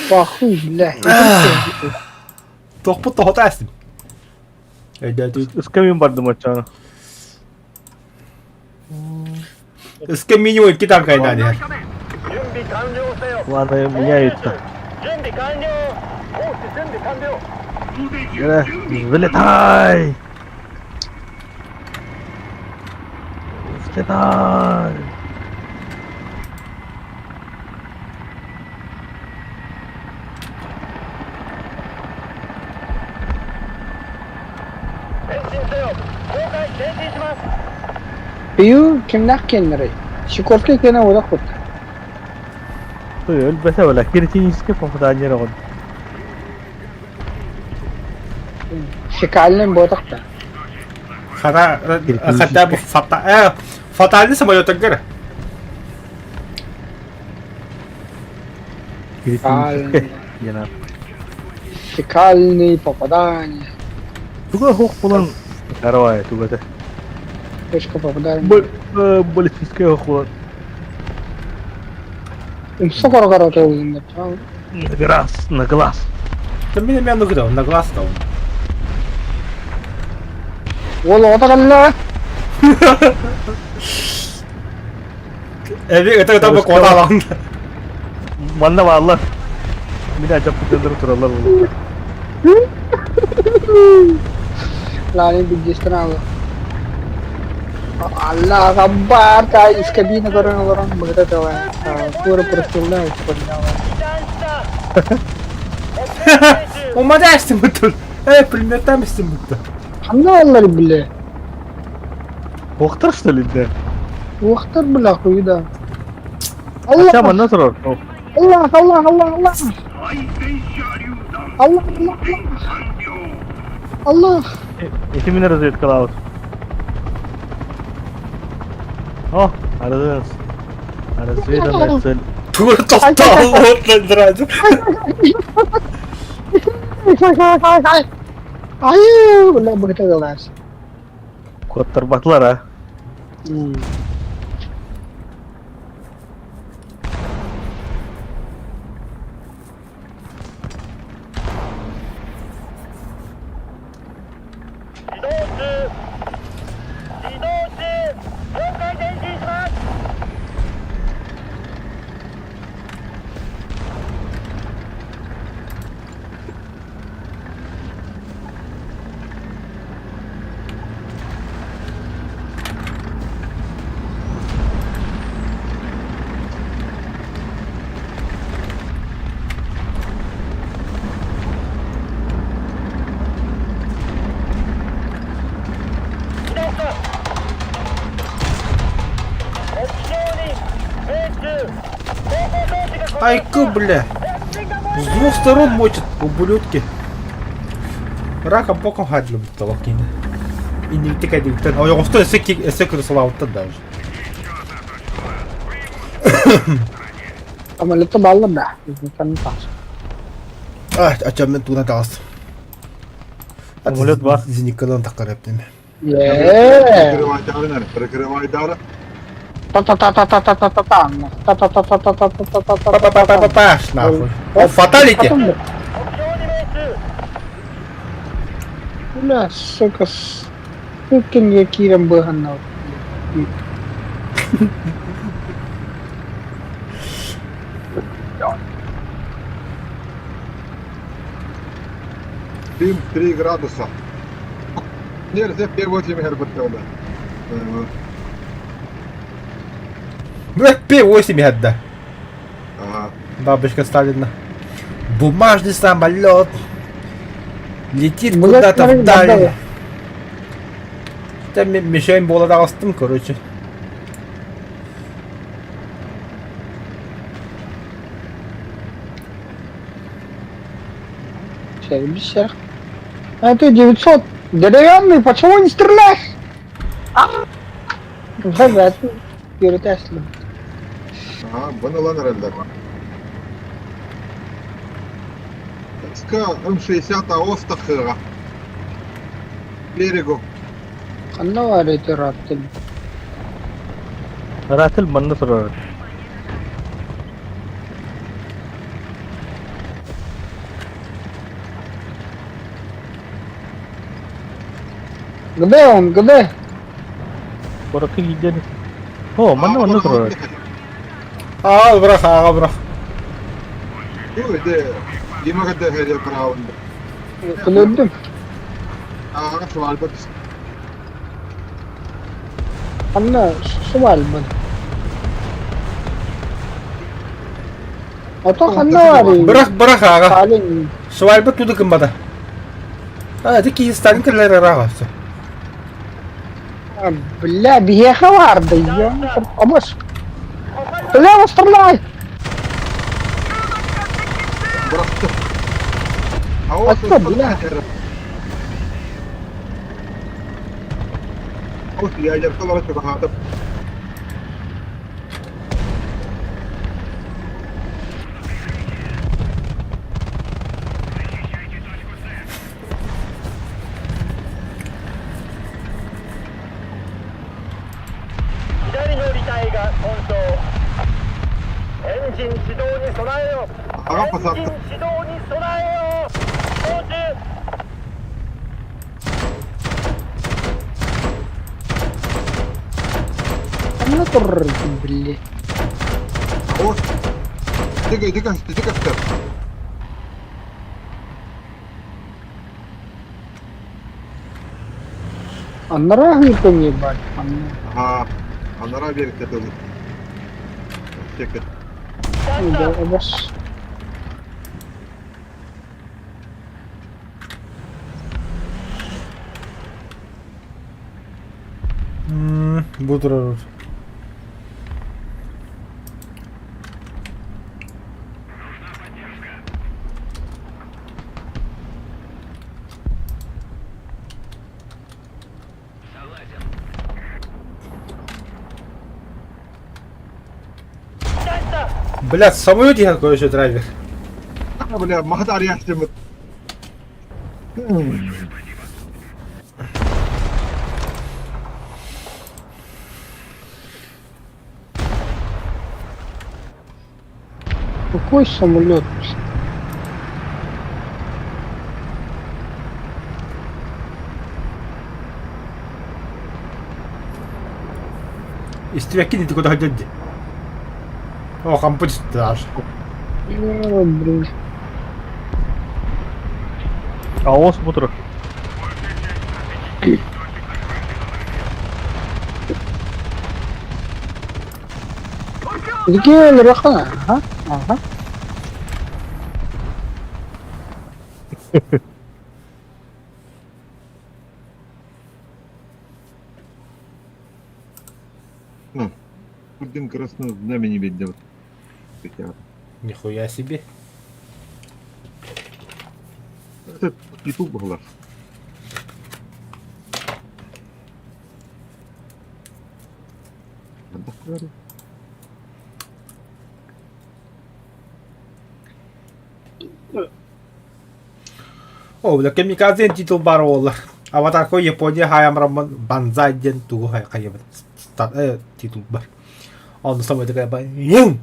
S6: Похуй, бля.
S1: Тохпут тоһото астым. Өйдөөтү.
S2: Ыска мин бардым оччону.
S1: Ыска минимум икки танкайдан иһэр.
S7: 準備完了せよ
S2: Ладно, меняются.
S7: 準備完了放置準備完了
S2: Э, Взлетай! Взлетай!
S6: Пию кимнээх киэннэрэй? Сикорскай киэнэ уодах кутта.
S2: Өлбөтө бля, критический попадание оҕон.
S6: Фекальный буотах да.
S1: Хара, хотя бы фата... фатальный самолетыгар.
S2: Критический. Яна.
S6: Фекальный попадание.
S2: Туга хук булан Каравай тугата.
S6: Точка попадания.
S2: Баллистическая хук булан.
S6: Умса корогар отолугунда.
S2: На глаз, на глаз.
S1: Да меня меня ну на глаз там.
S6: Уол оҕото кэллэ.
S1: Эби это это бы куоталаҕын.
S2: Манна бааллар. Мин ачаппытылар тураллар буолуохтар.
S6: Лаани билдьистэн аалы. Аллах Акбар, та из кабины көрөн олорон быһыта тыла. Туора просылла
S1: Умадаешься мы тут. Эй, пулеметами будто.
S6: Ханна аллар бile.
S2: Уохтар что ли да?
S6: Уохтар бile хуйда.
S2: Хотя
S6: Аллах,
S2: манна турар.
S6: Аллах, Аллах, Аллах, Аллах. Аллах, Аллах, Аллах.
S2: Ити мин разведкалаабыт. О, аразведанная Разведанная цель.
S1: Тур тоқтал вот
S6: Ай, бля, быһыта тылаас.
S2: Куоттарбатылар а.
S1: Айку, бля. С двух сторон мочат, ублюдки. Раком боком хадлы будто локина. И не втыкай, Ой, он что, эсэ крысолауттан даже.
S6: Самолету балла да.
S4: А, а чем мен туна тағыс.
S2: Самолет бар.
S4: Зеникадан таққар әптеме.
S6: Е.
S5: Прикрывай прикрывай дары.
S6: Та-та-та-та-та-та-та-та. Та-та-та-та-та-та-та-та-та.
S1: Па-па-па-па-па, нахуй. О, фаталити!
S6: Бля, сука, сукин я кирем быганал.
S5: Дым 3 градуса. Нельзя П8 гербертеля.
S1: Бля, П8 гадда.
S5: Ага.
S1: Бабочка Сталина. Бумажный самолет. Летит
S6: Бля,
S1: куда-то
S6: смотри,
S1: вдаль.
S6: бабла.
S1: Там мишень была дагастым, короче.
S6: Сейчас, А ты 900 деревянный, почему не стреляешь? А! Evet, yürütesin.
S5: Ага, bunu lan herhalde. СК М60 АОС тахыга. Берегу.
S6: Ханна var eti Rabbim.
S2: Ратыл манна турар.
S6: Где он, где?
S2: Куоракка киирдэн. О, манна манна турар.
S1: Аа, бырах, аға бырах.
S5: Де, Дима де хеде правында.
S6: Öldüm.
S5: Ага, свальба.
S6: Ханна свальба. Ото ханна var.
S1: Бырах, бырах, аға.
S6: Сталин.
S1: Свальба туды кымбада. А, это ки Сталин керлер аға.
S6: Бля, биһиэхэ баар да, Обос. Бля, стреляй!
S5: Бырахты.
S6: А что, бля?
S5: Ядеркалара чугаһаатым. Аҕам посадка.
S6: Ханна турар били?
S5: О, Тыга, тыга, тыга, тыга.
S6: Анараа ыытан ебать.
S5: Ага, анараа биэриккэ тылы.
S6: Обос.
S1: Бу турар. Блядь, самолет ехал, короче, драйвер.
S5: Бля, махат арыйааччымыт.
S6: Какой самолет?
S1: Истибэккин ити куда дии. О, хампы түстэ
S6: Блин.
S2: Аос бу турар.
S6: Где Ага, ага.
S5: Орден Красного Знамени ведь
S1: Нихуя себе.
S5: Это ютуб была.
S1: О, бля, камикадзе титул бар буоллар. Аватарко Япония хаямрамман Банзай диэн тугу хайабыт титул бар. Онно самой такая ба Юм!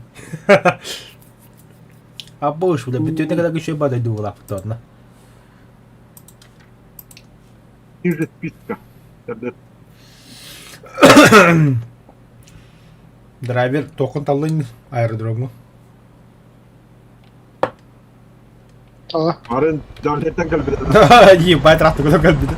S1: А больше, бля, бүтүнэ когда еще бада дула ладно.
S5: Ниже списка.
S1: Драйвер тоқын таллын аэродрому.
S5: Арын жанеттен кэлбит.
S1: Ебать, рахты куда кэлбит.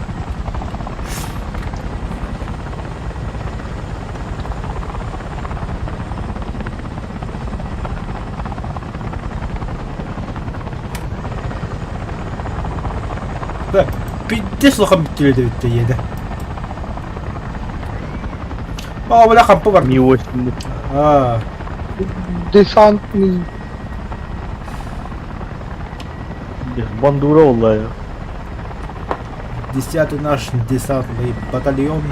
S1: Да, пиздец лохом бүттүле бүттү еді. О, бля, хампы бар.
S2: Ми-8.
S1: А.
S6: Десантный.
S2: Бандура олла.
S1: Десятый наш десантный батальон.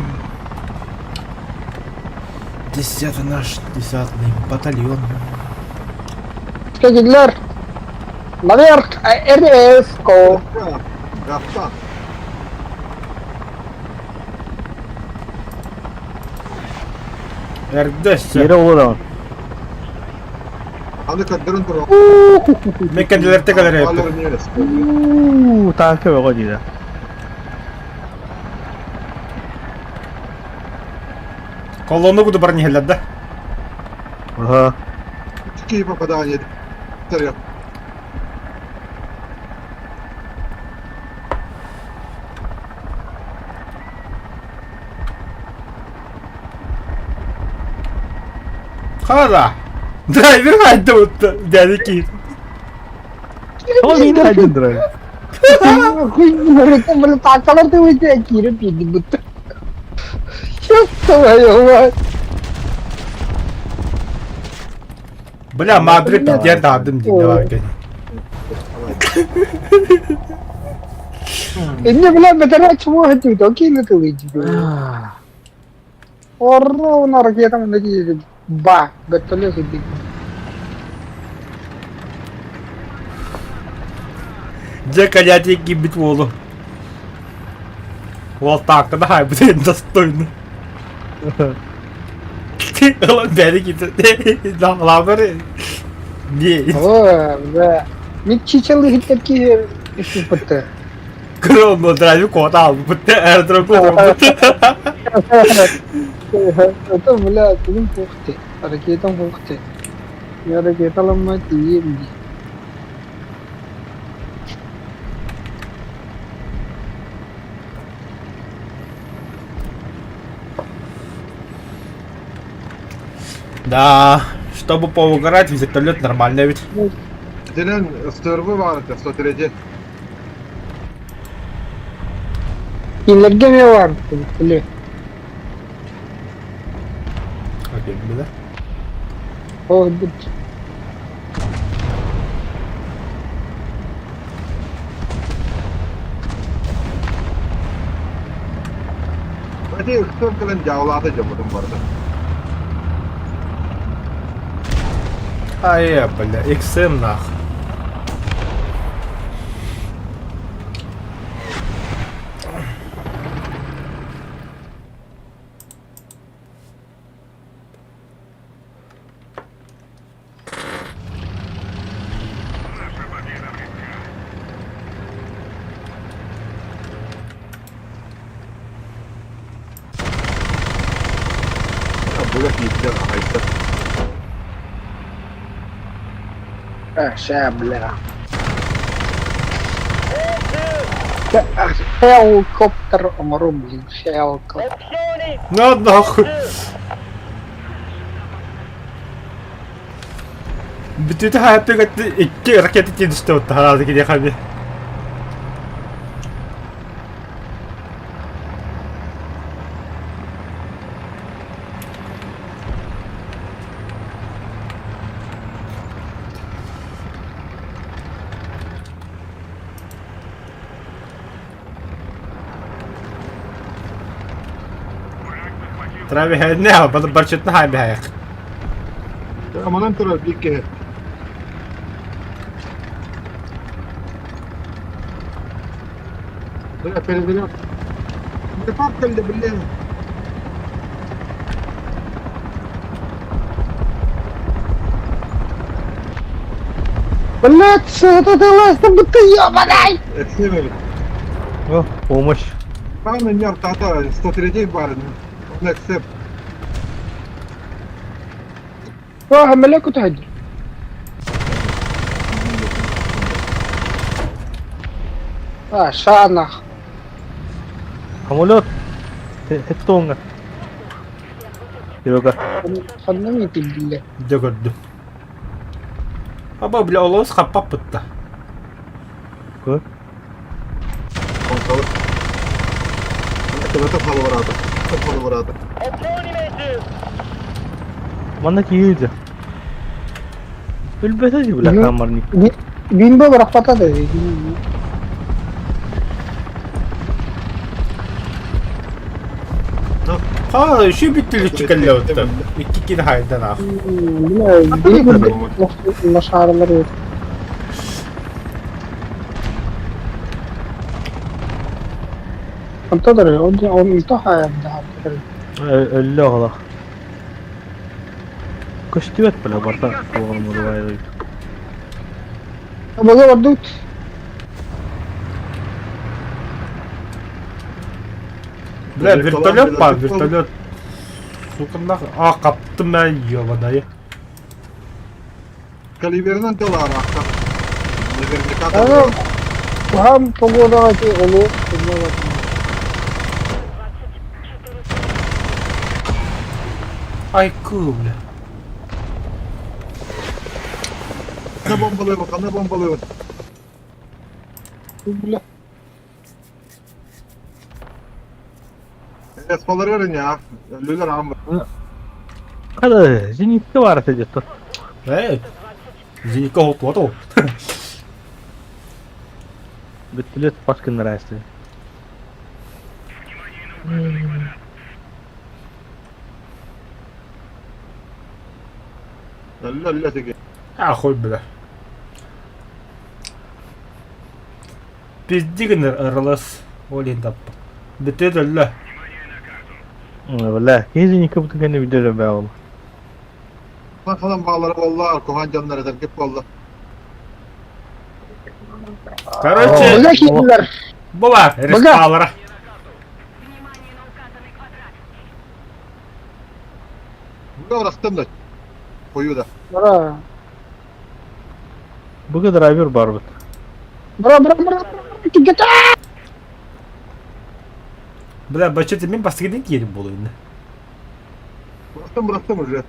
S1: Десятый наш десантный батальон.
S6: Скажи, Наверх, РС-ко.
S5: Гафтан.
S1: РДС.
S2: Yere olur
S5: Аны көрдөрөн туруп.
S1: Меккенделерте калер
S2: Уу, танка бөҕө диирэ.
S1: Колонну буду бар нехеллер да?
S2: Ага.
S5: Какие попадания?
S1: Хара! Драйвер хайда утта, дядя Кит.
S2: Ол мин хайдын драйвер.
S6: Хуй, блин, танкалар ты уйти, кире пиди будто. Ёб твою мать!
S1: Бля, Мадрид пиздец таһардым дии давай кэл.
S6: Инне бля бэтэрээ чмо хэтүү окей тылый Орро ракета мында тиийдим. Ба, вертолет сылдьар.
S1: Дьэ, конятик киирбит уолу. Уол тааккана хаайбыт достойно. Ылан бэри киирдэ. Лаабар не.
S6: О, бля. Мин чичалы иһиттэр киһи испыппытты.
S1: Кромо драйв кота албыт, аэродром албыт.
S6: Это, бля, бүгүн туохти. Ракетам туохти. Я ракеталамма тиийиэм дии.
S1: Да, чтобы поугарать, вертолет нормально ведь.
S5: Дилен СТРВ бар этэ, 103.
S6: Кинилэргэ эмиэ баар били.
S1: Окей, да?
S6: О, бит.
S5: Ити ыксал кэлэн дьаалаата дьоммутун барда.
S1: Ай, бля, XM нах.
S5: Буга киирдэ аҕайда.
S6: Э, бля. Хелкоптер оҥорум, блин, хелкоптер.
S1: На нахуй. Бүтүтэ хааппыгат икки ракета тиэнистэ оттаһараады киниэхэ Травиһэннэ, барчытна хаабиһайах.
S5: Манан турар биир киһи. Бля, переверет. Гепард кэллэ, блин.
S6: Блядь, что ты лазь, будто ёбаный!
S5: Эксемель.
S2: О, помощь.
S5: Пан мер тата 103 бар. Он эксеп.
S6: О, мелеку тахадыр. А, шанах.
S2: Самолет. Хеттоңга. Серега.
S6: Ханна тилле.
S1: Дьэ көрдүм. Аба, бля, олус хаппаппытта.
S2: Көр.
S5: Консолы. Это халварата. Это халварата.
S2: Манна киирдэ. Өлбөтө дии бля камарник.
S6: Бимбо бырахпата да.
S1: Ха, еще бүттүлүччү кэллэ оттон. Икки кини хайдан ах.
S6: Лошаралар انتظر انتهى
S2: Өллө оҕолох. Көстүбэт бля барта оҕолому
S6: Бага бардут.
S1: Бля, вертолет па, вертолет. Сука нахуй. А, каптым я, ебаная.
S5: Калибернан теларахта. Наверняка.
S6: Хам погода ти олу.
S1: Ай, ку, бля.
S5: Хана бомбалыва, хана бомбалыва.
S6: Бля.
S5: Респалары не, өлүлэр аам.
S2: Хада, зенитка баар этэ дьэ.
S1: Э, зенитка хотуоту.
S2: Бүттүлүт бас гыннараасты.
S5: Өллө өллө тиги.
S1: А, хуй бля. Пизди гыныр ырылыс. Ол иһин таппыт. Бүтүт өллө.
S2: Бля, киһи зенитка бутун кэннэ видео бээ ол.
S5: Халан баалара буолла, куһаан дьоннор этэргит буолла.
S1: Короче,
S6: Быга киирдилэр.
S1: була респалара.
S5: Быга ырастым да. Хою да.
S6: Бра.
S2: Быга драйвер барбыт.
S6: Бра, бра, бра, бра. Кигете!
S1: Бля, бачыты мен бастыгын киерим болуйын.
S5: Бырастым, бырастым уже.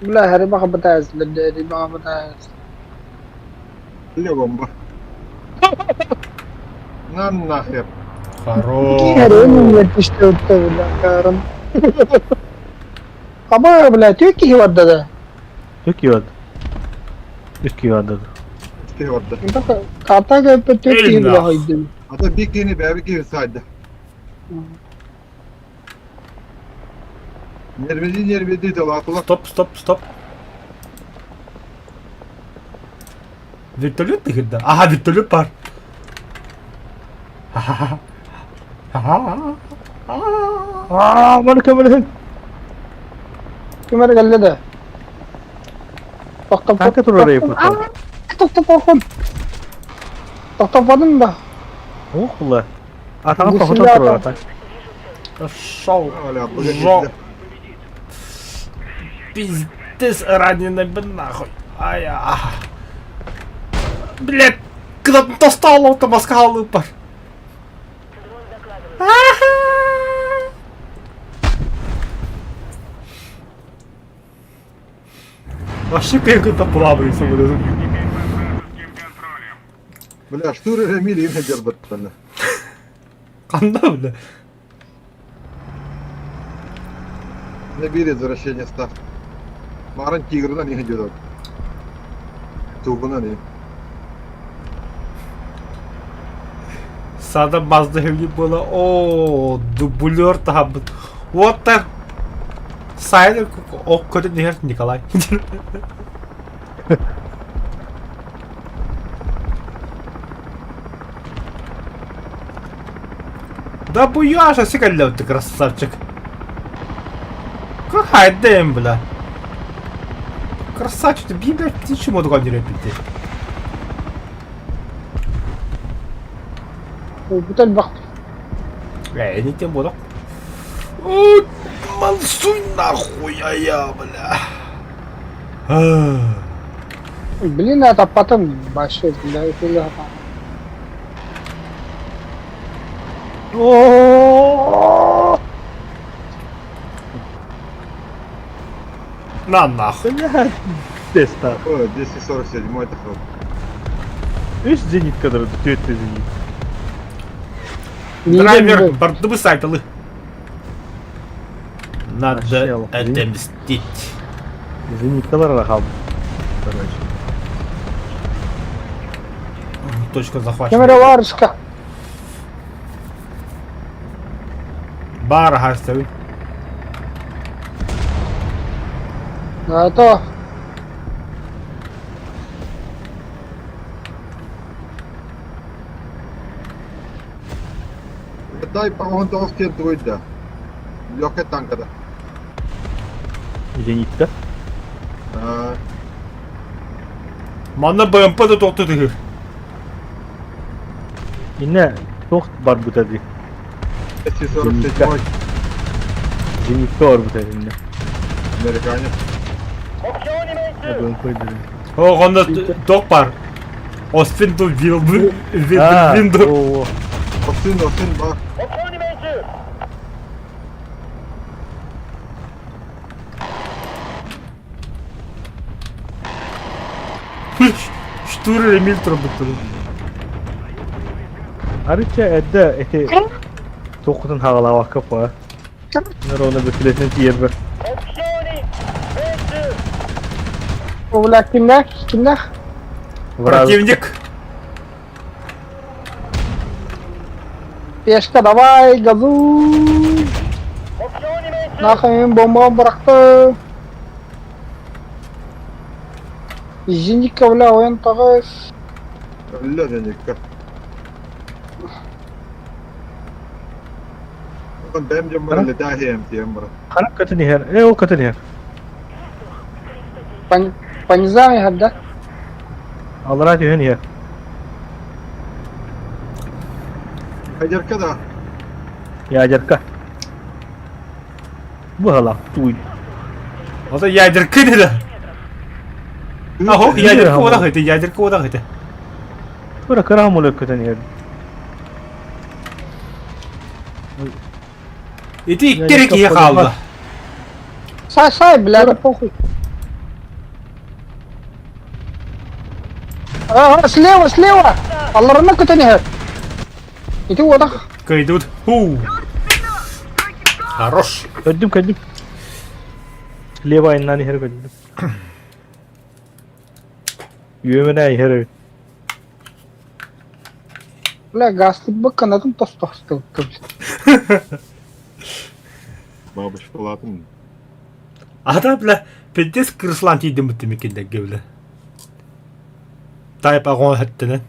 S6: Бля, Harry пытается, бля, Harry пытается.
S5: Бля, бомба. На нахер.
S1: Хорош.
S6: Harry не түштү, бля, карым. Аба, бля, түйүк киһи барда да.
S2: Түк киһи барда. Үс киһи барда.
S5: Үс киһи барда.
S6: Карта көппө түк киһи бля хойдум.
S5: Ата бик киһини бэби киһи сайды. Нервези нервези талатыла.
S1: Стоп, стоп, стоп. Вертолет да? Ага, вертолет бар.
S2: Аа, маны көмөлөһүн.
S6: Ким эрэ кэллэ да?
S2: Танка турар эйпут.
S6: Тохтоппоккун. Тохтоппотун да.
S2: Ох, бля. Атаҕын тоһутан турар ата.
S1: Шоу. Жо. Пиздец раненый бы нахуй. Ай, а. Блядь, когда достал, то маска бар. Вообще какой-то плавный самолет.
S5: Бля, что Рамиль имя дербаттана.
S1: Ханна, бля.
S5: Набери возвращение став. Маран тигрынан не идет. Тугунан не.
S1: Сада Мазда хевли было. О, дублер там. Вот так. Сайдер ок көрүн Николай. Да буяша, сикаллев ты красавчик. Какая дэм, бля. Красавчик, ты блядь, ты чему такой не репети?
S6: Өлбүт элбэх.
S1: Э, не тем буду. О, мансуй нахуй, а я, бля.
S6: Блин, это потом большой, бля, это
S2: О!
S1: На нахуй.
S2: Блядь. Теста.
S5: Ой, 247 это ход.
S2: Үс зенитка дырды, түөттө зенит.
S1: Драйвер, барды сайталы. Надо отомстить.
S2: Зениткалар қалды. Короче.
S1: Точка захвачена.
S6: Камера варышка.
S1: Бар хаставы.
S6: А то.
S5: Дай по он толстен твой да. Легкая танка да.
S2: Зенитка.
S1: Манна БМП да тоқту дігір.
S2: Инне тоқ бар бұта ди.
S5: 247
S2: Зенитка бар бұта инне.
S5: Американец.
S2: БМП деді.
S1: О, онда тоқ бар. Остин ту вилду. Винду.
S5: Остин, Остин бар.
S1: Штуры Эмиль трубы.
S2: Арычча эрдэ ити туоххутун хаҕалаабакка па. Ровно бүтүлэтинэн тиийэрбэр.
S6: Бля, кимнээх? Кимнээх?
S1: Противник!
S6: Пешка, давай, газуй! Нахуй бомба бырахты. Зенитка, бля, ойон таҕыс.
S5: Өллө зенитка. Оттон бэйэм дьоммор летаһиэм тиэм баран.
S2: Ханан көтөн иһэр? Э, ол көтөн иһэр.
S6: Понизам иһэр да?
S2: Аллараа түһэн иһэр.
S5: Ядерка да.
S2: Ядерка. Быһалаах туй.
S1: Ото ядерка деді. Ахох ядерка одах ити, ядерка одах ити.
S2: Тура кыра самолет көтөн иһэр.
S1: Ити икки эрэ киһи хаалла.
S6: Сай, сай, бля, да похуй. Ага, слева, слева! Алларына көтөн иһэр. Ити уодах.
S1: Кыйдут. Ху. Хорош.
S2: Көрдүм, көрдүм. Слева айнан иһэр көрдүм. Үөмэнэ иһэр эбит.
S6: Бля, гастыбы канатын тостохтубуттум.
S5: Бабушкалаатым.
S1: Ата, бля, пиздец кырыслаан тиийдим быттым иккиннэргэ, бля. Тайп аҕон хэттэнэн.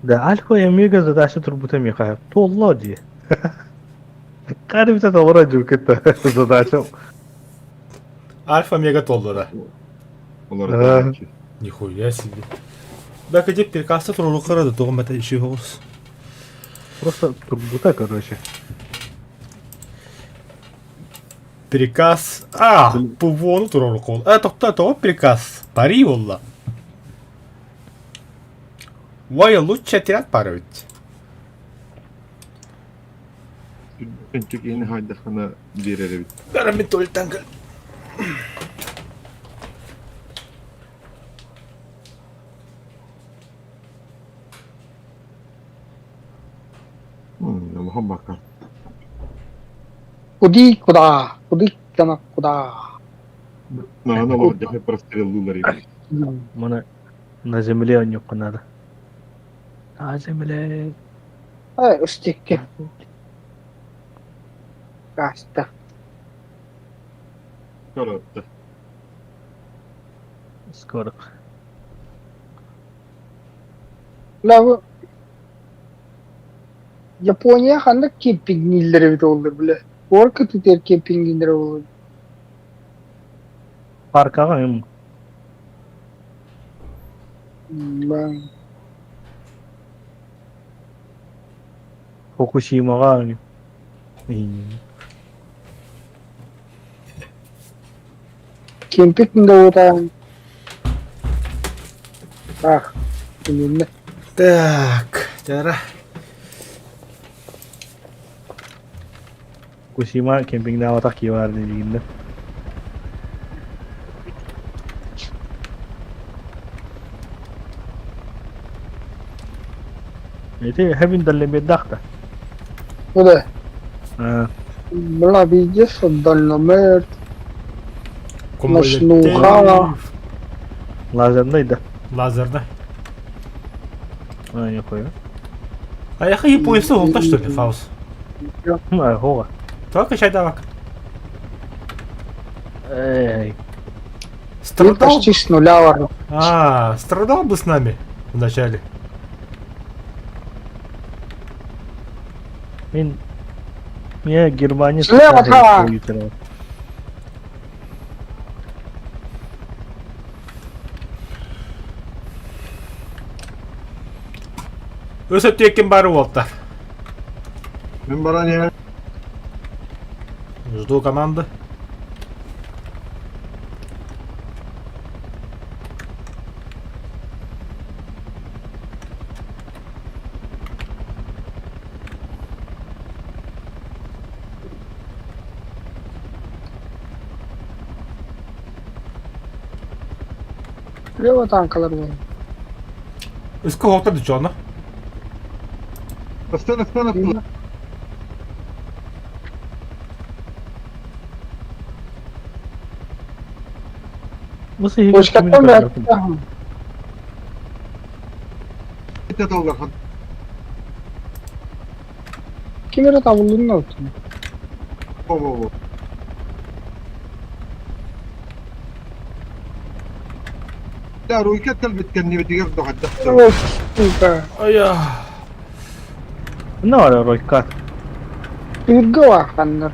S2: Да, Альфа и Омега задача турбута миэхэ туолла дии. Кадыбыта толоро дьүккүтэ задача.
S1: Альфа Омега туолла
S5: Олор
S1: Нихуя себе. Бәк деп приказ турулу кырады тугум бата иши хоғыз.
S2: Просто турбута, короче.
S1: Приказ... А, пувону турулу кол. Э, тохта, того приказ. Пари болла. Вай, лучше отряд паровить.
S5: Өнчүк иһин хаайдаххына биэрэр эбит.
S1: Бәрі туалеттан кел.
S5: Улахан бакка.
S6: Куди куда? Куди кана куда?
S5: Наана олох дьахай простреллуулар эбит.
S2: Маны на земле онньукка надо. На земле.
S6: Ай, устикки. Каста.
S5: Коротто.
S2: Скоро.
S6: Бля, бу Япония ханнык кемпингнииллэр эбит буоллар, бля. Орка тутер кемпингнииллэр буоллар.
S2: Паркаҕа им.
S6: Бан.
S2: Фукусимаҕа
S6: Кемпинг да уутаан. Ах, иннэ.
S1: Так, тара.
S2: Фукусима кемпингнаабатах киһи баар диигиннэ. Ити хэбин даллемиэддаах да.
S6: Куда?
S2: Аа,
S6: Бля, видишь, дальномер, Ночнуха.
S2: лазерный да.
S1: Лазерный.
S2: А, нихуя.
S1: А я японцы холта что ли, Фаус?
S2: А, хова.
S1: Только чайдавак.
S2: Эй,
S1: Страдал?
S6: Почти с нуля варю.
S1: А, страдал бы с нами вначале.
S2: мин мне Германия
S6: Слева, справа.
S1: Өсө тиэкин бары уолтар.
S5: Мин баран иһэн
S1: Жду команды.
S6: Слева танкалар буолла.
S1: Өскө хота дучоно.
S5: Астан астан аттылар.
S6: Пушкаттан Ким эрэ табыллынна оттон.
S5: Во-во-во. Да, руйка кэлбит кэннибитигэр доҕордохтор.
S6: Сука.
S1: Ая.
S2: Ну, ара ройка.
S6: Үргэ бааханнар.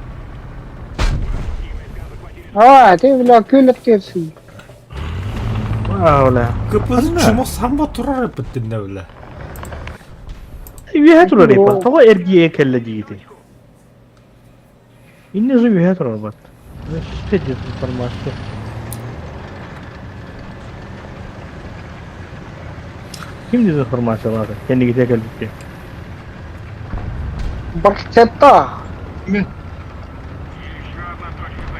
S6: А, ты, бля, күліп терсің.
S2: Аа, бля.
S1: КПЗ чмо самба турар эппиттинне бля.
S2: Үөһэ турар эппа. Тоҕо эргийэ кэллэ диигитий? Инне же үөһэ турар бат. Что дезинформация? Ким дезинформациялаата? Кэннигитэ кэлбиттэ.
S6: Барсета.
S5: Мен.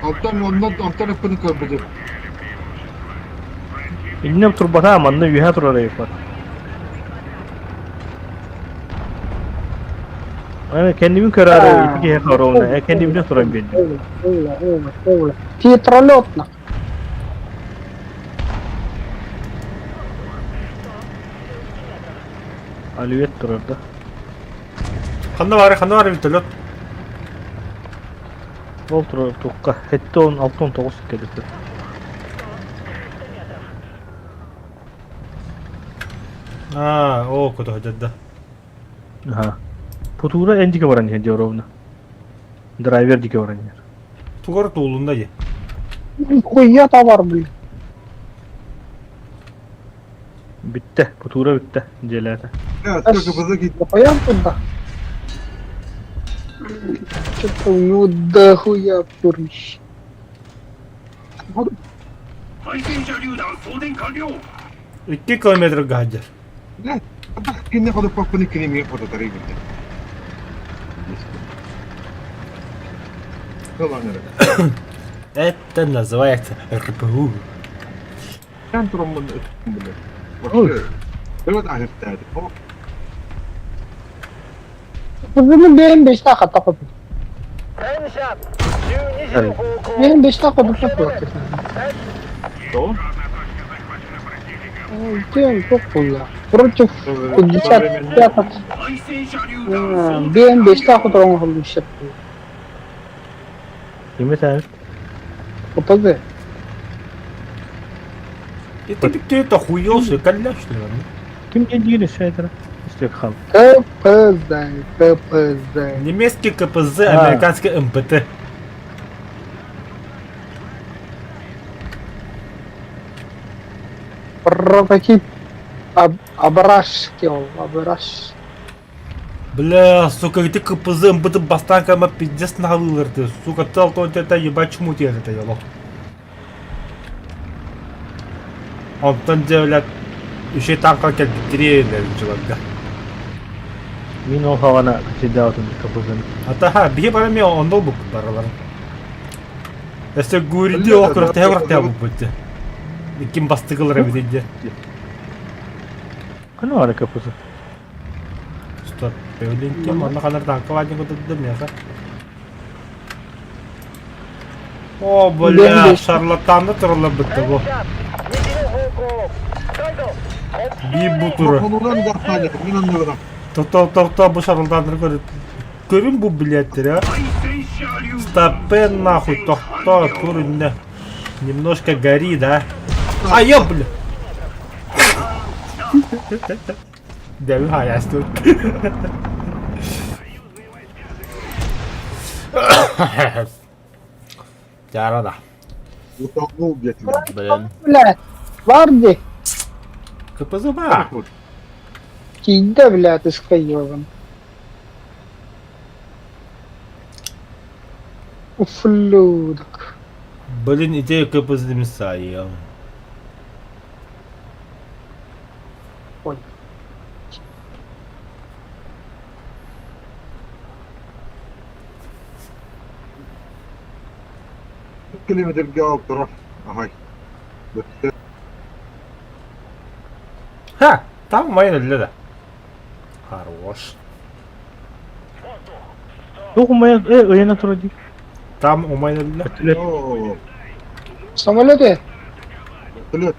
S5: Алтан оннан онтон ыппыны көрбүтүм.
S2: Иннем турбата манна үөһэ турар эбиппат. Аны кэннибин көрөөрү ити киһи хоруона, кэннибинэ туран биэрдим.
S6: Тетралетно.
S2: Алюет турар да.
S1: Ханна баар, ханна баар вертолет?
S2: Ол турар туохха 7 69 кэлбит.
S1: Аа, оо, көтөһөдөр да.
S2: Аха. Футура эн диэки баран иһэр дии ровно. Драйвер диэки баран иһэр.
S1: Тугар туулунна дии.
S6: Хуя товар, блин.
S2: Бүттэ, футура бүттэ, дьиэлээтэ.
S6: Нахуя туда? Что-то у него дохуя курищ.
S1: 2 километрга сылдьар.
S5: Кинне ходоппоппун иккини эмиэ хототарый бите.
S1: Это называется РПУ.
S5: Кэн тураммын ыттым билэр. Вообще, бэт аһыртаады.
S6: Bunu benim 5 dakika takıp. Benim 5 dakika durup yok. Тем похуя. Против 55 Бэйэм бэстээх хотороҥ оһоллун
S2: Кими сээбит?
S6: КПЗ.
S1: И ты ты это хуёлся, калля, что ли?
S2: Ким диэн диир өссө этэрэ? Истиэк хал.
S6: КПЗ, КПЗ.
S1: Немецкий КПЗ, американский МПТ.
S6: Прототип Абрашки ол, Абраш.
S1: Бля, сука, где КПЗ, МПТ бастаан кама пиздец наһалыылар ты, сука, тал тон тета ебать чму тиэр это ело. Онтон дьэ, блядь, үчүгэй таҥха кэлбиттири дьыларга.
S2: Мин ол хаҕана сиддаабытым КПЗ-ны.
S1: Атаха, биһи бары эмиэ онно ылбыппыт барыларын. Өссө Гуриди ол күрэхтэһэ күрэхтэһэ булбут дьэ. Ким бастакы ылар эбитий дьэ.
S2: Ханна баар КПЗ?
S1: Стоп, Певлинки, манна ханар таҥка баадьын кутурда миэхэ. О, бля, шарлатанна тураллар бытта бу. Биир бу тура.
S5: Хонуган да мин оннугунан.
S1: Тохто, тохто, бу шарлатаннары көрү. Көрүн бу билеттери, а. Стопе нахуй, тохто, көрүннэ. Немножко гори, да? А я, бля! Дэви хайастыр. Дьара
S5: Утонул, блядь.
S1: Блин.
S6: Бля, Варди,
S1: КПЗ ба.
S6: киинде, бля, ты скайован. Ублюдок.
S1: Блин, идея КПЗ Мисайя.
S6: Ой.
S5: Километрга турар. Аһай.
S1: Ха, там моя өллө да. Хорош.
S2: Туох умайан, э, ыйана турар дии.
S1: Там умайан
S2: Вертолет.
S5: О,
S6: Самолеты?
S5: вертолет.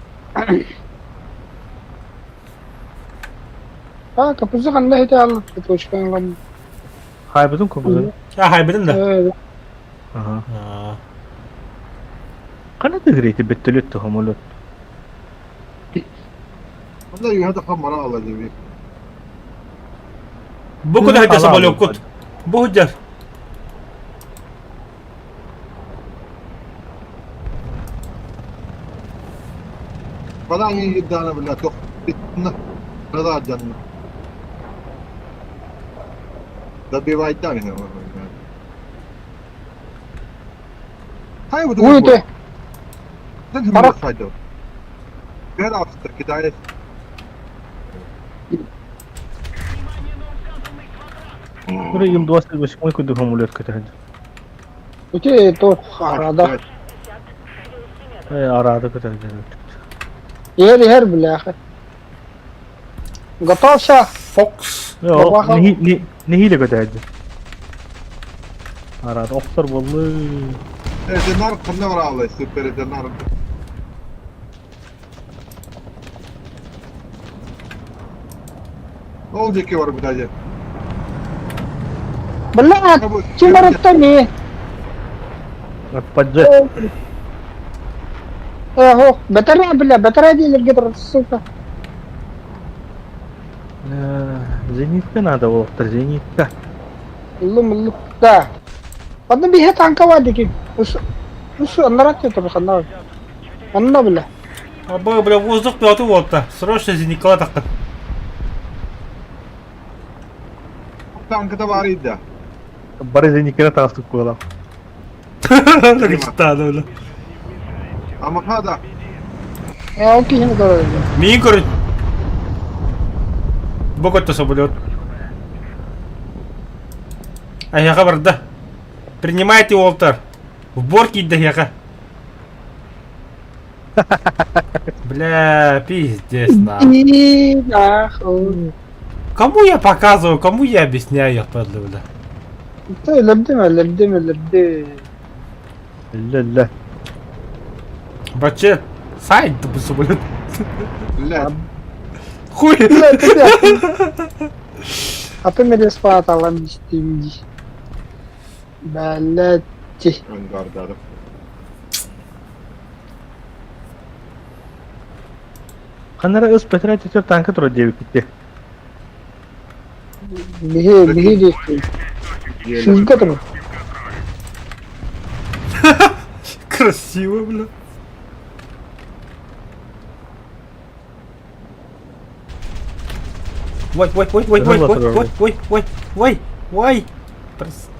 S6: А, капузы ханна хите алла точка ылам.
S2: Хайбытын кобузун.
S1: А, хайбытын да?
S2: Ага.
S1: А.
S2: Ханна тыгырыйты вертолет то самолет.
S5: Онно үөһэ тахсан бара аҕалла диэбит.
S1: Бу куда сылдьар самолеккут? Бу сылдьар.
S5: Балаан иирдаана бля туох итна дьанна. Добивайдан иһэ. Хай вот
S6: Ой, ты.
S5: Пара. Пожалуйста, китаец.
S2: Бу им 28 курдук самолет көтөр.
S6: Ити то арада.
S2: Э, арада көтөр.
S6: Иһэр иһэр бляха. Готовься.
S1: Фокс.
S2: Нэһиилэ көтөр. Арада охсор буоллу.
S5: Эденар ханна бараалай, супер Эденар. Ол диэки барбыта дьэ.
S6: Бля, ким барыттан
S2: Поджет.
S6: Ого, батарея, бля, батарея диэлэргэ турар, сука.
S2: Зенитка надо уолаттар, зенитка.
S6: Ыллым, ыллым. Да. Онно биһи танка бар дики. Ус, ус аннара турар ханна. Онно бля.
S1: Абы, бля, воздух бөҕөтө буолта. Срочно зеникала таххын.
S5: Танката баар да.
S2: Бары зенитканы таҕыстык буолам.
S1: Тагыстааны, бля.
S5: Амаха да.
S6: Э, ол киһини көрөр.
S1: Миин көрүн. Бу көттө самолет. Эһиэхэ барда. Принимайте, Уолтер. Сбор киирдэ эһиэхэ. Бля, пиздец, нахуй.
S6: И нахуй.
S1: Кому я показываю, кому я объясняю, я падла, бля.
S6: Өлөрдүм, өлөрдүм, өлөрдүм.
S2: Ля-ля.
S1: Вообще, сайт самолет.
S5: Бля,
S1: Хуй.
S6: Бля, ты А ты мне спатала истим дии. Блядь.
S5: ангардада.
S2: Ханара ыс бэтэрээ төтөр танка турар диэбиккит
S6: Биһи, биһи диэхпин. Сүүргэ турар.
S1: Красиво, бля. Ой, ой, ой, ой, ой, ой, ой, ой, ой, ой, ой. Прос-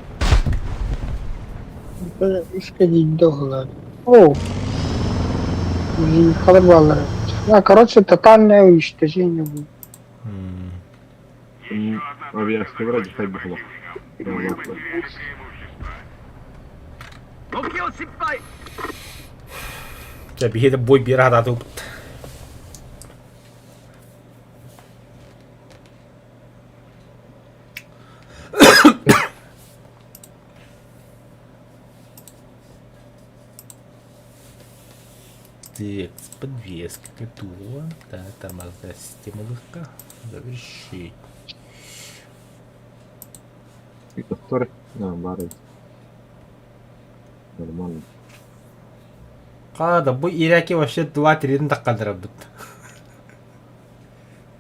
S6: Үскэ диирдэ уһулар. О! Халар бааллар. А, короче, тотальное уничтожение будет.
S1: М.
S5: Авиация вроде хай бухло.
S1: Чэ, биһи да бой биэрэ сатаатыбыт. Так, подвеска готова. Так, тормозная система легка. Завершить.
S5: Который? А, бары. Нормально.
S1: Хада, бу Ираке вообще 2-3 таққадырабыт.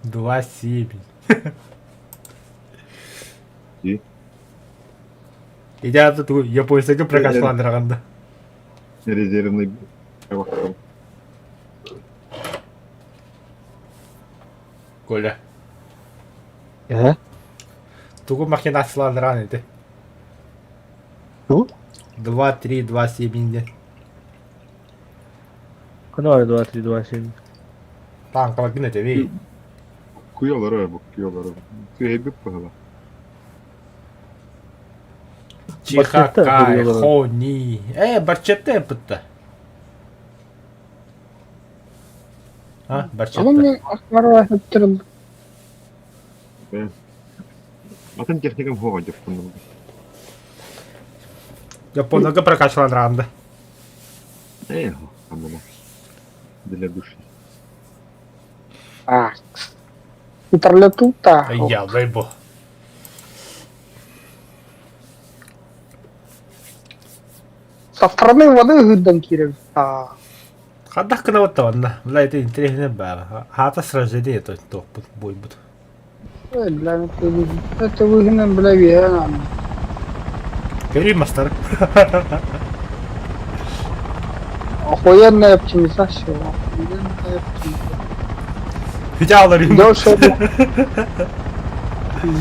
S1: 2-7.
S5: И?
S1: Идя тут японская прокашландырағанда.
S5: Резервный.
S1: Коля.
S2: Э?
S1: Тугу махинацияландырған еді.
S2: Ту?
S1: 2-3, 2-7 де.
S2: Ханара 2 3 2 7.
S1: Танкалар этеби.
S5: Куялары бу, куялары. Күйбүк бу.
S1: Чихакай, хони. Э, барчетте бытта. А, барчетте.
S6: Ama мен акмарга хөттөрүм.
S5: Атын техникам хоға деп құндым.
S1: Японнарга прокачалаан раанда.
S5: Эх, амана. Для души.
S6: А, Интерлетута.
S1: Я выбу.
S6: Со стороны воды ыһыырдан киирэбит.
S1: Хадах гына оттоонно. Бля, это интересно баар. Хата сражение то тохпут буйбут.
S6: Бля, это выгнан, бля, верно.
S1: Көрүй мастар.
S6: Охуенная оптимизация. Охуенная оптимизация.
S1: Хотя
S6: Дешево.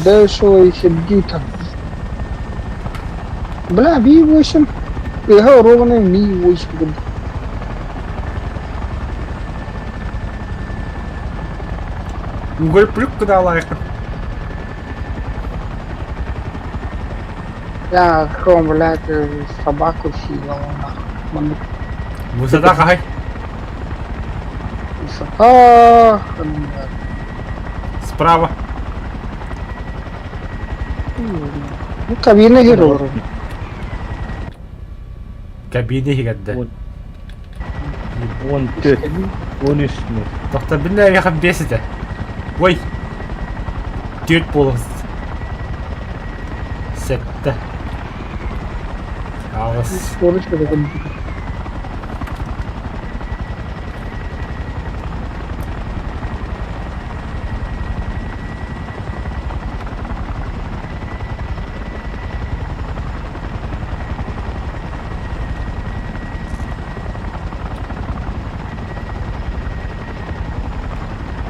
S6: Дешево и сердито. Бля, Ви-8. Ыга ровно Ми-8.
S1: Уголь плюк куда лайк.
S6: Я хром, блядь, собаку съела, нахуй.
S1: Высота хай.
S6: Высота...
S1: Справа.
S6: Ну, кабина герой.
S1: Кабина иһигэрдэ.
S2: Он төрт, он үс
S1: Тохто бинне эйиэхэ биэс этэ. Ой! Түөрт буолан сэттэ. Аҕыс.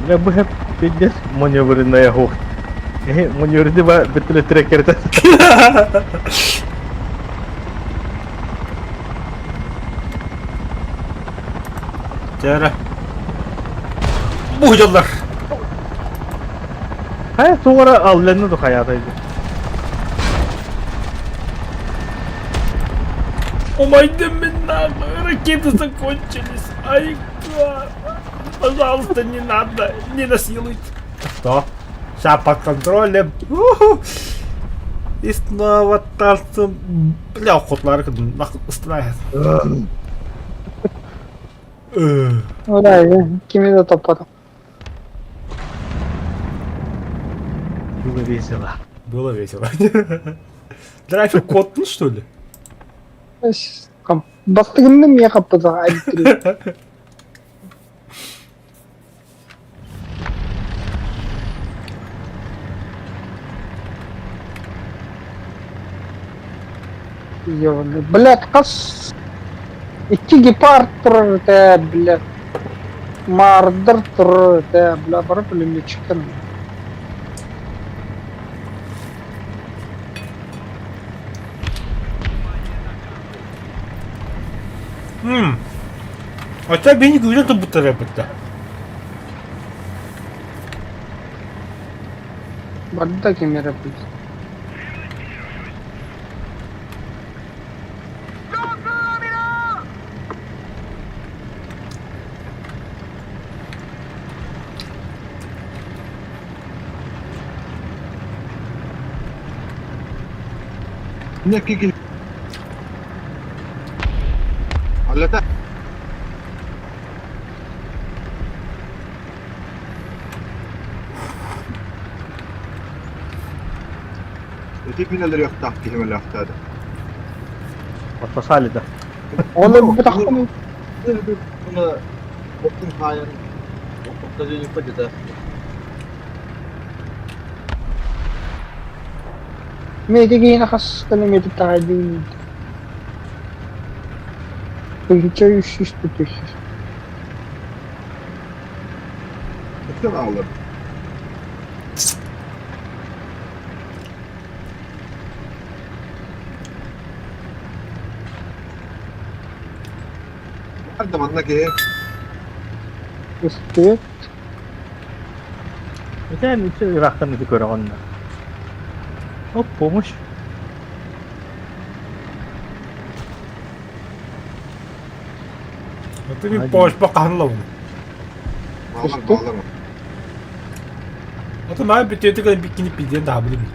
S2: Бля, бу хеп пиздец маневренная хох. Маневрды ба бітілі трекерді.
S1: Чээрэ. Бу дьоллор.
S2: Хайа тугара алленны ду хаятайды.
S1: Умайдым мен нахуй, ракеты закончились. Ай, пожалуйста, не надо, не насилуйте. Что? Сейчас под контролем. У-ху. И снова танцем. Бля, хотлар нахуй устраивает.
S6: Бля, кими да топпатым.
S2: Было весело.
S1: Было весело. Драйвер коттун, что ли?
S6: Бастыгынны миэхэ хаппытах Ёбаный. Блядь, хас икки гепард турар этэ, блядь. Маардар турар этэ, бля, бары пулеметчиктар.
S1: М. Хотя бени күүрэн турбуттар эбит
S6: Барда ким эрэ блядь.
S5: Кики. Аллата. Ити мин өлөрүөхтээх киһи өлөөхтөөдө.
S2: Подпасали да.
S6: Ол бытахпын
S5: Оттун хаайан
S6: Меди киһини хас гына метр Тыһыынча үс сүүс түс.
S5: Өттөн аалар. Арда манна киһи
S6: Өстүөт.
S2: Итэн үчү ырахтан ити көрөҕүн. Оп, помощь.
S1: Это не помощь баканловым.
S5: баалар баалар.
S1: Это маа бүтүөтү кэлэн биккини пизден таха билим.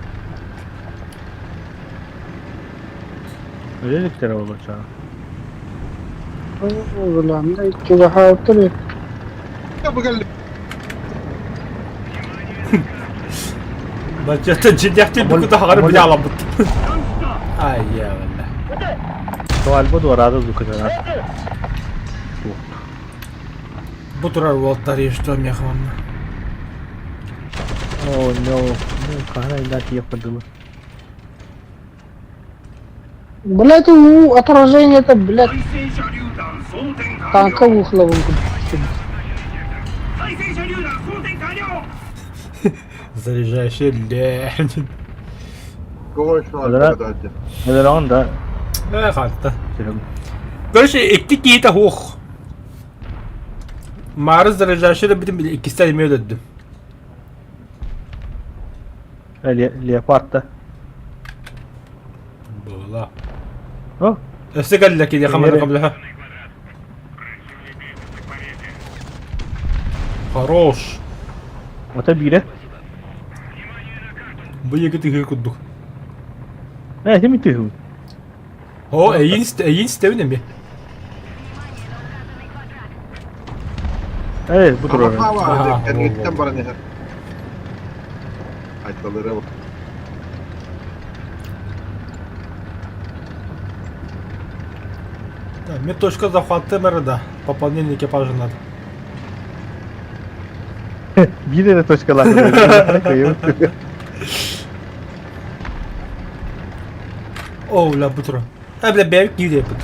S2: Өлө иликтэрэ буолуо
S6: Бля, чугаһаабыттар.
S5: Бу кэлли.
S1: Баччата дьиҥнээхтик бу кутаһаҕары билэ аламмыт. Ай, бля.
S2: Туальба дуораада дукатана.
S1: Бу турар уолтар что мех манна.
S2: О, no. Ну, хаһан айда тиийэ дылы.
S6: Блядь, у отражение это, блядь, танка ухловым.
S1: Заряжающий Ленин.
S5: Кого еще
S2: Өлөрөҕүн да.
S1: Э, хатта. Короче, икки киһитэ суох. Маарыс заряжающий да бүтүн иккистэн эмиэ өлөрдүм.
S2: Леопард да.
S1: Была.
S2: О?
S1: Өссө кэллэ киһиэхэ манна көмөлөһө. Хорош.
S2: Ото биирэ.
S1: Бу екі тыһыы курдук.
S2: Э, кими тыһыы?
S1: О, эйин эйин стэбин эмиэ.
S2: Э, бу турар.
S5: Кэнниттэн баран иһэр. Айталары
S1: Да, мне точка захвата мэра, да. Пополнение экипажа надо.
S2: Биир эрэ точкалаах.
S1: О, бля, бу турар. Э, бля, бэйэбит киирдэ бут.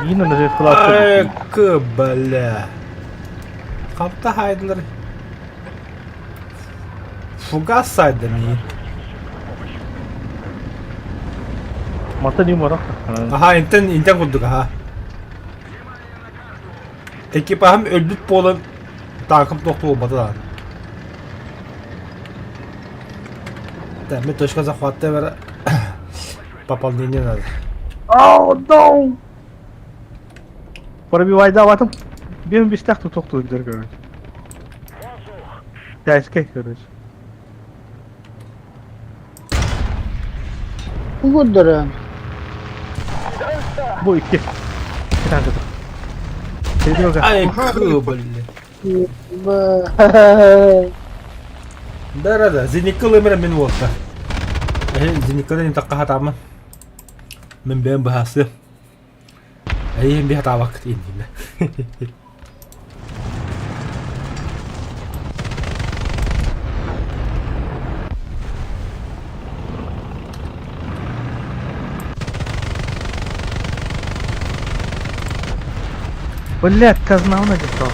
S2: Мина наживкалаах.
S1: К, бля. Хапта хайдылар. Фугас сайда ми.
S2: Мата не мара.
S1: Аха, интен интен курдук, аха. Экипажым өлбүт буолан таакым туох буолбата даҕаны. Так, мне точка захвата бара пополнение надо.
S2: Oh no! Пробивайдаабатым. Биэм бистэх тутуктуйдар короче. Тяжкий короче.
S6: Көрдөрөн.
S2: Бу икки. Кытаан кытаан.
S1: Ай, блин. Да, да, зеникка ылымыра мин уолта. Зениккадан таққа хатааман. Мин бэйэм быһаасы. Эйиэн би хатаабаккыт иннинэ.
S2: Блядь, казна написал.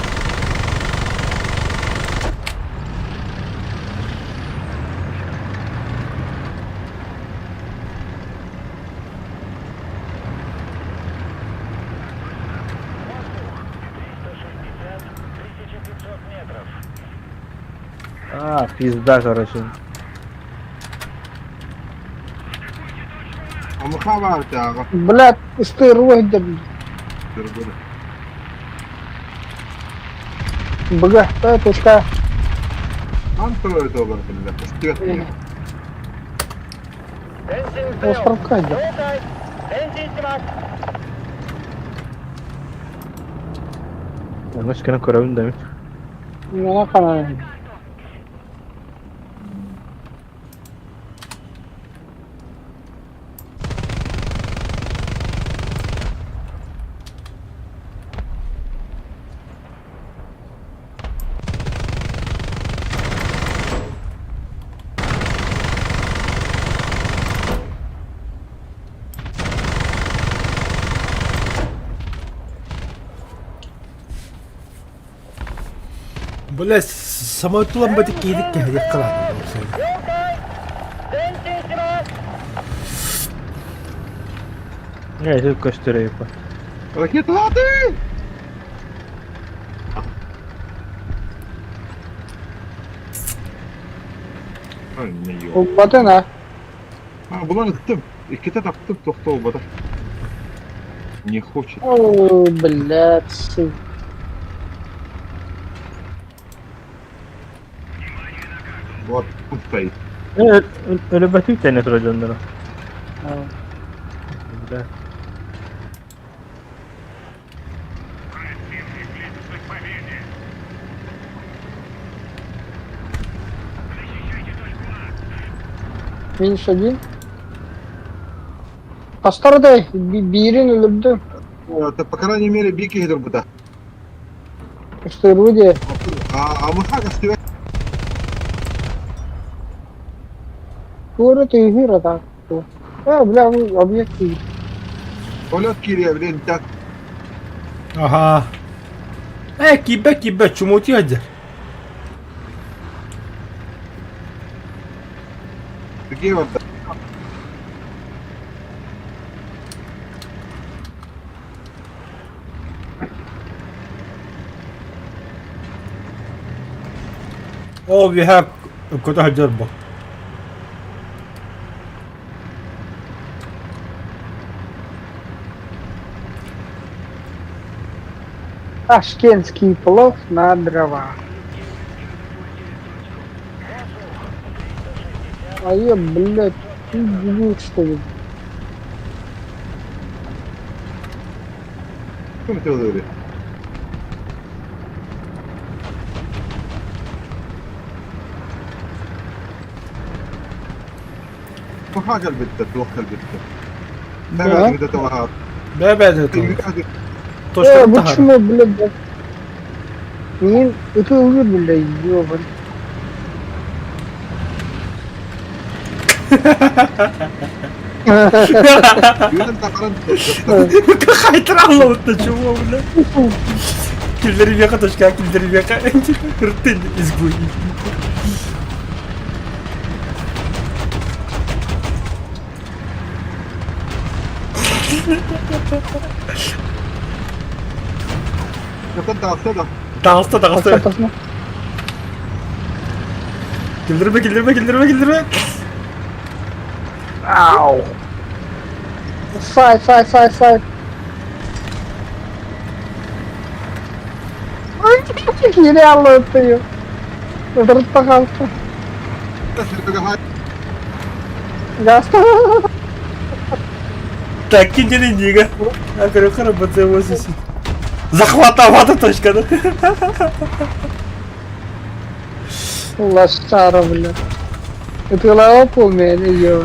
S2: А, пизда, короче.
S6: Блядь, стероид, блядь. Бга, точка. Островка идет.
S2: Ону скана көрөбүн да мин.
S6: Мына канай.
S1: Бля, самолетулан бати киһилик кэһэлик кылааны.
S2: Э, это көстөр
S5: Ракеталады!
S6: Булбатын а?
S5: А, булан ыттым. Иккитэ таптым, тохто буолбата. Не хочет.
S6: О, блядь, сука.
S5: Вот, тут стоит.
S2: Өлөбөтүк тэнэ турар дьонноро. Бля.
S6: Минус один. Хастардай биирин өлөрдүм.
S5: Это, по крайней мере, бики киһи
S6: Что
S5: А, а мы как
S6: Туора тыыһыыр атаак. Э, бля, бу объект киир.
S5: Полет киирия, блин, так.
S1: Ага. Э, кибе, кибе, чумути адер.
S5: Где вот?
S1: Ол үөһэ көтө сылдьар бу.
S6: Ташкентский плов на дрова. А я, блядь, ты дебил, что ли?
S5: Ким это Туха кэлбиттэр, туох кэлбиттэр. Бэбэт туха.
S1: Бэбэт
S6: Э, почему, блядь, Мин ытылгы, блядь, ёбан.
S1: Хайтралла чего, бля? Киллервеха, точка, киллервеха. Ртын изгой. Таҕыста, таҕыста. Киллэрбэ, киллэрбэ, киллэрбэ, киллэрбэ.
S6: Ау. Сай, сай, сай, сай. Нереально ты. Пожалуйста. Гаста.
S1: Так, киндели нига. А короче, БЦ-80. Захватовата точка, да?
S6: Лошара, бля. Это лапу у меня, ё.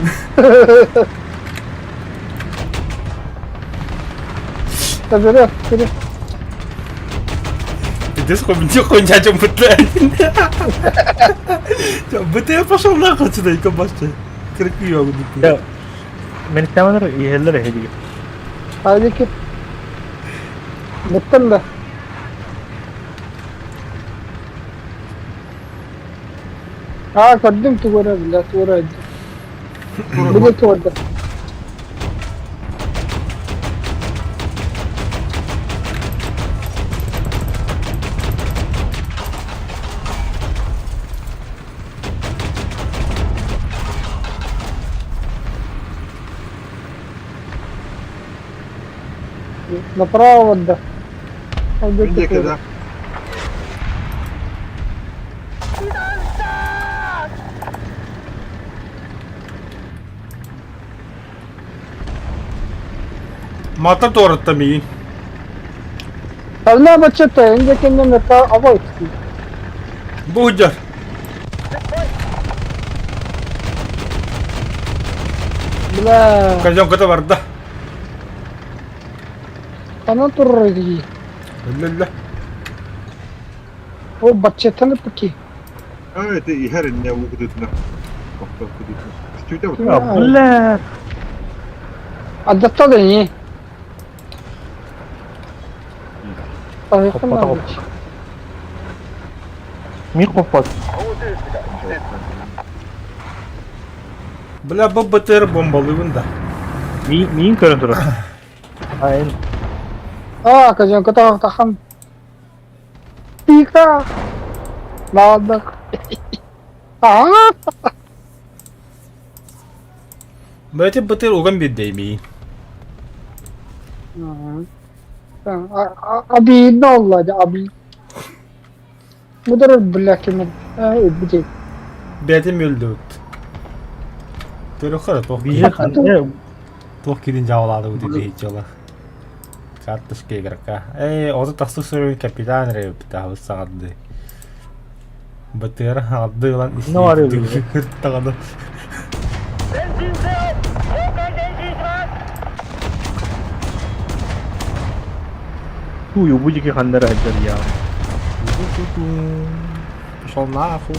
S6: Да бери, бери.
S1: Иди хуйня, чем БТ. БТ пошел нахуй отсюда, и кабашты. Крикую,
S2: Мен таманыр иһэллэр эһиги.
S6: Hadi Быттым да. А, көрдүм тугура, бля, тугура. Били тугурда. Направо, да.
S5: Где
S1: Мата торотта миин.
S6: Одна бачата, инде кеннен это авойский.
S1: Будер.
S6: Бля.
S1: Казёнка барда.
S6: Ана турры.
S1: Лля.
S6: О, бачатаны паки.
S5: А, это и херен не угдытна.
S2: Бля.
S6: А да не.
S2: Мир хоппот.
S1: Бля, бу БТР бомбалыыбын да.
S2: Миин көрөн турар. Айын.
S6: А, казёнка тахан. Тихо. Ладно. А.
S1: Бэти бытыр уган биэрдэймиин.
S6: Обидно олла дьэ аби. Мудыр бля ким өлбүт.
S1: Бэти мөлдөбүт. Төрөхөр туох
S2: Биир
S1: туох кирин жаалаады бу диэччилэр. Карточка игрока. Эй, ото тахсы сөрүн капитан рэбит саҕарды. Бытыара хаалды ылан ыртаҕына.
S2: Тую бу диэки ханна эрэ сылдьар я.
S1: Пошел нахуй.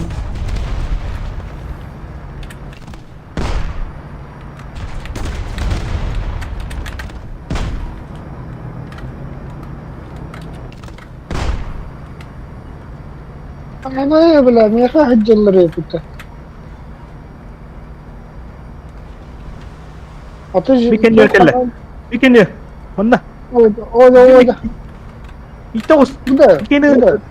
S6: Ана бля, миэхэ сылдьаллар эбит. А ты же...
S2: Бикенне кэллэ. Бикенне. Манна.
S6: Ой, ой, ой.
S2: Итоҕус.
S6: Куда?
S2: Бикенне.
S6: Куда?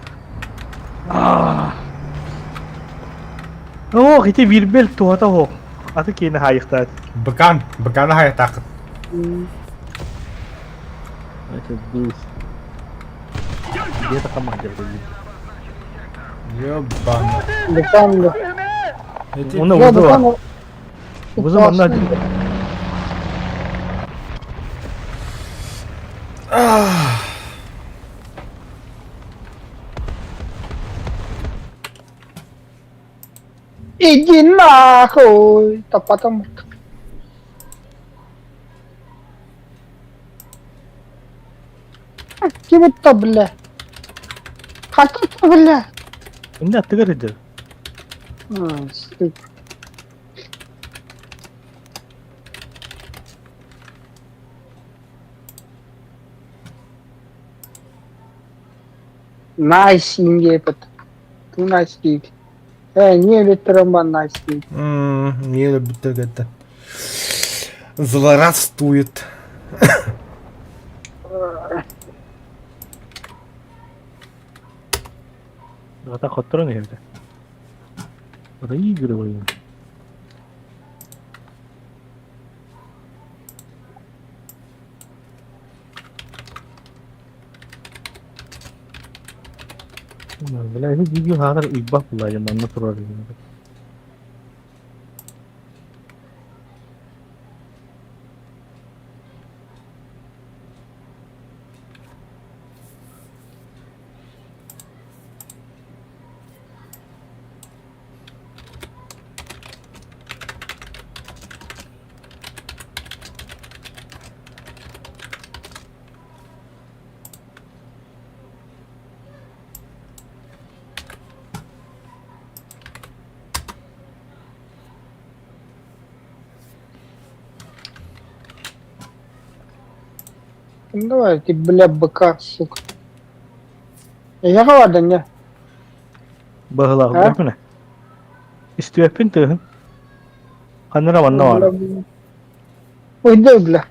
S2: Ох, ити биирбэл туһата оһох. Аты киэнэ хаайыхтаат.
S1: Быкан, быканы хайатаахыт.
S2: Это быс. Где-то командир был.
S1: Ёбана.
S6: Быкан да.
S1: Эти
S2: Уна
S6: Я
S2: вызова.
S6: быкан.
S2: Вызова на.
S6: Иди нахуй! Да потом... Ким-то, бля. Хата, бля.
S2: Инде аттыгар иди.
S6: А, сука. Nice ингепет. Ту nice гиг. Э, не ветеран nice гиг.
S1: Не любит это. Злорадствует.
S2: Ата хотторон иһэбитэ. Проигрываем. Бля, ити хаатар уйбах булаа манна турар.
S6: Ну давай, ты, бля, быка, сука. Я говорю, не.
S2: Баһылаах
S6: А?
S2: бэппинэ. Истүөппүн тыаһын. Ханнара манна баар.
S6: Ой, да, бля.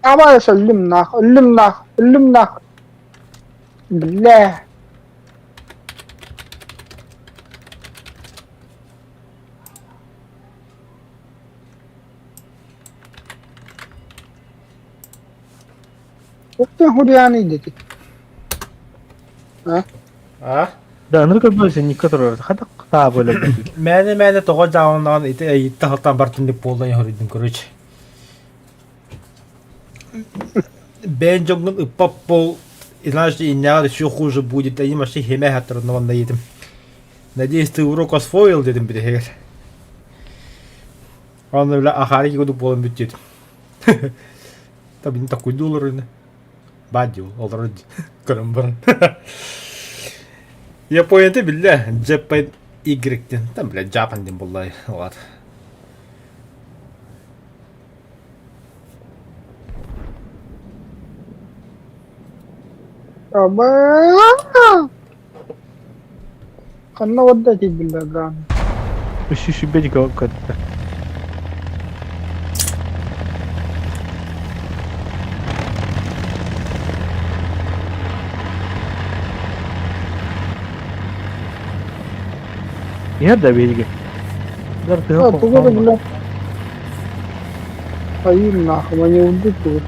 S6: Абайс, өллүм нах, өллүм нах, өллүм нах. Бля. Оттон хурианы дети.
S1: А?
S2: Да, ынырык көрбөсө никка турар. Хата таа бөлөк.
S1: Мэне-мэне тоҕо дьаалнаан ити эйиттэ халтан бартын деп буолан хоруйдун короче. Бэйэн дьоҥҥун ыппап буол, иначе иннэҕэр еще хуже будет, они вообще химэ хаттарына манна иитим. Надеюсь, ты урок освоил дедим бүтэһигэр. Аны бля ахари кудук буолан бүттүт. Табин такой доллар Бадил, олорор көрөн баран. Японияты биллэ, Japan Y-тен, там, бля, Japan диэн буолла олар.
S6: Аба. Ханна барда ити бля ган.
S2: Үс сүбэ көттө. Иһэр да биһиги. Дар тыһы
S6: Тугу да бля. Стоим нахуй, они уйдут тут.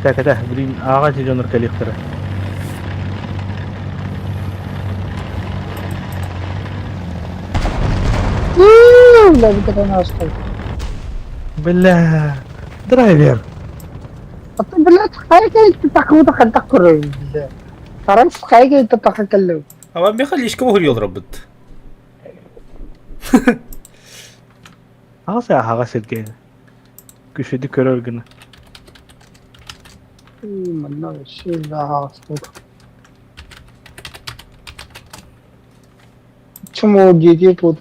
S2: Кэтээ, кэтээ, блин, ааҕа дьоннор кэлиэхтэрэ.
S6: Бля, вот нас тут.
S2: Бля, драйвер.
S6: А ты, блядь, хайга такуда хантакуры, бля. Тарас хайга это тахакаллы.
S1: А вам Михаличка угрел робот.
S2: Аҕас аһаҕас сиргэ. Күшүдү көрөр гына.
S6: Манна вообще да, тут. Чему дети тут?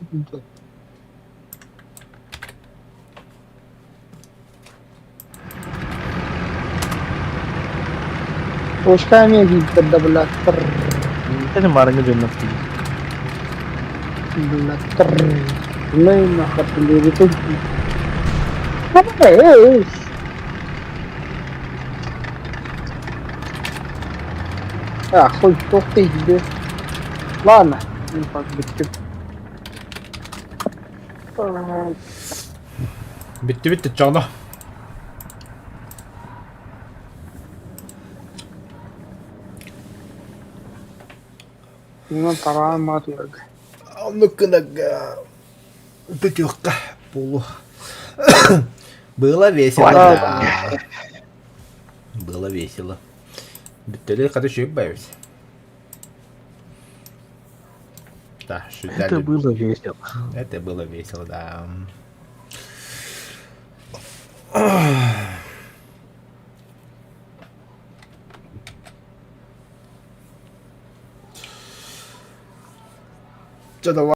S6: Точка имеет да, блядь,
S2: Итини маарыҥҥы дьоннор
S6: бля, Ну, нахуй, блядь, Эй, А, хоть ты тебе. Ладно, не так быть.
S1: Bitti bitti чоно.
S6: Ну, пора матвег.
S1: Оннук гынага. Бүтүөххэ буолу. Было весело, да. Было весело. Бүттелер хата шөйп байбыз. Да,
S2: Это было весело.
S1: Это было весело, да. Чё, давай.